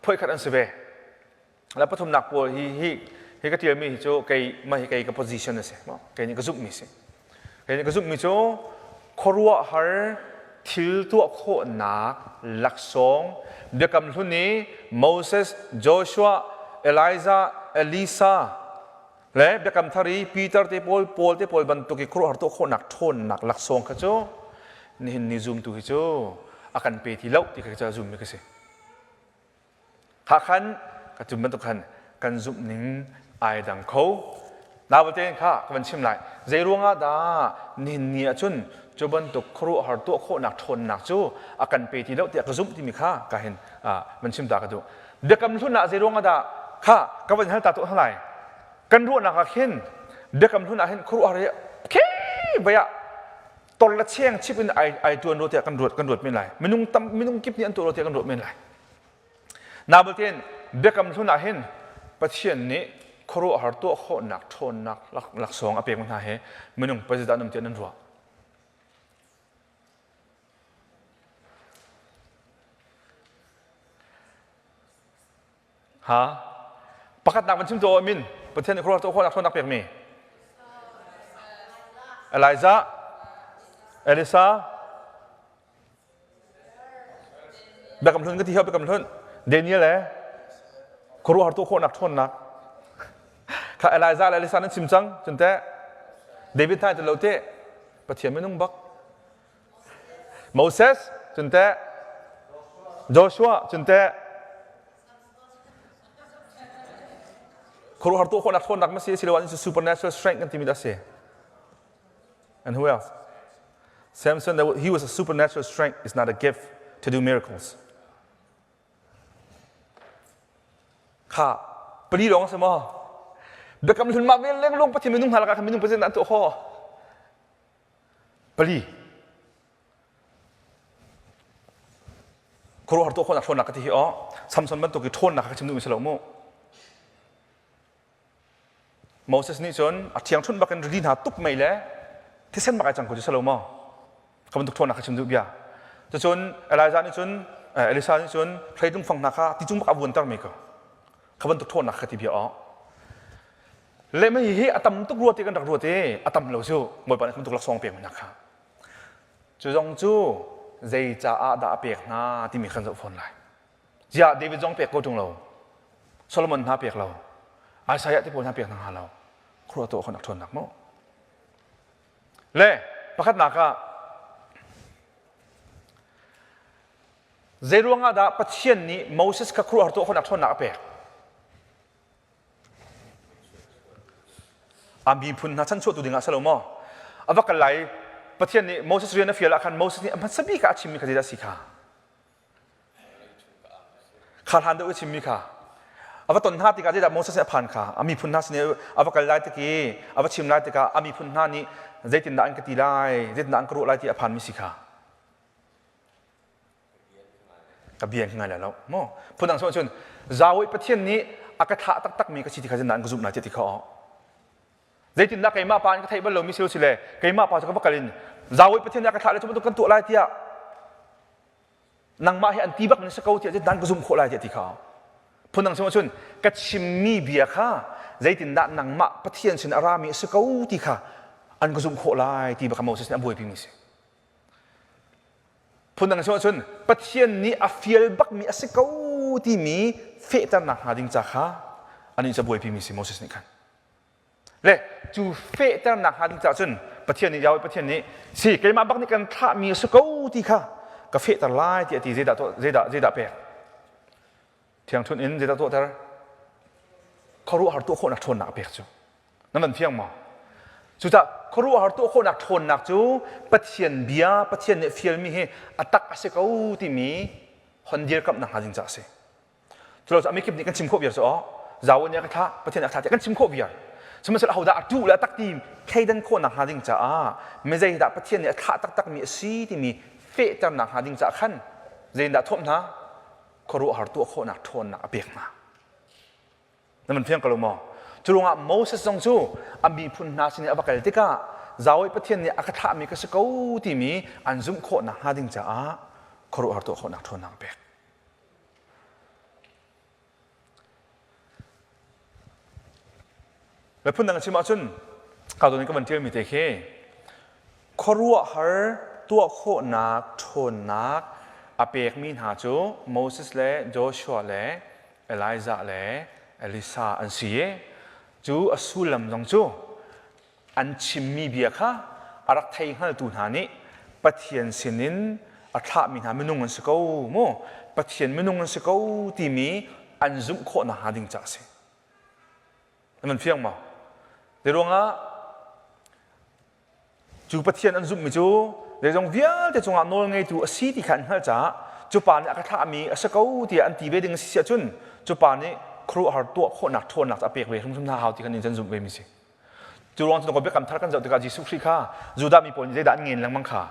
phuaikhat an si ve. La pathumnak pawl hi hi hi ka tialmi hi cu kei mah hi kei ka position a si kei nih ka zumhmi si kei nih ka zumhmi cu khuaruahhar thil tuah khawhnak laksawng biakam hlun i Moses, Joshua, Elijah, Elisa le biakam thar i Peter te pawl Paul te pawl bantuk i khuaruahhar tuah khawhnak ṭhawnnak laksawng kha cu nihin ni zumtu hi cu a kan pe ti lo ti kha ka zummi ka si. Kha khan ka tum bantuk khan kan zumh ning ai dang kho. Naute kha ka van chim lai. Zei ruangah dah nihin ni ahcun cu bantuk khuaruahhar tuah khawhnak ṭhawnnak cu a kan pe ti lo tiah ka zumh timi kha ka hin van chim ta ka duh. Biakam hlun ah zei ruangah dah kha ka van hal ta tuah lai. Kan ruahnak ah khin biakam hlun ah hin khuaruahhar hi khe vai ah tor le cheng chip in ai ai tuan ro tiah kan ruat kan ruat men lai. Minung tam minung kip nih an tuah ro tiah kan ruat men lai. Nabatein biakam hlun ah hin Pathian nih khuaruahhar tuah khawhnak ṭhawnnak laksawng a pek hna he minung pazit an um tiah nan ruah. Ha? Pakhatnak van chim tuah min Pathian nih khuaruahhar tuah khawhnak ṭhawnnak pekmi. Elijah, Elisa, Biakam hlun ka ti biakam hlun Daniel le khuaruahhar tuah khawhnak ṭhawnnak kha Elijah le Elisa nan chim cang cun teh David hna lo te Pathian minung bak Moses cun teh Joshua cun teh khuaruahhar tuah khawhnak ṭhawnnak ma si asiloah supernatural strength kan timi dah si And who else? Samson, he was a supernatural strength. It's not a gift to do miracles. Kha, pali lawng si maw? Biakam hlun mah vel leng lung Pathian minung hna lakah khan minung Pathian an tuah kho. Pali. Khuaruahhar tuah khawhnak ṭhawnnak ka ti hi aw. Samson bantuk i ṭhawnnak kha ka chim duhmi si lo mu. Moses nih cun a ṭhiangṭhunh bakin rili hna tuk mei le thisen bak ai cang ko cu si lo maw? Kha bantuk ṭhawnnak kha chim duh bia. Cucun Elijah nih cun Elisa nih cun hreitlung fang hna kha ti cung bak a vuanter mi ko. Kha bantuk ṭhawnnak kha ti bia aw. Le mei hi a tam tuk rua ti kan rak ruat i a tam lo cu Bawipa nih kha bantuk laksawng pek mi hna kha. Cu zong cu zei caah dah a pek hna timi kan zoh fawn lai. Ziah David zong pek ko ṭung lo. Solomon hna pek lo. Isaiah te pawl hna pek hna hnga lo. Khuaruah tuah khawhnak ṭhawnnak mu. Le pakhatnak ah zei ruangah dah Pathian nih Moses kha khuaruahhar tuah khawhnak ṭhawnnak a pek? A miphun hna chanchuahtu dingah si lo maw? A va kal lai Pathian nih Moses rian a fial ah khan Moses nih a hmasa bik ah a chimmi kha zeidah a si kha? Kha hlan deuh i chimmi kha a va ton hna tikah zeidah Moses nih a phan kha a miphun hna sin i a va kal lai tik i a va chim lai tikah a miphun hna nih zeitindah an ka ti lai zeitindah an ka ruah lai ti a phanmi si kha ka bia ngai lai lo maw phundang cun Zawi Pathian nih a ka thlah taktakmi ka si ti kha zeitindah an ka zumh lai ti ti kha Zeitindah keimah pa in ka theih bal lomi si le keimah pa cu ka va kal in Zawi Pathian nih a ka thlah le cu bantuk kan tuah lai tiah nangmah hi an ti bak na si ko tiah dan ka zumh khawh lai tiah ti kha phundang chung cun ka chimmi bia kha zeitindah nangmah Pathian sin a rami a si ko ti kha an ka zumh khawh lai ti bak Moses nih a buaipi mi si phundang chung cun Pathian nih a fial bakmi a si ko timi fehternak hnga ding ca kha anih cu a buaipi mi si Moses nih khan Le cu fehternak hnga ding caah cun Pathian nih Yahweh Pathian nih si keimah bak nih kan thlahmi a si ko ti kha ka fehter lai tiah a ti zeidah tuah zeidah zeidah pek thiangthunh in zeidah tuahter khuaruahhar tuah khawhnak ṭhawnnak a pek cu nan van fiang maw cucah khuaruahhar tuah khawhnak ṭhawnnak cu Pathian bia Pathian nih fialmi hi a tak a si ko timi hon dirkamhnak hnga ding caah a si Culo cu a mikip nih kan chim khawh viar cu aw zawo nih a ka thlah Pathian nih a thlah tiah kan chim khawh viar sihmanhsehlaw ahodah a ṭuh le a tak ti thleidan khawhnak hnga ding caah mizei dah Pathian nih a thlah taktakmi a si timi fehternak hnga ding caah khan zeitindah thuamh hna khuaruahhar tuah khawhnak ṭhawnnak a pek hna na van fiang ko lo maw cu ruangah Moses zong cu a miphun hna sin i a va kal tikah Zawi Pathian nih a ka thlahmi ka si ko timi an zumh khawhnak hnga ding caah khuaruahhar tuah khawhnak ṭhawnnak a pek Le phundang chim ahcun ka in ka van ṭialmi te khi khuaruahhar tuah khawhnak ṭhawnnak a pekmi hna cu Moses le Joshua le Elijah le Elisa an si i cu a sullam zong cu an chimmi bia kha a rak thei hngaltu hna nih Pathian sinin a thlahmi hna minung an si ko mu Pathian minung an si ko timi an zumh khawh nakhnga ding caah a si. Nan fiang maw? Zei ruangah cu Pathian an zumhmi cu zeizong vialte cungah nawl ngeitu a si ti kha an hngalh caah cu pa nih a ka thlahmi a si ko tiah an ti ve ding a si ahcun cu pa nih khuaruahhar tuah khawhnak ṭhawnnak cu a pek ve hrimhrim hna hau ti kha nih cun zumh ve mi si. Cu ruang cu biakam thar kan zoh tikah Jesuh Khrih kha Judah mi pawl nih zeidah an ngen lengmang kha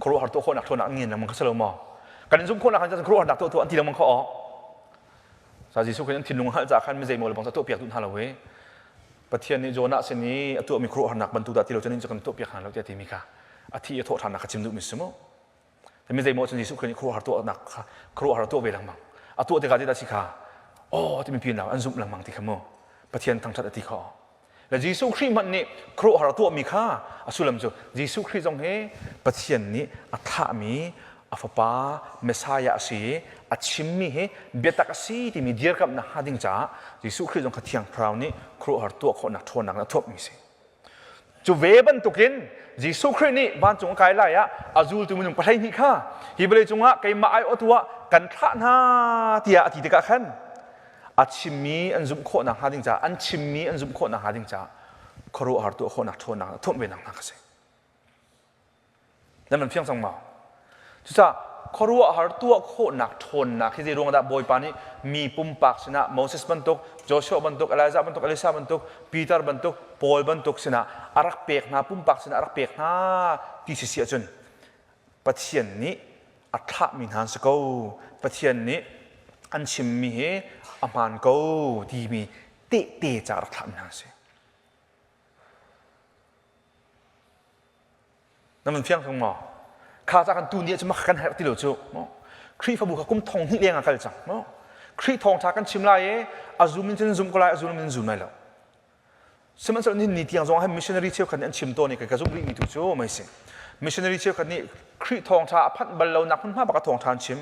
khuaruahhar tuah khawhnak ṭhawnnak an ngen lengmang kha si lo maw? Kan in zumh khawhnak khan khuaruahharnak tuah tuah an ti lengmang kha aw. Sa Jesuh Khrih an thinlung hngalh caah khan mi zeimaw le bang tuah piak duh hna lo i Pathian nih Jonah sin i a tuahmi khuaruahharnak bantuk dah ti lo cun in cu kan tuah piak hna lo tiah timi kha a thi i a thawh ṭhannak kha chim duhmi si mu. Mi zeimaw cun Jesuh Khrih nih khuaruahhar tuahnak kha khuaruahhar tuah ve lengmang. A tuah tikah zeidah si kha aw timi pinak an zumh lengmang ti kha mu. Pathian thangṭhat a ti kha. Le Jesuh Khrih hmanh nih khuaruahhar a tuahmi kha a sullam cu Jesuh Khrih zong hi Pathian nih a thlahmi a fapa Messiah a si i a chimmi hi biatak a si timi dirkamhnak hnga ding caah Jesuh Khrih zong kha Thiang Thlarau nih khuaruahhar tuah khawhnak ṭhawnnak in a thuamhmi a si. Cu ve bantukin Jesuh Khrih nih vancung a kai lai ah a zultu minung 12 kha hi vawlei cungah keimah aiawhtu ah kan thlah hna tiah a ti tikah khan a chimmi an zumh khawh nakhnga ding caah an chimmi an zumh khawh nakhnga ding caah khuaruahhar tuah khawhnak ṭhawnnak a thuamh ve nak hna kha si. Nan man fiang cang maw? Cucaah khuaruahhar tuah khawhnak ṭhawnnak hi zei ruang dah Bawipa nih mi pumpak sinah Moses bantuk, Joshua bantuk, Elijah bantuk, Elisha bantuk, Peter bantuk, Paul bantuk sinah a rak pek hna, pumpak sinah a rak pek hna ti si si ahcun Pathian nih a thlahmi hna an si ko. Pathian nih an chimmi hi a hmaan ko timi tehte ca rak thlahmi hna a si. Na man fiang maw? Kha ca kan tu ni cu kan herh ti lo cu. Khrihfabu kha kum thong hnih leng a kal cang. Khrih thawngtha kan chim lai i a zum in cun zum ko lai, a zum in zum lai lo. Sihmanhsehlaw nihin ni tiang zong ah missionary cheukhat nih an chim tawn i ka zumh rihmi tu cu mei si. Missionary cheukhat nih Khrih thawngtha a phanh bal lonak hmunhma bak a thawngtha an chim.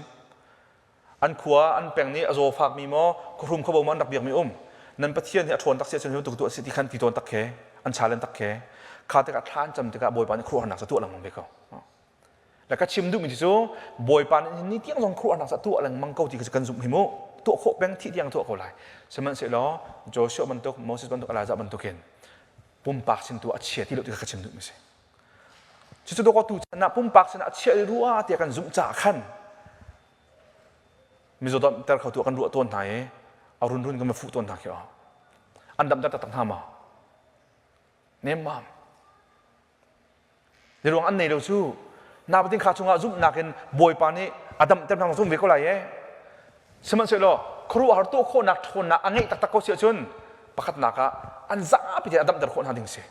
An khua an peng nih a zaw fakmi maw khuahrum khuabo maw an rak biakmi um. Nan Pathian hi a ṭhawn tak si ahcun hi bantuk tuah si ti khan ti tawn tak khe an challenge tak khe kha tikah thla an cam tikah Bawipa nih khuaruahharnak cu tuah lengmang ve ko. Le ka chim duhmi cu Bawipa nih ni tiang zong khuaruahnak cu a tuah lengmang ko ti kha kan zumh hi mu. Tuah khawh peng thih tiang tuah ko lai. Sihmanhsehlaw Joshua bantuk, Moses bantuk, Elijah bantukin pumpak sin tu a chia ti lo ti kha ka chim duhmi si. Cucu dawkaw tu chan ah pumpak sin ah a chia rua tiah kan zumh caah khan mizaw damter kho tu kan ruah tawn hna i a runrun kan va fuh tawn hna khi an damter taktak hna ma? Nemmam. Ruang an nei lo cu napatin kha chungah zumhnak in Bawipa nih a damter hna zum ve ko lai e. Sihmanhsehlaw khuaruahhar tuah khawhnak ṭhawnnak a ngeih taktak ko si ahcun pakhatnak ah an zapi tein a damter khawh hna ding si.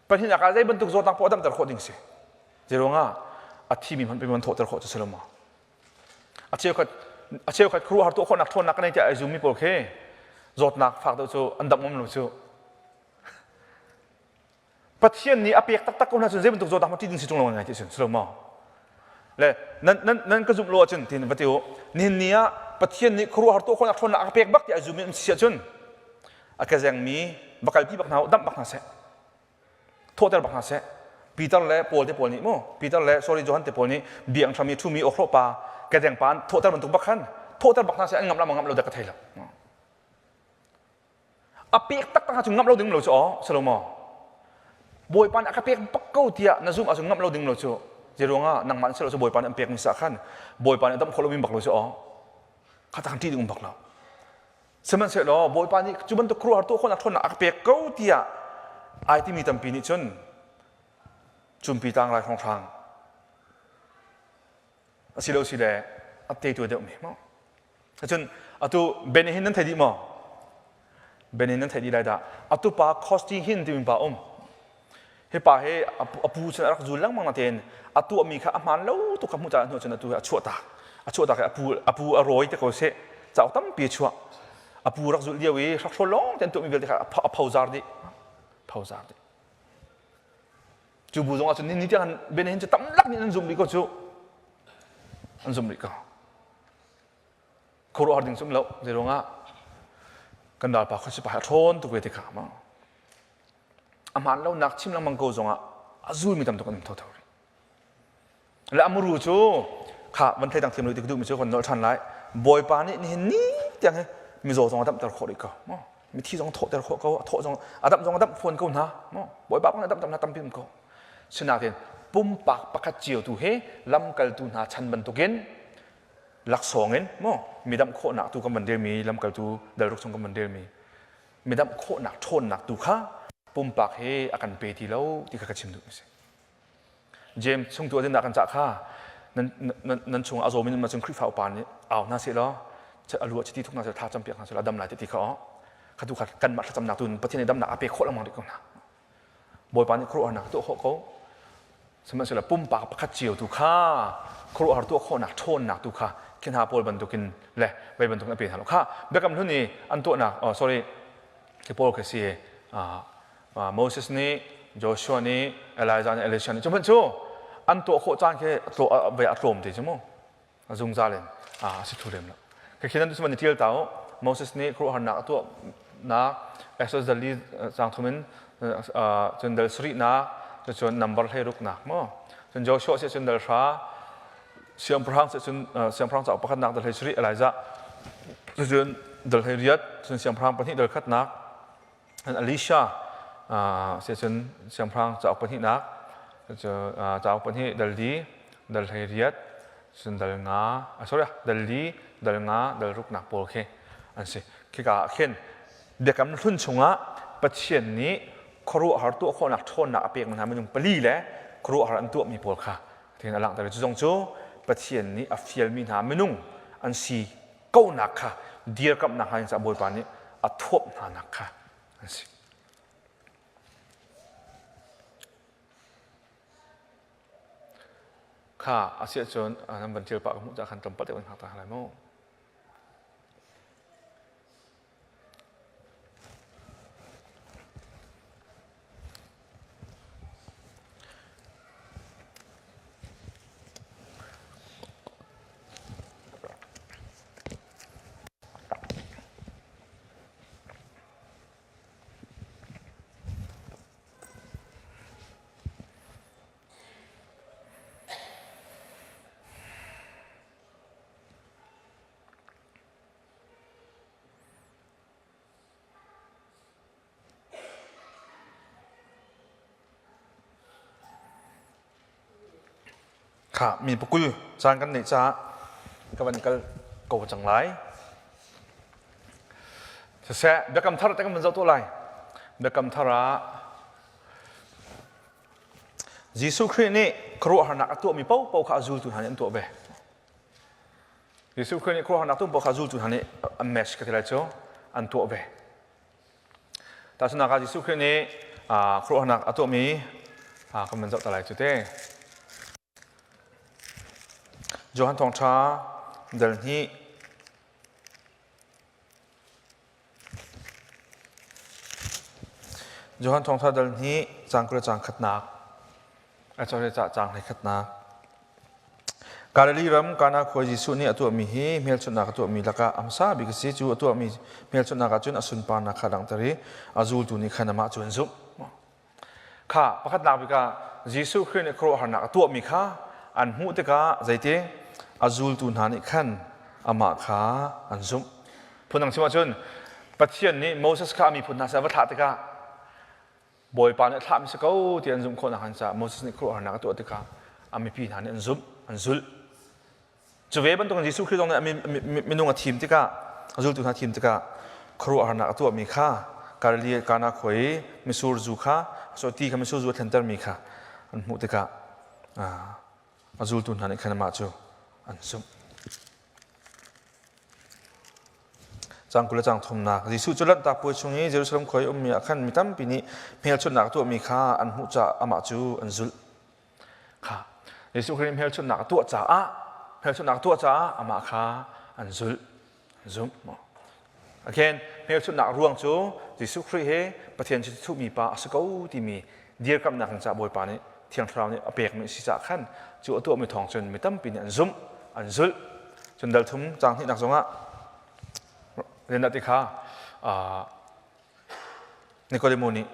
Pahnihnak ah zei bantuk zawtnak poah a damter khawh ding si. Zeiruangah a thimi hmanh pei man thawhter khawh cu si lo maw? A cheukhat a cheukhat khuaruahhar tuah khawhnak ṭhawnnak ka nei tiah ai zummi pawl khi zawtnak fak deuh cu an damh ngam lo cu. Pathian nih a pek taktak ko hna cun zei bantuk zawtnak hmanh ṭih ding si ṭung lo ngai ti si lo maw? Le nan nan nan ka zumh lo ahcun tin va ti u nihin ni ah Pathian nih khuaruahhar tuah khawhnak ṭhawnnak a ka pek bak ti ai zum in si ahcun a ka zengmi va kalpi bak hna u damh bak hna seh thawhter bak hna seh Peter le Paul te pawl nih mu Peter le sorry Johan te pawl nih biang hram i ṭhumi awkhrawh pa kezeng pa an thawhter bantuk bak khan thawhter bak hna seh an ngamh la ma ngamh lo dah ka thei lo A pek taktak ahcun ngamh lo ding lo cu aw si lo maw? Bawipa nih a ka pek bak ko tiah na zumh ahcun ngamh lo ding lo cu zeiruangah nangmah nih si lo cu Bawipa nih an pekmi si ah khan Bawipa nih a damh khawh lomi bak lo cu aw kha ta khan ṭih ding um bak lo. Sihmanhsehlaw Bawipa nih cu bantuk khuaruahhar tuah khawhnak ṭhawnnak a ka pek ko tiah ai timi tampi nih cun cumpi tlangrai hrawnghrang asilo si le a teitu deuhmi maw? Cun atu Benny hin nan thei dih maw? Benny nan thei dih lai dah. Atu pa Costi hin timi pa um. Hi pa hi a pu cun a rak zul lengmang natein a tuahmi kha a hmaan lo tuk kha hmuh caan hnu cun atu hi a chuah tak. A chuah tak i a pu a pu a rawi te ko seh. Cauk tampi a chuah. A pu rak zulh lio i hrakhrawl lawng te an tuahmi vialte kha a phozar dih. Phozar dih. Cu bu zong ah cun ni ni tiang Benny hin cu tam lak nih an zumh rih ko cu. An zumh rih ko. Khuaruahhar ding cu um lo. Zeiruangah kan ralpa khuasipa hi a ṭhawn tuk ve ti kha ma. A hmaan lonak chim lengmang ko zongah a zulmi tam tuk an um thotho rih. Le a muru cu Kha van thleidang thiam lo ti ka duhmi cu kan nolh ṭhan lai. Bawipa nih nihin ni tiang hi mizaw zong a damter khawh rih ko. Maw? Mithi zong thawhter khawh ko, a thawh zong a damh zong a damh fawn ko hna. Maw? Bawipa bang a damh hna tampi um ko. Sinain pumpak pakhat cio tu hi lamkaltu hna chan bantukin laksawng in maw mi damh khawhnak tu kan van relmi lamkaltu dalruk chung kan van relmi mi damh khawhnak ṭhawnnak tu kha pumpak hi a kan pe ti lo ti kha ka chim duh mi si. James chung tu adinnak kan cah kha nan nan nan chung a zawmi nan cung Khrihfa upa nih au hna seh law a lu a chiti thuk hna seh tha cam piak hna seh law dam lai ti ti kha kha tu kha kanmah thlacamnak tu Pathian nih damnak a pe khawh lengmang rih ko hna. Bawipa nih khuaruahharnak tuah khawh ko. Sihmanhsehlaw pumpak pakhat cio tu kha khuaruahhar tuah khawhnak ṭhawnnak tu kha khi hna pawl bantukin le vei bantukin a pe hna lo kha Biakam Hlun i an tuahnak oh sorry khi pawl khi si Moses nih Joshua nih Elijah nih Elisha nih cu hmanh cu an tuah khawh caan khi vei a tlawm te cu mu a zungzal in a si thu lem lo khi nan tu ni tial tau Moses nih khuaruahharnak a tuahnak Exodus dal li cang thum in cun dal sarihnak cun number 16 nak mu cun Joshua si cun dal hra siangpahrang si cun siangpahrang cauk pakhatnak dal 17 Elijah cun dal 18 cun siangpahrang pahnih dal khatnak Elisha si cun siangpahrang cauk pahnihnak cauk pahnih dal li dal 18 cun dal nga sorry dal li dal nga dal ruknak pawl khi an si khika ah khin biakam hlun chungah Pathian nih khuaruahhar tuah khawhnak ṭhawnnak a pek hna minung pali le khuaruahhar an tuahmi pawl kha tin a langhter cu zong cu Pathian nih a fialmi hna minung an si konak kha dirkamhnak hna in Bawipa nih a thuamh hnanak kha an si. Kha a si ahcun nan van ṭial pah ka hmuh caah khan tlawmpal te van hngak ta lai mu. Kha mi pakul caan kan neih caah ka van kal ko cang lai. Siseh, biakam thar te kan van zoh tuah lai. Biakam thar ah Jesuh Khrih nih khuaruahharnak a tuahmi paohpaoh kha a zultu hna nih an tuah ve. Jesuh Khrih nih khuaruahharnak tuah paoh kha a zultu hna nih an match ka ti lai cu an tuah ve. Tahchunhnak ah Jesuh Khrih nih khuaruahharnak a tuahmi kan van zoh ta lai cu te. Johan Thawngṭha dal hnih Johan Thawngṭha dal hnih caang 20 le caang khatnak sorry caang 11nak Galilee ram Kana khua Jesuh nih a tuahmi hi hmelchunhnak a tuahmi lakah a hmasa bik a si. Cu a tuahmi hmelchunhnak ah cun a sunparnak kha langhter i a zultu nih khan amah cu an zumh. Kha pakhatnak bik ah Jesuh Khrih nih khuaruahharnak a tuahmi kha an hmuh tikah zeiti a zultu hna nih khan amah kha an zumh. Phundang chim ahcun Pathian nih Moses kha a miphun hna sin a va thlah tikah Bawipa nih a thlahmi si ko ti an zumh khawh nakhnga caah Moses nih khuaruahharnak a tuah tikah a mipi hna nih an zumh, an zulh. Cu ve bantukin Jesuh Khrih zong nih minung a thim tikah, a zultu hna thim tikah khuaruahharnak a tuahmi kha Galilee Kana khua i mitsur zu kha so ti kha mitsur zu a thlentermi kha an hmuh tikah a zultu hna nih khan amah cu an zumh. Caang 20 le caang thumnak Jesuh cu Lanhtak Puai chung i Jerusalem khua i ummi ah khan mi tampi nih hmelchunhnak a tuahmi kha an hmuh caah amah cu an zulh. Kha Jesuh Khrih nih hmelchunhnak a tuah caah hmelchunhnak a tuah caah amah kha an zulh, an zumh. Again, hmelchunhnak ruang cu Jesuh Khrih hi Pathian chiti thuhmi pa a si ko timi dirkamhnak in caah Bawipa nih Thiang Thlarau nih a pekmi a si caah khan cu a tuahmi thawng cun mi tampi nih an zumh, an zulh. Cun dal thum caang hnihnak zongah rian ti kha Nikodemo nih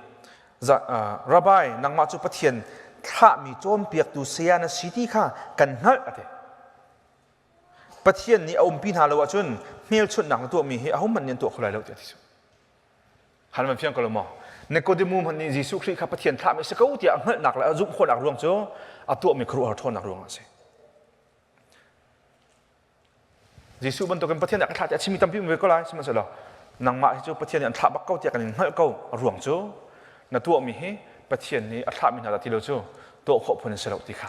Rabbi nangmah cu Pathian thlahmi cawnpiaktu saya na si ti kha kan hngalh a ti. Pathian nih a umpi hna lo ahcun hmelchunhnak na tuahmi hi ahohmanh nih an tuah kho lai lo tiah a ti. Han van fiang ko lo maw? Nikodemu hmanh nih Jesuh Khrih kha Pathian thlahmi a si ko tiah a hngalhnak le a zumh khawhnak ruang cu a tuahmi khuaruahhar ṭhawnnak ruangah a si. Jesuh bantukin Pathian nih a ka thlah tiah a chimmi tampi um ve ko lai sihmanhsehlaw nangmah hi cu Pathian nih an thlah bak ko tiah kan in hngalh ko a ruang cu na tuahmi hi Pathian nih a thlahmi hna dah ti lo cu tuah khawh phun in si lo ti kha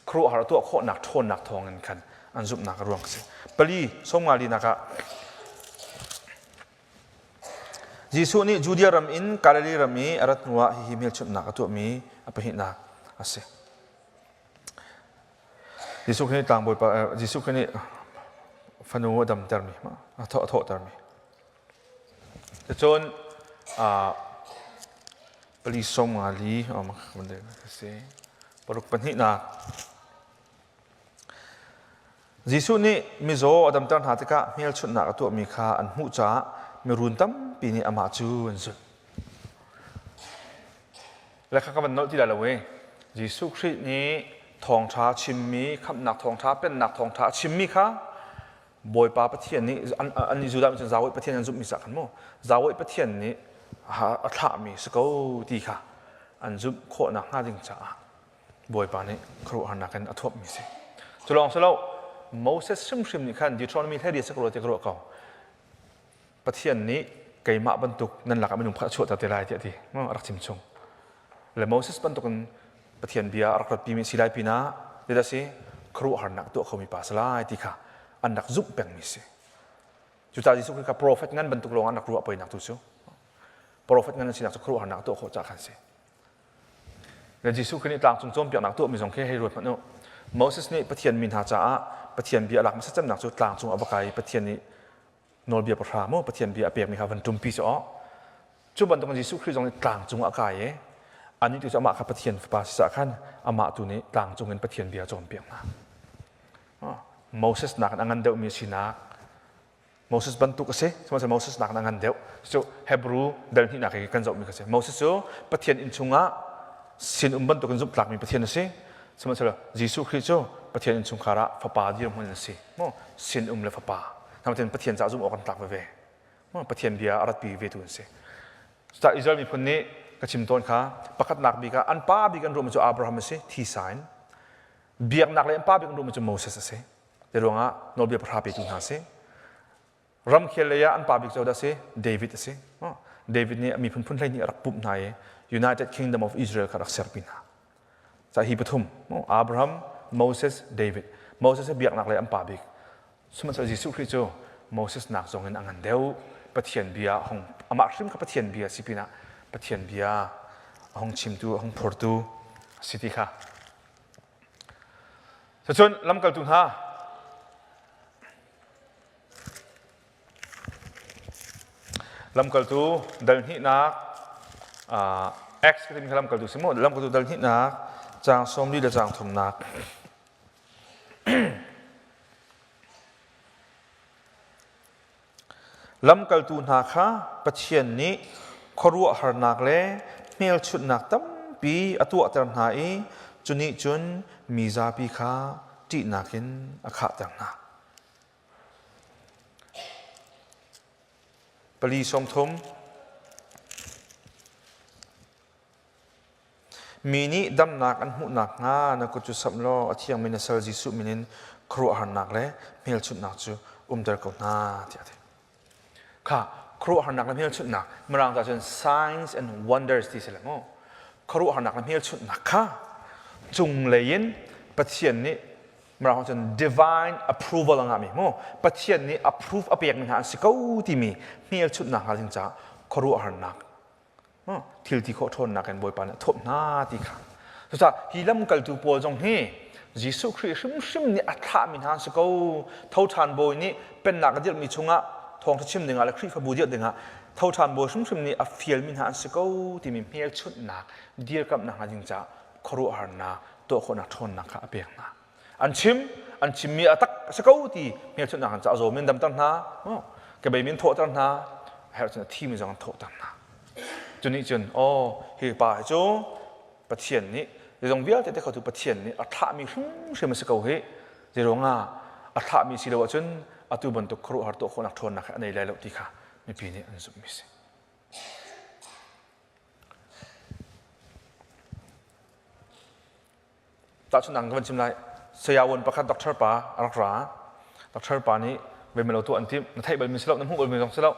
khuaruahhar tuah khawhnak ṭhawnnak thawngin khan an zumhnak a ruang a si. Pali sawmnga linak ah Jesuh nih Judea ram in Galilee ram i a rat hnuah hihi hmelchunhnak a tuahmi a pahnihnak a si. Jesuh Khrih nih tlangbawipa Jesuh Khrih nih fanu a damtermi a thawhtermi. Cun pali sawm nga li si paruk pahnihnak Jesuh nih mizaw a damter hna tikah hmelchunhnak a tuahmi kha an hmuh caah mirun tampi nih amah cu an zulh. Le kha ka van nolh ti lai lo e. Jesuh Khrih nih thawngṭha chimmi, khamhnak thawngṭha, pennak thawngṭha a chimmi kha Bawipa Pathian nih an nih Judah mi cun Yahweh Pathian an zumhmi cah khan mu Yahweh Pathian nih a thlahmi si ko ti kha an zumh khawhnak hnga ding caah Bawipa nih khuaruahharnak in a thuapmi si. Cu lawng si lo, Moses hrimhrim nih khan Deuteronomy 12 sak rua ti ka ruah ko. Pathian nih keimah bantuk nan lakah minung pakhat a chuahter te lai tiah a ti. A rak chim chung. Le Moses bantukin Pathian bia a rak ratpimi si lai pinah zeidah si khuaruahharnak tuah khomi pa si lai ti kha an rak zumh pengmi si. Cucaah Jesuh Khrih kha profet ngan bantuk lawng an rak ruah poinak tu cu. Profet ngan an sinak cu khuaruahharnak tuah khawh caah khan si. Le Jesuh Khrih nih tlangcung cawnpiaknak tuahmi zong khi hei ruat hmanh u. Moses nih Pathian mi hna caah Pathian bia a lak hmasa cemnak cu tlangcung a va kai i Pathian nih nawlbia pahra maw Pathian bia a pekmi kha van ṭumpi cu aw. Cu bantukin Jesuh Khrih zong nih tlangcung ah a kai i anih tu cu amah kha Pathian fapa si caah khan amah tu nih tlangcung in Pathian bia a cawnpiak hna. Moses nakin a ngan deuhmi sinak Moses bantuk a si. Sihmanhsehlaw Moses nakin a ngan deuh. Cu Hebrew dal hnihnak i kan zohmi kha si. Moses cu Pathian inn chungah sinum bantukin zumhtlakmi Pathian a si. Sihmanhsehlaw Jesuh Khrih cu Pathian innchungkhar ah fapa dirhmun a si. Maw sinum le fapa. Nain Pathian caah zumh awk an tlak veve. Maw Pathian bia a ratpi ve tu an si. Cucaah Israel miphun nih ka chim tawn kha pakhatnak bik ah an pa bik an ruahmi cu Abraham a si, thisa in. Biaknak le an pa bik an ruahmi cu Moses a si. Te ruangah nawlbia pahra petu hna si. Ramkhel lei ah an pa bik cu dah si? David a si. David nih a miphun phun 12 a rak pumh hna i United Kingdom of Israel kha rak serpi hna. Ca hi pathum Abraham, Moses, David. Moses hi biaknak lei an pa bik. Sihmanhsehlaw Jesuh Khrih cu Moses nak zong in a ngan deuh. Pathian bia hong amah hrim kha Pathian bia si pinah Pathian bia a hung chimtu, a hung phortu si ti kha Cucun lamkaltu hna lamkaltu dal hnihnak Acts ka timi kha lamkaltu si mu lamkaltu dal hnihnak caang 40 le caang thumnak Lamkaltu hna kha Pathian nih khuaruahharnak le hmelchunhnak tampi a tuahter hna i cu nih cun mi zapi kha ṭihnak in a khahter hna. Pali 30 Mi nih damnak an hmuh nakhnga na kut cu samh law a thiangmi na sal Jesuh min in khuaruahharnak le hmelchunhnak cu umter ko hna tiah a ti. Kha khuaruahharnak le hmelchunhnak Mirang ca cun signs and wonders ti si le mu. Khuaruahharnak le hmelchunhnak kha cunglei in Pathian nih Mirang cun divine approval a ngahmi mu Pathian nih approve a pekmi hna an si ko timi hmelchunhnak hna ding caah khuaruahharnak thil ti khawh ṭhawnnak in Bawipa nih a thawp hna ti kha. Cucaah hi lamkaltu pawl zong hi Jesuh Khrih hrimhrim nih a thlahmi hna an si ko. Tho ṭhan bawi nih pennak a dirhmi chungah thawngṭha chim dingah le Khrihfabu dirh dingah tho ṭhan bawi hrimhrim nih a fialmi hna an si ko timi hmelchunhnak dirkamhnak hna ding caah khuaruahharnak tuah khawhnak ṭhawnnak kha a pek hna. An chim an chimmi a tak a si ko ti hmelchunhnak an caah zawm in damter hna kebei min thawhter hna herh cun a thimi zong an thawhter hna cu nih cun aw hi pa hi cu Pathian nih zeizong vialte te khotu Pathian nih a thlahmi hrimhrim a si ko hi zeiruangah a A thlahmi si lo ahcun atu bantuk khuaruahhar tuah khawhnak ṭhawnnak hi a nei lai lo ti kha mipi nih an zumhmi si. Tahchunhnak ka van chim lai. Sayawan pakhat doctor pa a rak ra. Doctor pa nih veimalo tuah an timh. Na theih balmi si lo, na hmuh balmi zong si lo.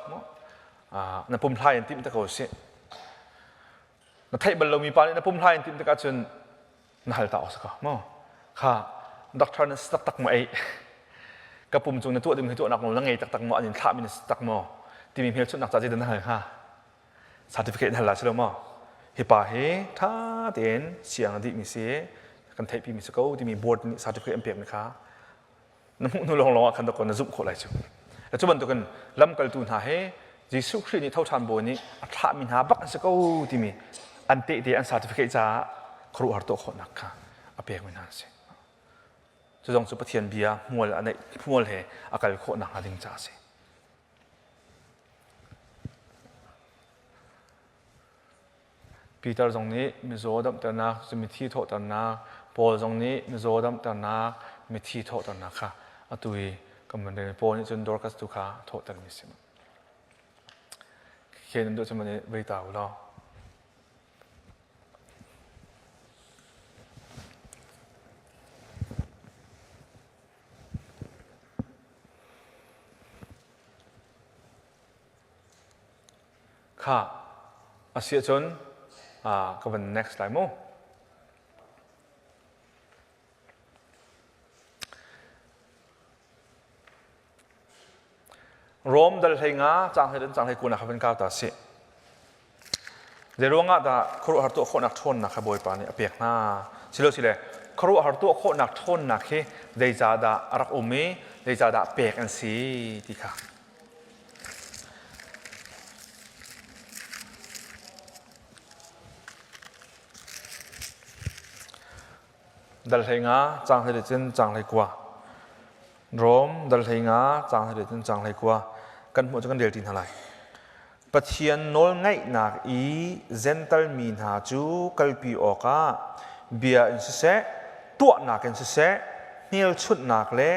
Na pum hlai an timh te ko si. Na theih bal lomi pa nih na pum hlai an timh tikah cun na hal ta awk si ko maw? Kha doctor na si taktak maw ei? Ka pum cung na tuah ding hi tuahnak nawl na ngei taktak maw? An in thlahmi na si tak maw? Timi hmelchunhnak ca zeidah na hal hnga? Certificate na hal lai si lo maw? Hi pa hi ṭha tein siang a dihmi si, kan theihpimi si ko timi board nih certificate an pekmi kha na hmuh hnu lawnglawng ah khan dakaw na zumh khawh lai cu. Cu bantukin lamkaltu hna he Jesuh Khrih nih thoṭhan bawi nih a thlahmi hna bak an si ko timi an tehte an certificate caah khuaruahhar tuah khawhnak kha a pekmi hna an si. Cu zong cu Pathian bia hmual a neih hmual he a kal khawh nakhnga ding caah a si. Peter zong nih mizaw damternak, mithi thawhternak, Paul zong nih mizaw damternak, mithi thawhternak kha atu i kan van rel. Paul nih cun Dorcas tu kha a thawhtermi a si. Khen an duh cun van i vei ta u law. Kha a si ahcun ka van next lai mu. Rom dal hlei nga cang hlei cang hlei kuna kha van kau ta si. Zeiruangah dah khuaruahhar tuah khawhnak ṭhawnnak kha Bawipa nih a pek hna? Silosile khuaruahhar tuah khawhnak ṭhawnnak hi zeicahdah a rak um i zeicahdah pek an si ti kha. Dal hlei nga caang hlei cun caang hlei kua. Rom dal hlei nga caang hlei cun caang hlei kua. Kan hmuh cu kan rel ṭi hna lai. Pathian nawlngaihnak i Jentail mi hna cu kalpi awkah bia in siseh, tuahnak in siseh, hmelchunhnak le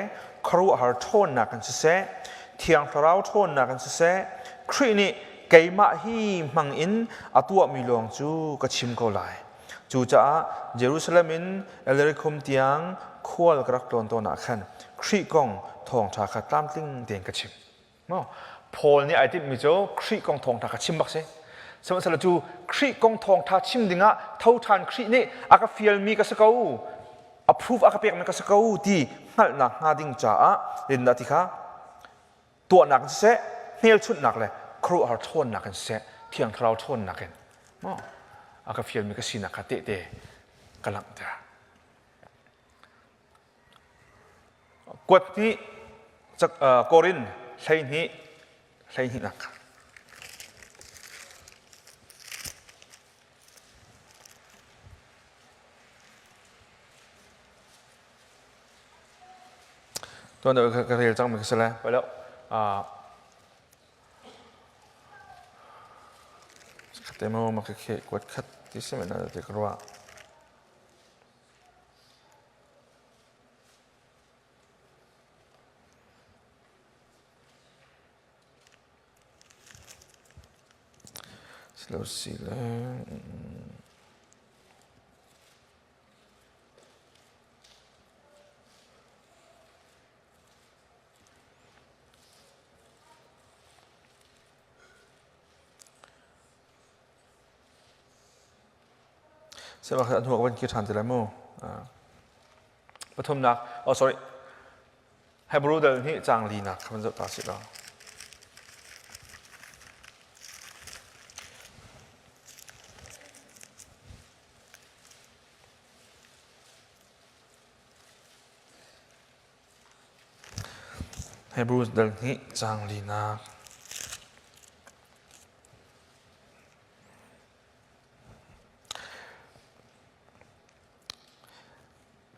khuaruahhar ṭhawnnak in siseh, Thiang Thlarau ṭhawnnak in siseh, Khrih nih keimah hi hmang in a tuahmi lawng cu ka chim ko lai. Cucaah Jerusalem in Illyricum tiang khual ka rak tlawn tawn ah khan Khrih kong thawngṭha kha tlamtling tein ka chim. Maw? Paul nih ai timhmi cu Khrih kong thawngṭha kha chim bak si. Sihmanhsehlaw cu Khrih kong thawngṭha chim dingah tho ṭhan Khrih nih a ka fialmi ka si ko, approve a ka pekmi ka si ko ti hngalhnak hnga ding caah rindah ti kha tuahnak in siseh, hmelchunhnak le khuaruahhar ṭhawnnak in siseh, Thiang Thlarau ṭhawnnak in maw a ka fialmi ka sinak kha tehte ka langhter. Kuat hnih Korin 12 hleihnihnak. Tuan deuh ka rel cangmi ka si lai. Palo. Khat emo ma ka khe kuat khat ti si men na ti ka ruah. Sihmanhsehlaw a hnu ah ka van kir ṭhan ti lai mu. Pathumnak, oh sorry, Hebrew dal nih caang linak kha van zoh ta sih law. Hebrew dal hnih caang linak.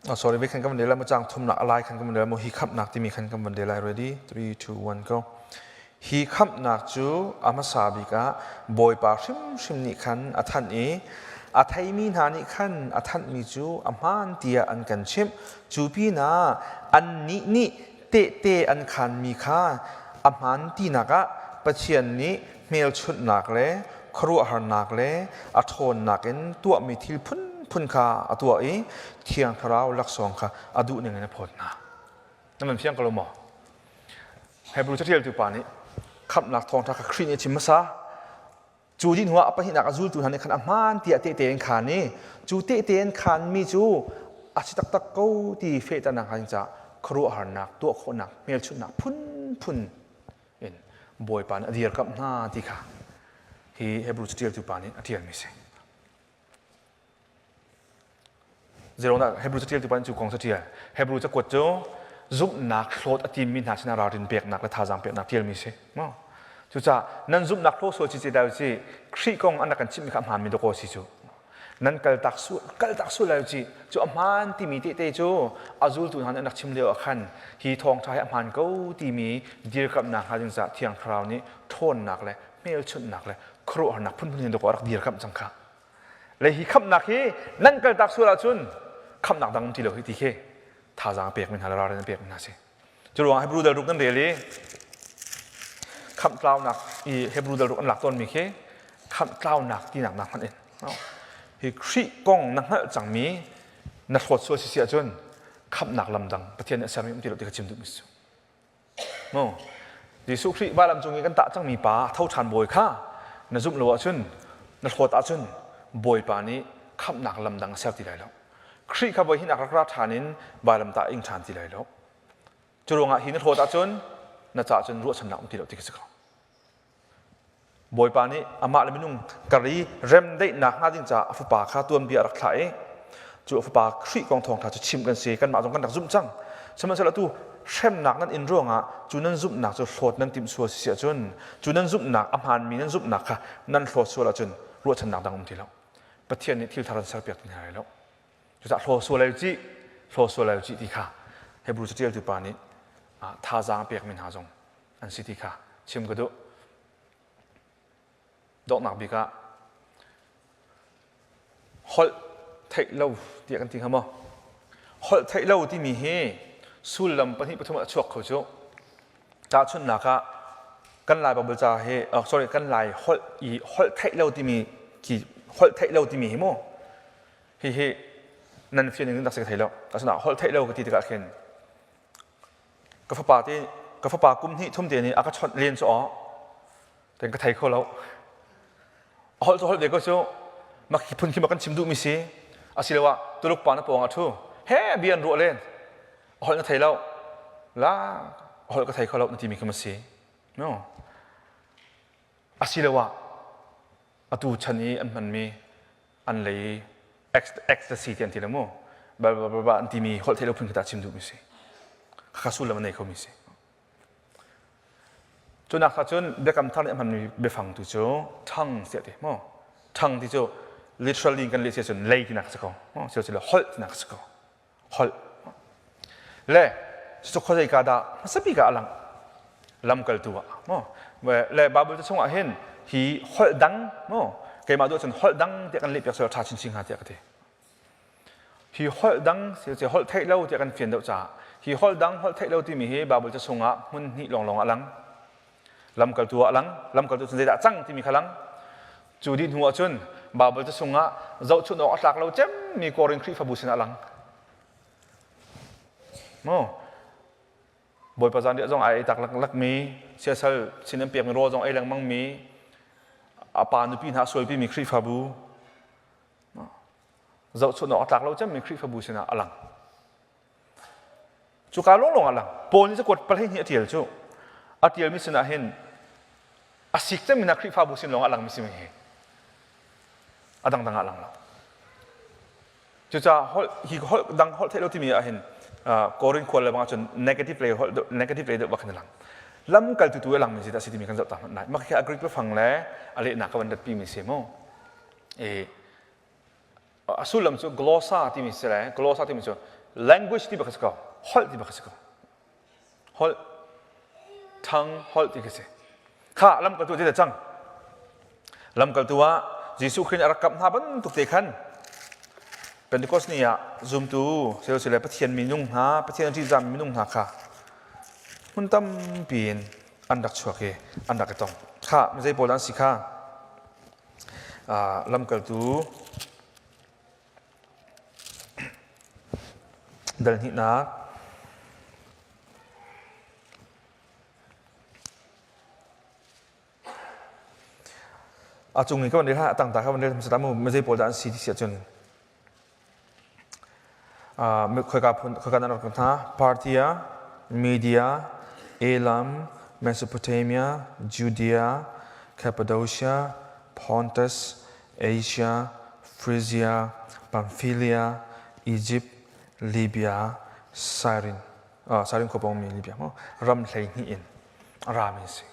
Oh, sorry, vi khan kan van rel lai mu caang thumnak a lai khan kan van rel mu hi khamhnak timi khan kan van rel lai ready 3 2 1 go hi khamhnak cu a hmasa bik ah Bawipa hrimhrim nih khan a thanh i a theimi hna nih khan a thanhmi cu a hmaan tiah an kan chimh cu pinah annih nih tehte an khaanmi kha a hmaan tinak ah Pathian nih hmelchunhnak le khuaruahharnak le a ṭhawnnak in tuahmi thil phunphun kha a tuah i Thiang Thlarau laksawng kha a duh ning in a phawt hna. Na man fiang ko lo maw? Hebrew caṭialtu pa nih khamhnak thawngṭha kha Khrih nih a chim hmasa. Cu dih hnuah a pahnihnak a zultu hna nih khan a hmaan tiah tehte an khaan i cu tehte an khaanmi cu a si taktak ko ti fehternak hnga ding caah khuaruahharnak tuah khawhnak hmelchunhnak phunphun in Bawipa nih a dirkamh hna ti kha hi Hebrew caṭialtu pa nih a ṭialmi a si. Zeiruangdah Hebrew caṭialtu pa nih cu kong cu a ṭial? Hebrew cakuat cu zumhnak hlawt a timmi hna sinah ralrin peknak le thazaang peknak ṭialmi a si. Maw? Cucaah nan zumhnak hlaw sual cici dai ci Khrih kong an rak kan chimhmi kha a hmaanmi dawkaw si cu. Nan kaltak sual kaltak sual lai ci cu a hmaan timi tehte cu a zultu hna nih an rak chim lio ah khan hi thawngṭha hi a hmaan ko timi dirkamhnak hnga ding caah Thiang Thlarau nih ṭhawnnak le hmelchunhnak le khuaruahharnak phunphun in dawkaw a rak dirkamh cang kha. Le hi khamhnak hi nan kaltak sual ahcun khamhnak dang um ti lo hi ti khi thazaang pek mi hna le ralrin pek mi hna si. Cu ruangah Hebrew dal ruk nan rel i khamh tlaunak i Hebrew dal ruk an lak tawnmi khi khamh tlaunak tinak nak hmanh in hi Khrih kong na hngalh cangmi na hlawt sual si si ahcun khamhnak lam dang Pathian nih a sermi um ti lo ti kha chim duhmi cu. Mu. Jesuh Khrih vailam cung i kan tah cangmi pa tho ṭhan bawi kha na zumh lo ahcun na hlawt ahcun Bawipa nih khamhnak lam dang a ser ti lai lo. Khrih kha voi hinak rak ra ṭhan in vailam tah ing ṭhan ti lai lo. Cu ruangah hi na hlawt ahcun na caah cun ruahchannak um ti lo ti ka si ko. Bawipa nih amah le minung kar i remdaihnak hnga ding caah a fapa kha tuanbia a rak thlah i cu a fapa Khrih kong thawngṭha cu chim kan si kanmah zong kan rak zumh cang sihmanhsehlaw atu hremnak nan in ruangah cu nan zumhnak cu hlawt nan timh sual si ahcun cu nan zumhnak a hmaanmi nan zumhnak kha nan hlawt sual ahcun ruahchannak dang um ti lo Pathian nih thil thar an serpiak ti hna lai lo cucaah hlaw sual ai cih hlaw sual ai cih ti kha Hebrew caṭialtu pa nih thazaang pekmi hna zong an si ti kha chim ka duh. Donghnak bik ah holh theih lo tiah kan ti hnga maw? Holh theih lo timi hi sullam pahnih pathum a chuak kho cu. Tahchunhnak ah kan Lai Bible ca hi oh, sorry kan Lai holh i holh theih lo timi ki holh theih lo timi hi mu hi hi nan fian ning dak si ka thei lo. Asinain holh theih lo ka ti tikah khin Ka fapa te ka fapa kum hnih thum te nih a ka chawnh len cu aw ten ka thei kho lo. A holh cu holh ve ko cu mak hi phun khi ma kan chim duhmi si asiloah Tuluk pa na pawng ah ṭhu he bia an ruah len a holh na thei lo la a holh ka thei kho lo na timi khi ma si no asiloah atu chan i an hmanmi an lei ecstasy ti an ti le mu bla bla bla an timi holh theih lo phun khi ta chim duhmi si khakha sullam a nei khomi si cunak kha cun biakam thar nih a hmanmi biafang tu cu tongue tiah ti mu tongue ti cu literally kan leh si cun lei tinak si ko silo holh tinak si ko holh le cucu khuazei ka dah hmasa bik ah a lang lamkaltu ah maw le Bible cu chungah hin hi holh dang maw keimah duh cun holh dang tiah kan lehpiak sual ṭha chinchin hnga tiah ka ti hi holh dang si holh theih lo tiah kan fian deuh caah hi holh dang holh theih lo timi hi Bible ca chungah hmun hnih lawnglawng ah lang lamkaltu ah lang lamkaltu cun zeidah cang timi kha lang cu dih hnu ahcun Bible ca chungah zohchunh awk a tlak lo cemmi Korin Khrihfabu sinah lang maw Bawipa zanriah zong ai tak laklakmi siasal sin an pekmi rawl zong ei lengmangmi a pa nupi hna a sualpimi Khrihfabu zohchunh awk a tlak lo cemmi Khrihfabu sinah a lang Cuka lawnglawng ah lang. Paul nih cakuat 12 a ṭial cu a ṭialmi sinah hin a sik cemmi hna Khrihfabu sin lawngah a langmi si hi. A dangdang ah a lang lo. Cucaah holh hi holh dang holh theih lo timi ah hin Korin khual le bang ahcun negative lei holh negative lei deuh bak hin a lang. Lamkaltu tu a langmi si dah si timi kan zoh ta hmanh lai. Mah khi a Greek biafang le a lehnak ka van ratpi mi si mu. E a sullam cu glossa timi si le glossa timi cu language ti bak si ko holh ti bak si ko holh tongue holh ti khi si kha lamkaltu ti cang lamkaltu ah Jesuh Khrih a rak kamh hna bantuk te khan Pentecost ni ah zumtu sile Pathian minung hna Pathian a ṭihzahmi minung hna kha. Hmun tampi in an rak chuak i an rak i tong. Kha zei pawl an si kha lamkaltu dal hnihnak a cung i ka van rel a tangta kha van rel hmasa mu zei pawl dah an si ti si ahcun khoika phun khoika nan rak hna Parthia Media Elam Mesopotamia Judea Cappadocia Pontus Asia Phrygia Pamphylia Egypt Libya Cyrene Cyrene khua pawng mi Libya ram 12 in a rami si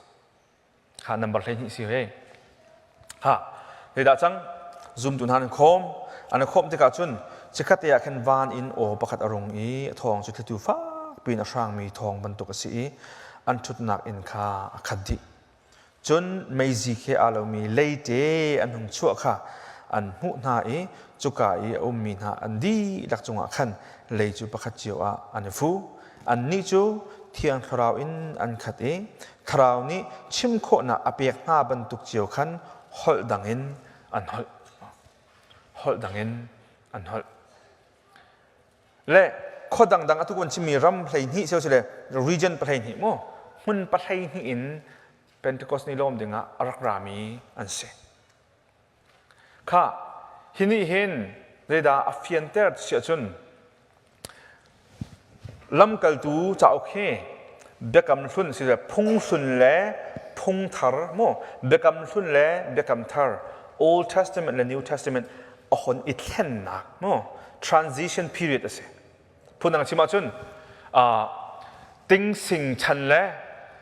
Ha number 12 si he. Ha zeidah cang zumtu hna an khawm an khawm tikah cun chikkhat te ah khan van in aw pakhat a rung i a thawng cu thlitu fak piin a hrangmi thawng bantuk a si i an ṭhutnak inn kha a khat dih. Cun meizik he aa lomi leite an hung chuah kha an hmuh hna i cuka i a ummi hna an dihlak cungah khan lei cu pakhat cio ah an i fu. Annih cu Thiang Thlarau in an khat i Thlarau nih chim khawhnak a pek hna bantuk cio khan holh dang in an holh. Holh dang in an holh. Le khua dangdang atu kan chimmi ram 12 sio le region 12 mu hmun 12 in Pentecost ni lawm dingah a rak rami an si. Kha hi nih hin zeidah a fianter ti ahcun lamkaltu cauk hi biakam hlun si phung hlun le phung thar mu biakam hlun le biakam thar Old Testament le New Testament a hon i thlennak mu transition period a si. Phundang chim ahcun tingsing chan le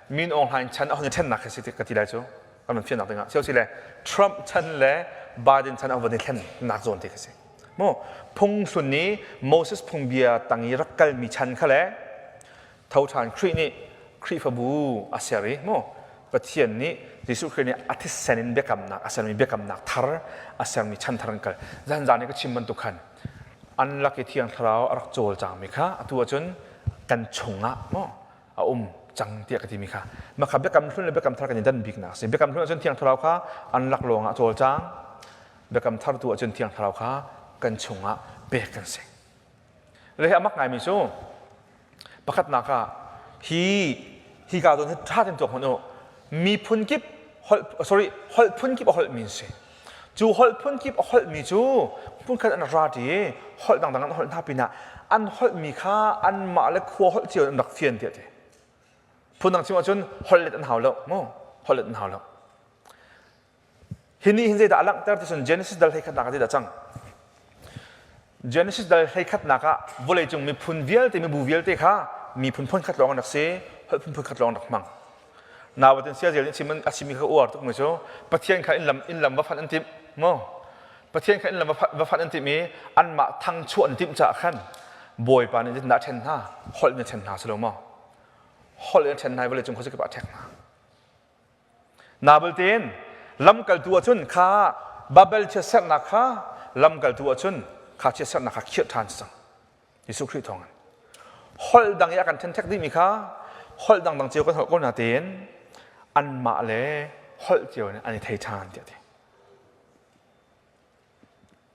Min Aung Hlaing chan a hon i ṭhennak khi si ka ti lai cu kan van fiannak dingah sio si le Trump chan le Biden chan a van i thlennak zawn te khi si mu phung hlun nih Moses phungbia tang i rak kalmi chan kha le tho ṭhan Khrih nih Khrihfabu a ser i mu Pathian nih Jesuh Khrih nih a thisen in biakamnak a sermi biakamnak thar a sermi chan thar an kal zan zan i ka chim bantuk khan an lak i Thiang Thlarau a rak cawlcangmi kha atu ahcun kan chungah maw a um cang tiah ka timi kha mah kha biakam hlun le biakam thar kan i dan biknak a si biakam hlun ahcun Thiang Thlarau kha an lak lawngah a cawlcang biakam thar tu ahcun Thiang Thlarau kha kan chungah pek kan si Le hi a mak ngaimi cu pakhatnak ah hi hi ka zawn hi ṭha tein tuak hmanh u. Miphun kip holh sorry holh phun kip a holhmi an si. Cu holh phun kip a holhmi cu hmunkhat an ra ṭi i holh dangdang an holh hna pinah an holhmi kha anmah le khua holh cio in an rak fian tiah ti. Phundang chim ahcun holh let an hau lo mu holh let an hau lo. Hi nih hin zeidah a langhter ti cun Genesis dal 11nak ah zeidah cang? Genesis dal 11nak ah vawleicung miphun vialte mibu vialte kha miphun phunkhat lawng an rak si, holh phun phunkhat lawng an rak hmang. Nawatin siazel nih chim a chimmi kha uar tuk mi cu Pathian kha inn lam inn lam va fanh an timh mu. Pathian kha inn lam va fanh an timh i anmah thangchuah an timh caah khan Bawipa nih zeitindah a ṭhen hna? Holh in a ṭhen hna si lo maw? Holh in a ṭhen hna i vawleicung khuazakip ah a ṭhek hna. Nabal tein lamkaltu ahcun kha Babel chiatserhnak kha lamkaltu ahcun kha chiatserhnak kha khirh ṭhan cang. Jesuh Khrih thawngin. Holh dang i a kan ṭhenṭhek dihmi kha holh dangdang cio kan holh ko na tein anmah le holh cio in an i thei ṭhan tiah ti.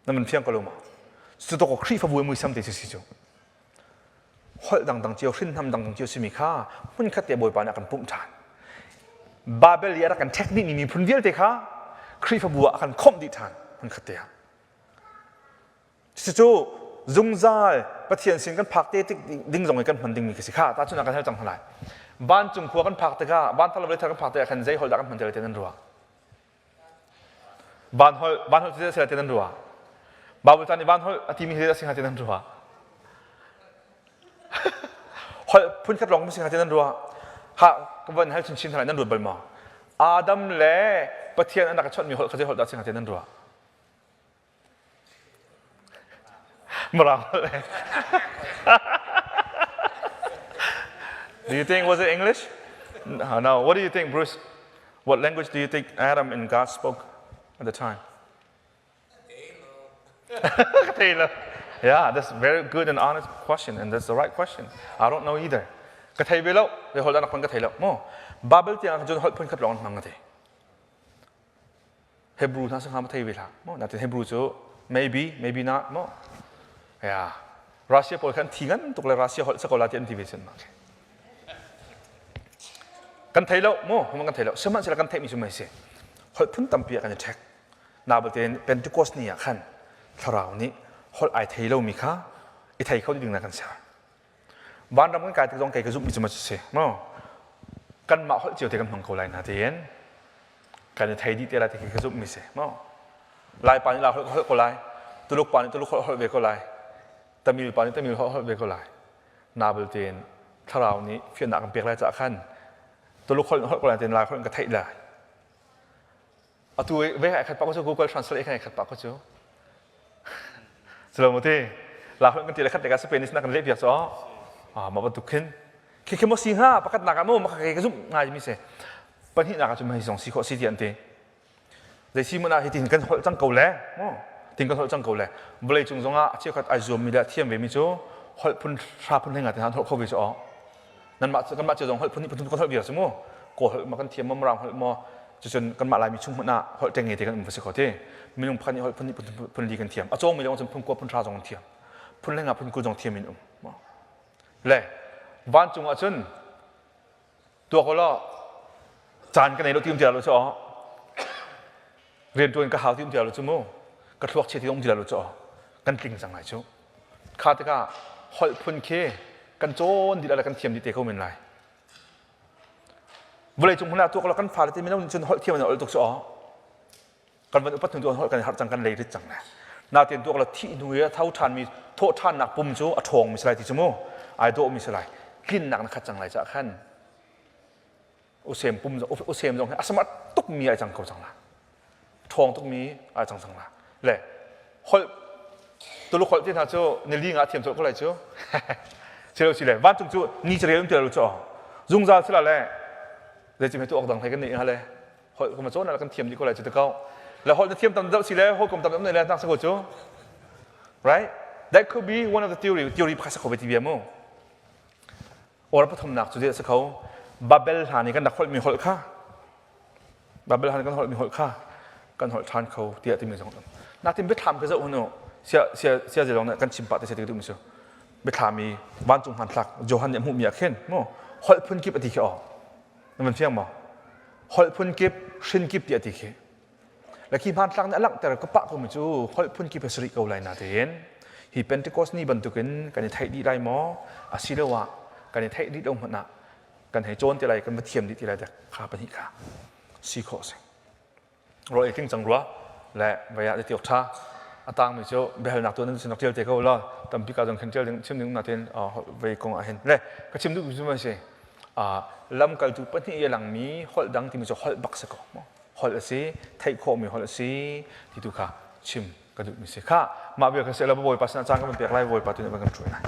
Na man fiang ko lo ma? Cu tok Khrihfabu i muisam te si cu. Holh dangdang cio, hrinhnam dangdang cio simi kha hmunkhat te Bawipa nih a kan pumh ṭhan. Babel i a rak kan ṭhek dihmi miphun vialte kha Khrihfabu ah a kan khawmh dih ṭhan hmunkhat te ah. Cucu zungzal Pathian sin kan phak te tik ding zong i kan hman dingmi khi si kha tahchun ah kan hal cang hna lai. Vancung khua kan phak tikah van thar le thar kan phak tikah khan zei holh dah kan hman te lai ti nan ruah? Van holh van holh cu zei ti nan ruah? Bible ca nih van holh a timi hi a si hnga ti nan ruah? Holh phunkhat lawng si hnga ti nan ruah? Ha ka van hal chinchin hna nan ruat bal maw? Adam le Pathian an rak i chawnhmi holh kha zei holh dah si hnga ti nan ruah? Mirang holh. Do you think was it English? No, no. What do you think, Bruce? What language do you think Adam and God spoke at the time? Taylor. Yeah, that's a very good and honest question, and that's the right question. I don't know either. Ka thei ve lo, zei holh dah nak hman ka thei lo. Mu Babel tiang ah cun holh phun khat lawng an hmang ka ti. Hebrew hna sangha ma thei ve hlah. Mu natin Hebrew cu maybe, maybe not mu. Ya. Russia pawl khan thi ngan tuk le Russia holh sa ko la ti an ti ve cun ma. Kan thei lo mu, kan thei lo. Sihmanhsehlaw kan theihmi cu mei si. Holh phun tampi ah kan i ṭhek. Nabatein Pentecost ni ah khan thlarau nih holh ai thei lomi kha i thei kho ding na kan ser. Vanram kan kai tik zong kei ka zumhmi cu ma si maw? Kanmah holh cio te kan hmang ko lai na tiin kan i thei dih te lai ti ka zumhmi si maw? Lai pa nih Lai holh ka holh ko lai, Tuluk pa nih Tuluk holh holh ve ko lai, Tamil pa nih Tamil holh holh ve ko lai. Nabal tein thlarau nih fiannak kan pek lai caah khan Tuluk holh holh ko lai tiin Lai holh in ka theih lai. Atu ve ai khat pa ko cu Google Translate khan ai khat pa ko cu. Silo mo ti la holh kan ti le khat le ka Spain na kan leh piak cu ah ma bantuk khin khi khi mo si hnga pakhat nak ah mo ma ka ka zum ngai mi se pahnih nak ah cu mai zong si khawh si ti an ti zei si mun ah hi tin kan holh cang ko le mo tin kan holh cang ko le vawlei cung zong ah a cheukhat ai zuam mi le thiam ve mi cu holh phun hra phun hlenga te han holh kho ve cu aw nanmah kanmah cio zong holh phun phun kan holh viar cu mu kawl holh ma kan thiam maw mirang holh maw cucun kanmah laimi chung hmanh ah holh ṭengnge te kan um va si kho ti minung pakhat nih holh phun phun li kan thiam a cawngmi lawng cun phun kua phun hra zong an thiam phun lengah phun 20 zong thiam in um le vancung ah cun tuak law caan ka nei lo ti um ti lo cu rianṭuan ka hau ti um ti lo cu mu ka thluak chia ti um ti lo cu kan tling cang lai cu kha tikah holh phun khi kan cawn dih lai kan thiam dih te ko men lai vawlei cung hmun ah tuak lo kan fale te mino nih cun holh thiam an ol tuk cu aw kan van upat hnu tu holh kan harh cang kan leirit cang le natin tuak lo thih hnu i a tho ṭhan mi thawh ṭhannak pum cu a ṭhawng mi si lai ti cu mu ai dawh mi si lai tlinnak na khat cang lai cah khan usem pum usem zong hi a smart tuk mi ai cang ko cang la ṭhawng tuk mi ai cang cang la le holh tuluk holh ti hna cu nili nga thiam colh ko lai cu silo si le vancung cu ni carel um ti lo cu zungzal sila le zeitim he tu ok dang hlei kan nei ha le holh kuma cawn kan thiam dih ko lai cu te ko le holh na thiam tam deuh si le holh kom tam deuh le nak sa ko cu right that could be one of the theory theory pakhat sa ko ve ti bia mu Or pathumnak cu a si kho. Babel hlan i kan rak holhmi holh kha Babel hlan i kan holhmi holh kha kan holh ṭhan kho tiah timi zong um. Natin biathlam ka zoh hunu sia sia sia zong nih kan chim pah te sia ti duhmi cu biathlam i vancung hmanthlak Johan nih a hmuhmi ah khin mu holh phun kip a ti khi aw na van fiang maw holh phun kip hrin kip tiah a ti khi Le khi hmanthlak nih a langhter ka pah komi cu holh phun kip he si rih ko lai natein hi Pentecost ni bantukin kan i theih dih lai maw asiloah kan i theih dih lo hmanh ah kan hei cawn te lai kan va thiam dih ti lai dek kha pahnih kha si khawh si rawl ei tling cang rua le vei ah ti awk ṭha a tangmi cu biahalnak tu nan sin rak ṭial te ko la tampi ka zong khin ṭial ding chim ding natin vei kong ah hin le ka chim duh cu si lamkaltu pahnih i a langmi holh dang timi cu holh bak si ko holh a si theih khawhmi holh a si ti tu kha chim ka duhmi si kha mah bia kha si la bawipa sinah caan kan pek lai bawipa tu nih van kan hruai lai.